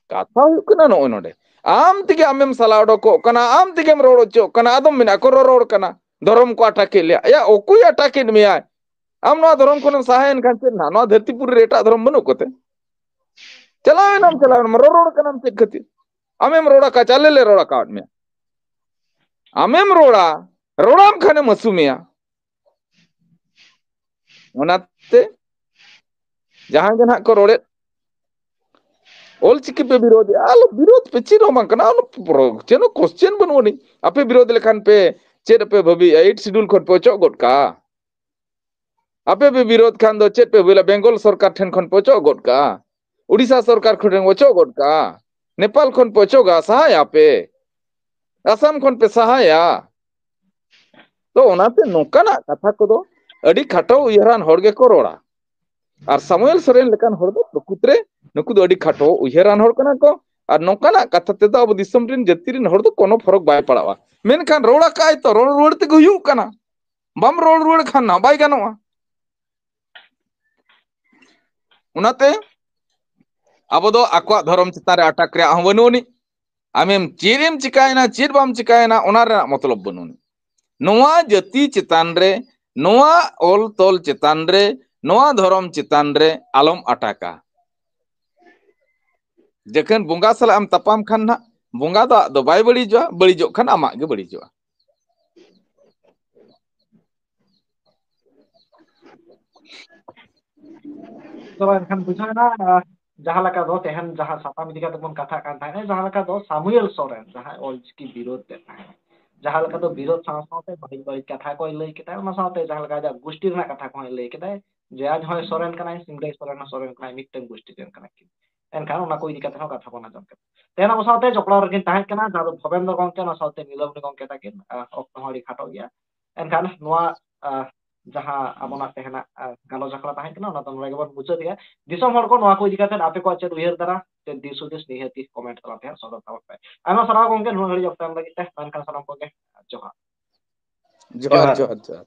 ᱠᱟᱛᱷᱟ ᱦᱩᱭᱩᱜ ᱠᱟᱱᱟ ᱱᱚᱜᱼᱚᱭ ᱱᱚᱰᱮ, ᱟᱢ ᱛᱮᱜᱮ ᱟᱢᱮᱢ ᱥᱟᱞᱟ ᱚᱰᱚᱠᱚᱜ ᱠᱟᱱᱟ, ᱟᱢ ᱛᱮᱜᱮᱢ ᱨᱚᱲ ᱦᱚᱪᱚᱜ ᱠᱟᱱᱟ, ᱟᱫᱚᱢ ᱢᱮᱱᱟ ᱠᱚ ᱨᱚᱨᱚᱲ ᱠᱟᱱᱟ, ᱫᱷᱚᱨᱚᱢ ᱠᱚ ᱟᱴᱟᱠᱮᱫ ᱞᱮᱭᱟ᱾ ᱮᱭᱟ, ᱚᱠᱚᱭ ᱟᱴᱟᱠᱮᱫ ᱢᱮᱭᱟᱭ? ᱟᱢ ᱱᱚᱣᱟ ᱫᱷᱚᱨᱚᱢ ᱠᱷᱚᱱᱮᱢ ᱥᱟᱦᱟᱭᱮᱱ ᱠᱷᱟᱱ ᱪᱮᱫ ᱱᱟ? ᱱᱚᱣᱟ ᱫᱷᱟᱹᱨᱛᱤ ᱯᱩᱨᱤ ᱨᱮ ᱮᱴᱟᱜ ᱫᱷᱚᱨᱚᱢ ᱵᱟᱹᱱᱩᱜ ᱠᱚᱛᱮ? ᱪᱟᱞᱟᱣᱮᱱᱟᱢ, ᱪᱟᱞᱟᱣᱮᱱᱟᱢ, ᱨᱚᱨᱚᱲ ᱠᱟᱱᱟᱢ ᱪᱮᱫ ᱠᱷᱟᱹᱛᱤᱨ? ᱟᱢᱮᱢ ᱨᱚᱲ ᱟᱠᱟᱫ ᱪᱮ ᱟᱞᱮ ᱞᱮ ᱨᱚᱲ ᱟᱠᱟᱫ ᱢᱮᱭᱟ? ᱟᱢᱮᱢ ᱨᱚᱲᱟ, ᱨᱚᱲᱟᱢ ᱠᱷᱟᱱᱮᱢ ᱟᱹᱥᱩ ᱢᱮᱭᱟ᱾ ᱚᱱᱟᱛᱮ ᱡᱟᱦᱟᱸᱭ ᱜᱮ ᱱᱟᱦᱟᱜ ᱠᱚ ᱨᱚᱲᱮᱫ, ᱚᱞᱪᱤᱠᱤ ᱯᱮ ᱵᱤᱨᱳᱫᱮᱜᱼᱟ, ᱟᱞᱚ ᱵᱤᱨᱳᱫ ᱯᱮ, ᱪᱮᱫ ᱦᱚᱸ ᱵᱟᱝ ᱠᱟᱱᱟ, ᱟᱞᱚ ᱯᱨᱚ-, ᱪᱮᱫ ᱦᱚᱸ question ᱵᱟᱹᱱᱩᱜ ᱟᱹᱱᱤᱡ᱾ ᱟᱯᱮ ᱵᱤᱨᱳᱫ ᱞᱮᱠᱷᱟᱱ ᱯᱮ ᱪᱮᱫ ᱯᱮ ᱵᱷᱟᱹᱵᱤᱭᱮᱜᱼᱟ? Eighth Schedule ᱠᱷᱚᱱ ᱯᱮ ᱚᱪᱚᱜ ᱜᱚᱫ ᱠᱟᱜᱼᱟ? ᱟᱯᱮ ᱯᱮ ᱵᱤᱨᱳᱫ ᱠᱷᱟᱱ ᱫᱚ ᱪᱮᱫ ᱯᱮ ᱵᱷᱟᱹᱵᱤᱭᱟ? ᱵᱮᱝᱜᱚᱞ ᱥᱚᱨᱠᱟᱨ ᱴᱷᱮᱱ ᱠᱷᱚᱱ ᱯᱮ ᱚᱪᱚᱜ ᱜᱚᱫ ᱠᱟᱜᱼᱟ? ᱩᱰᱤᱥᱟ ᱥᱚᱨᱠᱟᱨ ᱴᱷᱮᱱ ᱚᱪᱚᱜ ᱜᱚᱫ ᱠᱟᱜᱼᱟ? ᱱᱮᱯᱟᱞ ᱠᱷᱚᱱ ᱯᱮ ᱚᱪᱚᱜᱟ, ᱥᱟᱦᱟᱭᱟᱯᱮ? ᱟᱥᱟᱢ ᱠᱷᱚᱱ ᱯᱮ ᱥᱟᱦᱟᱭᱟ? ᱛᱚ ᱚᱱᱟᱛᱮ ᱱᱚᱝᱠᱟᱱᱟᱜ ᱠᱟᱛᱷᱟ ᱠᱚᱫᱚ ᱟᱹᱰᱤ ᱠᱷᱟᱴᱚ ᱩᱭᱦᱟᱹᱨᱟᱱ ᱦᱚᱲ ᱜᱮᱠᱚ ᱨᱚᱲᱟ᱾ ᱟᱨ ᱥᱟᱢᱩᱭᱮᱞ ᱥᱚᱨᱮᱱ ᱞᱮᱠᱟᱱ ᱦᱚᱲ ᱫᱚ ᱯᱨᱚᱠᱨᱤᱛ ᱨᱮ ᱱᱩᱠᱩ ᱫᱚ ᱟᱹᱰᱤ ᱠᱷᱟᱴᱚ ᱩᱭᱦᱟᱹᱨᱟᱱ ᱦᱚᱲ ᱠᱟᱱᱟ ᱠᱚ᱾ ᱟᱨ ᱱᱚᱝᱠᱟᱱᱟᱜ ᱠᱟᱛᱷᱟ ᱛᱮᱫᱚ ᱟᱵᱚ ᱫᱤᱥᱚᱢ ᱨᱮᱱ ᱡᱟᱹᱛᱤ ᱨᱮᱱ ᱦᱚᱲ ᱫᱚ ᱠᱳᱱᱳ ᱯᱷᱚᱨᱚᱠ ᱵᱟᱭ ᱯᱟᱲᱟᱜᱼᱟ᱾ ᱢᱮᱱᱠᱷᱟᱱ ᱨᱚᱲ ᱟᱠᱟᱫ ᱟᱭ ᱛᱚ, ᱨᱚᱲ ᱨᱩᱣᱟᱹᱲ ᱛᱮᱜᱮ ᱦᱩᱭᱩᱜ ᱠᱟᱱᱟ᱾ ᱵᱟᱢ ᱨᱚᱲ ᱨᱩᱣᱟᱹᱲ ᱠᱷᱟᱱ ᱱᱟ ᱵᱟᱭ ᱜᱟᱱᱚᱜᱼᱟ᱾ ᱚᱱᱟᱛᱮ ᱟᱵᱚ ᱫᱚ ᱟᱠᱚᱣᱟᱜ ᱫᱷᱚᱨᱚᱢ ᱪᱮᱛᱟᱱ ᱨᱮ ᱟᱴᱟᱠ ᱨᱮᱭᱟᱜ ᱦᱚᱸ ᱵᱟᱹᱱᱩᱜ ᱟᱹᱱᱤᱡ᱾ ᱟᱢᱮᱢ ᱪᱮᱫ ᱮᱢ ᱪᱤᱠᱟᱭᱮᱱᱟ, ᱪᱮᱫ ᱵᱟᱢ ᱪᱤᱠᱟᱭᱮᱱᱟ, ᱚᱱᱟ ᱨᱮᱱᱟᱜ ᱢᱚᱛᱞᱚᱵ ᱵᱟᱹᱱᱩᱜ ᱟᱹᱱᱤᱡ᱾ ᱱᱚᱣᱟ ᱡᱟᱹᱛᱤ ᱪᱮᱛᱟᱱ ᱨᱮ, ᱱᱚᱣᱟ ᱚᱞ ᱛᱚᱞ ᱪᱮᱛᱟᱱ ᱨᱮ, ᱱᱚᱣᱟ ᱫᱷᱚᱨᱚᱢ ᱪᱮᱛᱟᱱ ᱨᱮ ᱟᱞᱚᱢ ᱟᱴᱟᱠᱟ᱾ ᱡᱚᱠᱷᱚᱱ ᱵᱚᱸᱜᱟ ᱥᱟᱞᱟᱜ ᱮᱢ ᱛᱟᱯᱟᱢ ᱠᱷᱟᱱ ᱱᱟᱜ, ᱵᱚᱸᱜᱟ ᱫᱚ ᱟᱜ ᱫᱚ ᱵᱟᱭ ᱵᱟᱹᱲᱤᱡᱚᱜᱼᱟ, ᱵᱟᱹᱲᱤᱡᱚᱜ ᱠᱷᱟᱱ ᱟᱢᱟᱜ ᱜᱮ ᱵᱟᱹᱲᱤᱡᱚᱜᱼᱟ᱾ ᱛᱚᱵᱮ ᱮᱱᱠᱷᱟᱱ ᱵᱩᱡᱷᱟᱹᱣ ᱮᱱᱟ, ᱟᱸ, ᱡᱟᱦᱟᱸ ᱞᱮᱠᱟ ᱫᱚ ᱛᱮᱦᱮᱧ ᱡᱟᱦᱟᱸ ᱥᱟᱛᱟᱢ ᱤᱫᱤ ᱠᱟᱛᱮ ᱵᱚᱱ ᱠᱟᱛᱷᱟᱜ ᱠᱟᱱ ᱛᱟᱦᱮᱸᱫ, ᱡᱟᱦᱟᱸ ᱞᱮᱠᱟ ᱫᱚ ᱥᱟᱢᱩᱭᱮᱞ ᱥᱚᱨᱮᱱ ᱡᱟᱦᱟᱸᱭ ᱚᱞᱪᱤᱠᱤ ᱵᱤᱨᱳᱫ ᱞᱮᱫ ᱛᱟᱦᱮᱸᱫ, ᱡᱟᱦᱟᱸ ᱞᱮᱠᱟ ᱫᱚ ᱵᱤᱨᱳᱫ ᱥᱟᱶ ᱥᱟᱶᱛᱮ ᱵᱟᱹᱲᱤᱡ ᱵᱟᱹᱲᱤᱡ ᱠᱟᱛᱷᱟ ᱠᱚᱭ ᱞᱟᱹᱭ ᱠᱮᱫᱟ, ᱚᱱᱟ ᱥᱟᱶᱛᱮ ᱡᱟᱦᱟᱸ ᱞᱮᱠᱟ ᱟᱡᱟᱜ ᱜᱩᱥᱴᱤ ᱨᱮᱱᱟᱜ ᱠᱟᱛᱷᱟ ᱠᱚᱦᱚᱸᱭ ᱞᱟᱹᱭ ᱠᱮᱫᱟᱭ, ᱡᱮ ᱟᱡ ᱦᱚᱸᱭ ᱥᱚᱨᱮᱱ ᱠᱟᱱᱟᱭ, ᱥᱤᱝᱨᱟᱹᱭ ᱥᱚᱨᱮᱱ ᱦᱚᱸ ᱥᱚᱨᱮᱱ ᱠᱟᱱᱟᱭ, ᱢᱤᱫᱴᱟᱝ ᱜᱩᱥᱴᱤ ᱨᱮᱱ ᱠᱟᱱᱟ ᱠᱤᱱ᱾ ᱮᱱᱠᱷᱟᱱ ᱚᱱᱟ ᱠᱚ ᱤᱫᱤ ᱠᱟᱛᱮ ᱦᱚᱸ ᱠᱟᱛᱷᱟ ᱵᱚᱱ ᱟᱸᱡᱚᱢ ᱠᱮᱫᱟ᱾ ᱛᱮᱦᱮᱧ ᱟᱵᱚ ᱥᱟᱶᱛᱮ ᱡᱚᱯᱲᱟᱣ ᱨᱮᱠᱤᱱ ᱛᱟᱦᱮᱸ ᱠᱟᱱᱟ ᱡᱟᱦᱟᱸ ᱫᱚ ᱵᱷᱚᱵᱮᱱᱫᱨᱚ ᱜᱚᱢᱠᱮ, ᱚᱱᱟ ᱥᱟᱶᱛᱮ ᱱᱤᱞᱚᱢᱱᱤ ᱜᱚᱢᱠᱮ ᱛᱟᱹᱠᱤᱱ᱾ ᱟᱸ, ᱚᱠᱛᱚ ᱦᱚᱸ ᱟᱹᱰᱤ ᱠᱷᱟᱴᱚ ᱜᱮᱭᱟ, ᱮᱱᱠᱷᱟᱱ ᱱᱚᱣᱟ, ᱟᱸ, ᱡᱟᱦᱟᱸ ᱟᱵᱚᱱᱟᱜ ᱛᱮᱦᱮᱧᱟᱜ, ᱟᱸ, ᱜᱟᱞᱚᱪ ᱟᱠᱷᱲᱟ ᱛᱟᱦᱮᱸ ᱠᱟᱱᱟ, ᱚᱱᱟ ᱫᱚ ᱱᱚᱰᱮ ᱜᱮᱵᱚᱱ ᱢᱩᱪᱟᱹᱫ ᱮᱫᱟ᱾ ᱫᱤᱥᱚᱢ ᱦᱚᱲ ᱠᱚ ᱱᱚᱣᱟ ᱠᱚ ᱤᱫᱤ ᱠᱟᱛᱮ ᱟᱯᱮ ᱠᱚᱣᱟᱜ ᱪᱮᱫ ᱩᱭᱦᱟᱹᱨ ᱫᱷᱟᱨᱟ ᱥᱮ ᱫᱤᱥ ᱦᱩᱫᱤᱥ ᱱᱤᱦᱟᱹᱛᱤ comment ᱛᱟᱞᱟ ᱛᱮ ᱦᱟᱸᱜ ᱥᱚᱫᱚᱨ ᱛᱟᱵᱚᱱ ᱯᱮ᱾ ᱟᱭᱢᱟ ᱥᱟᱨᱦᱟᱣ ᱜᱚᱢᱠᱮ, ᱱᱩᱱᱟᱹᱜ ᱜᱷᱟᱹᱲᱤᱡ ᱚᱠᱛᱚ ᱮᱢ ᱞᱟᱹᱜᱤᱫ ᱛᱮ᱾ ᱢᱟ ᱮᱱᱠᱷᱟᱱ ᱥᱟᱱᱟᱢ ᱠᱚᱜᱮ ᱡᱚᱦᱟᱨ᱾ ᱡᱚᱦᱟᱨ, ᱡᱚᱦᱟᱨ, ᱡᱚᱦᱟᱨ᱾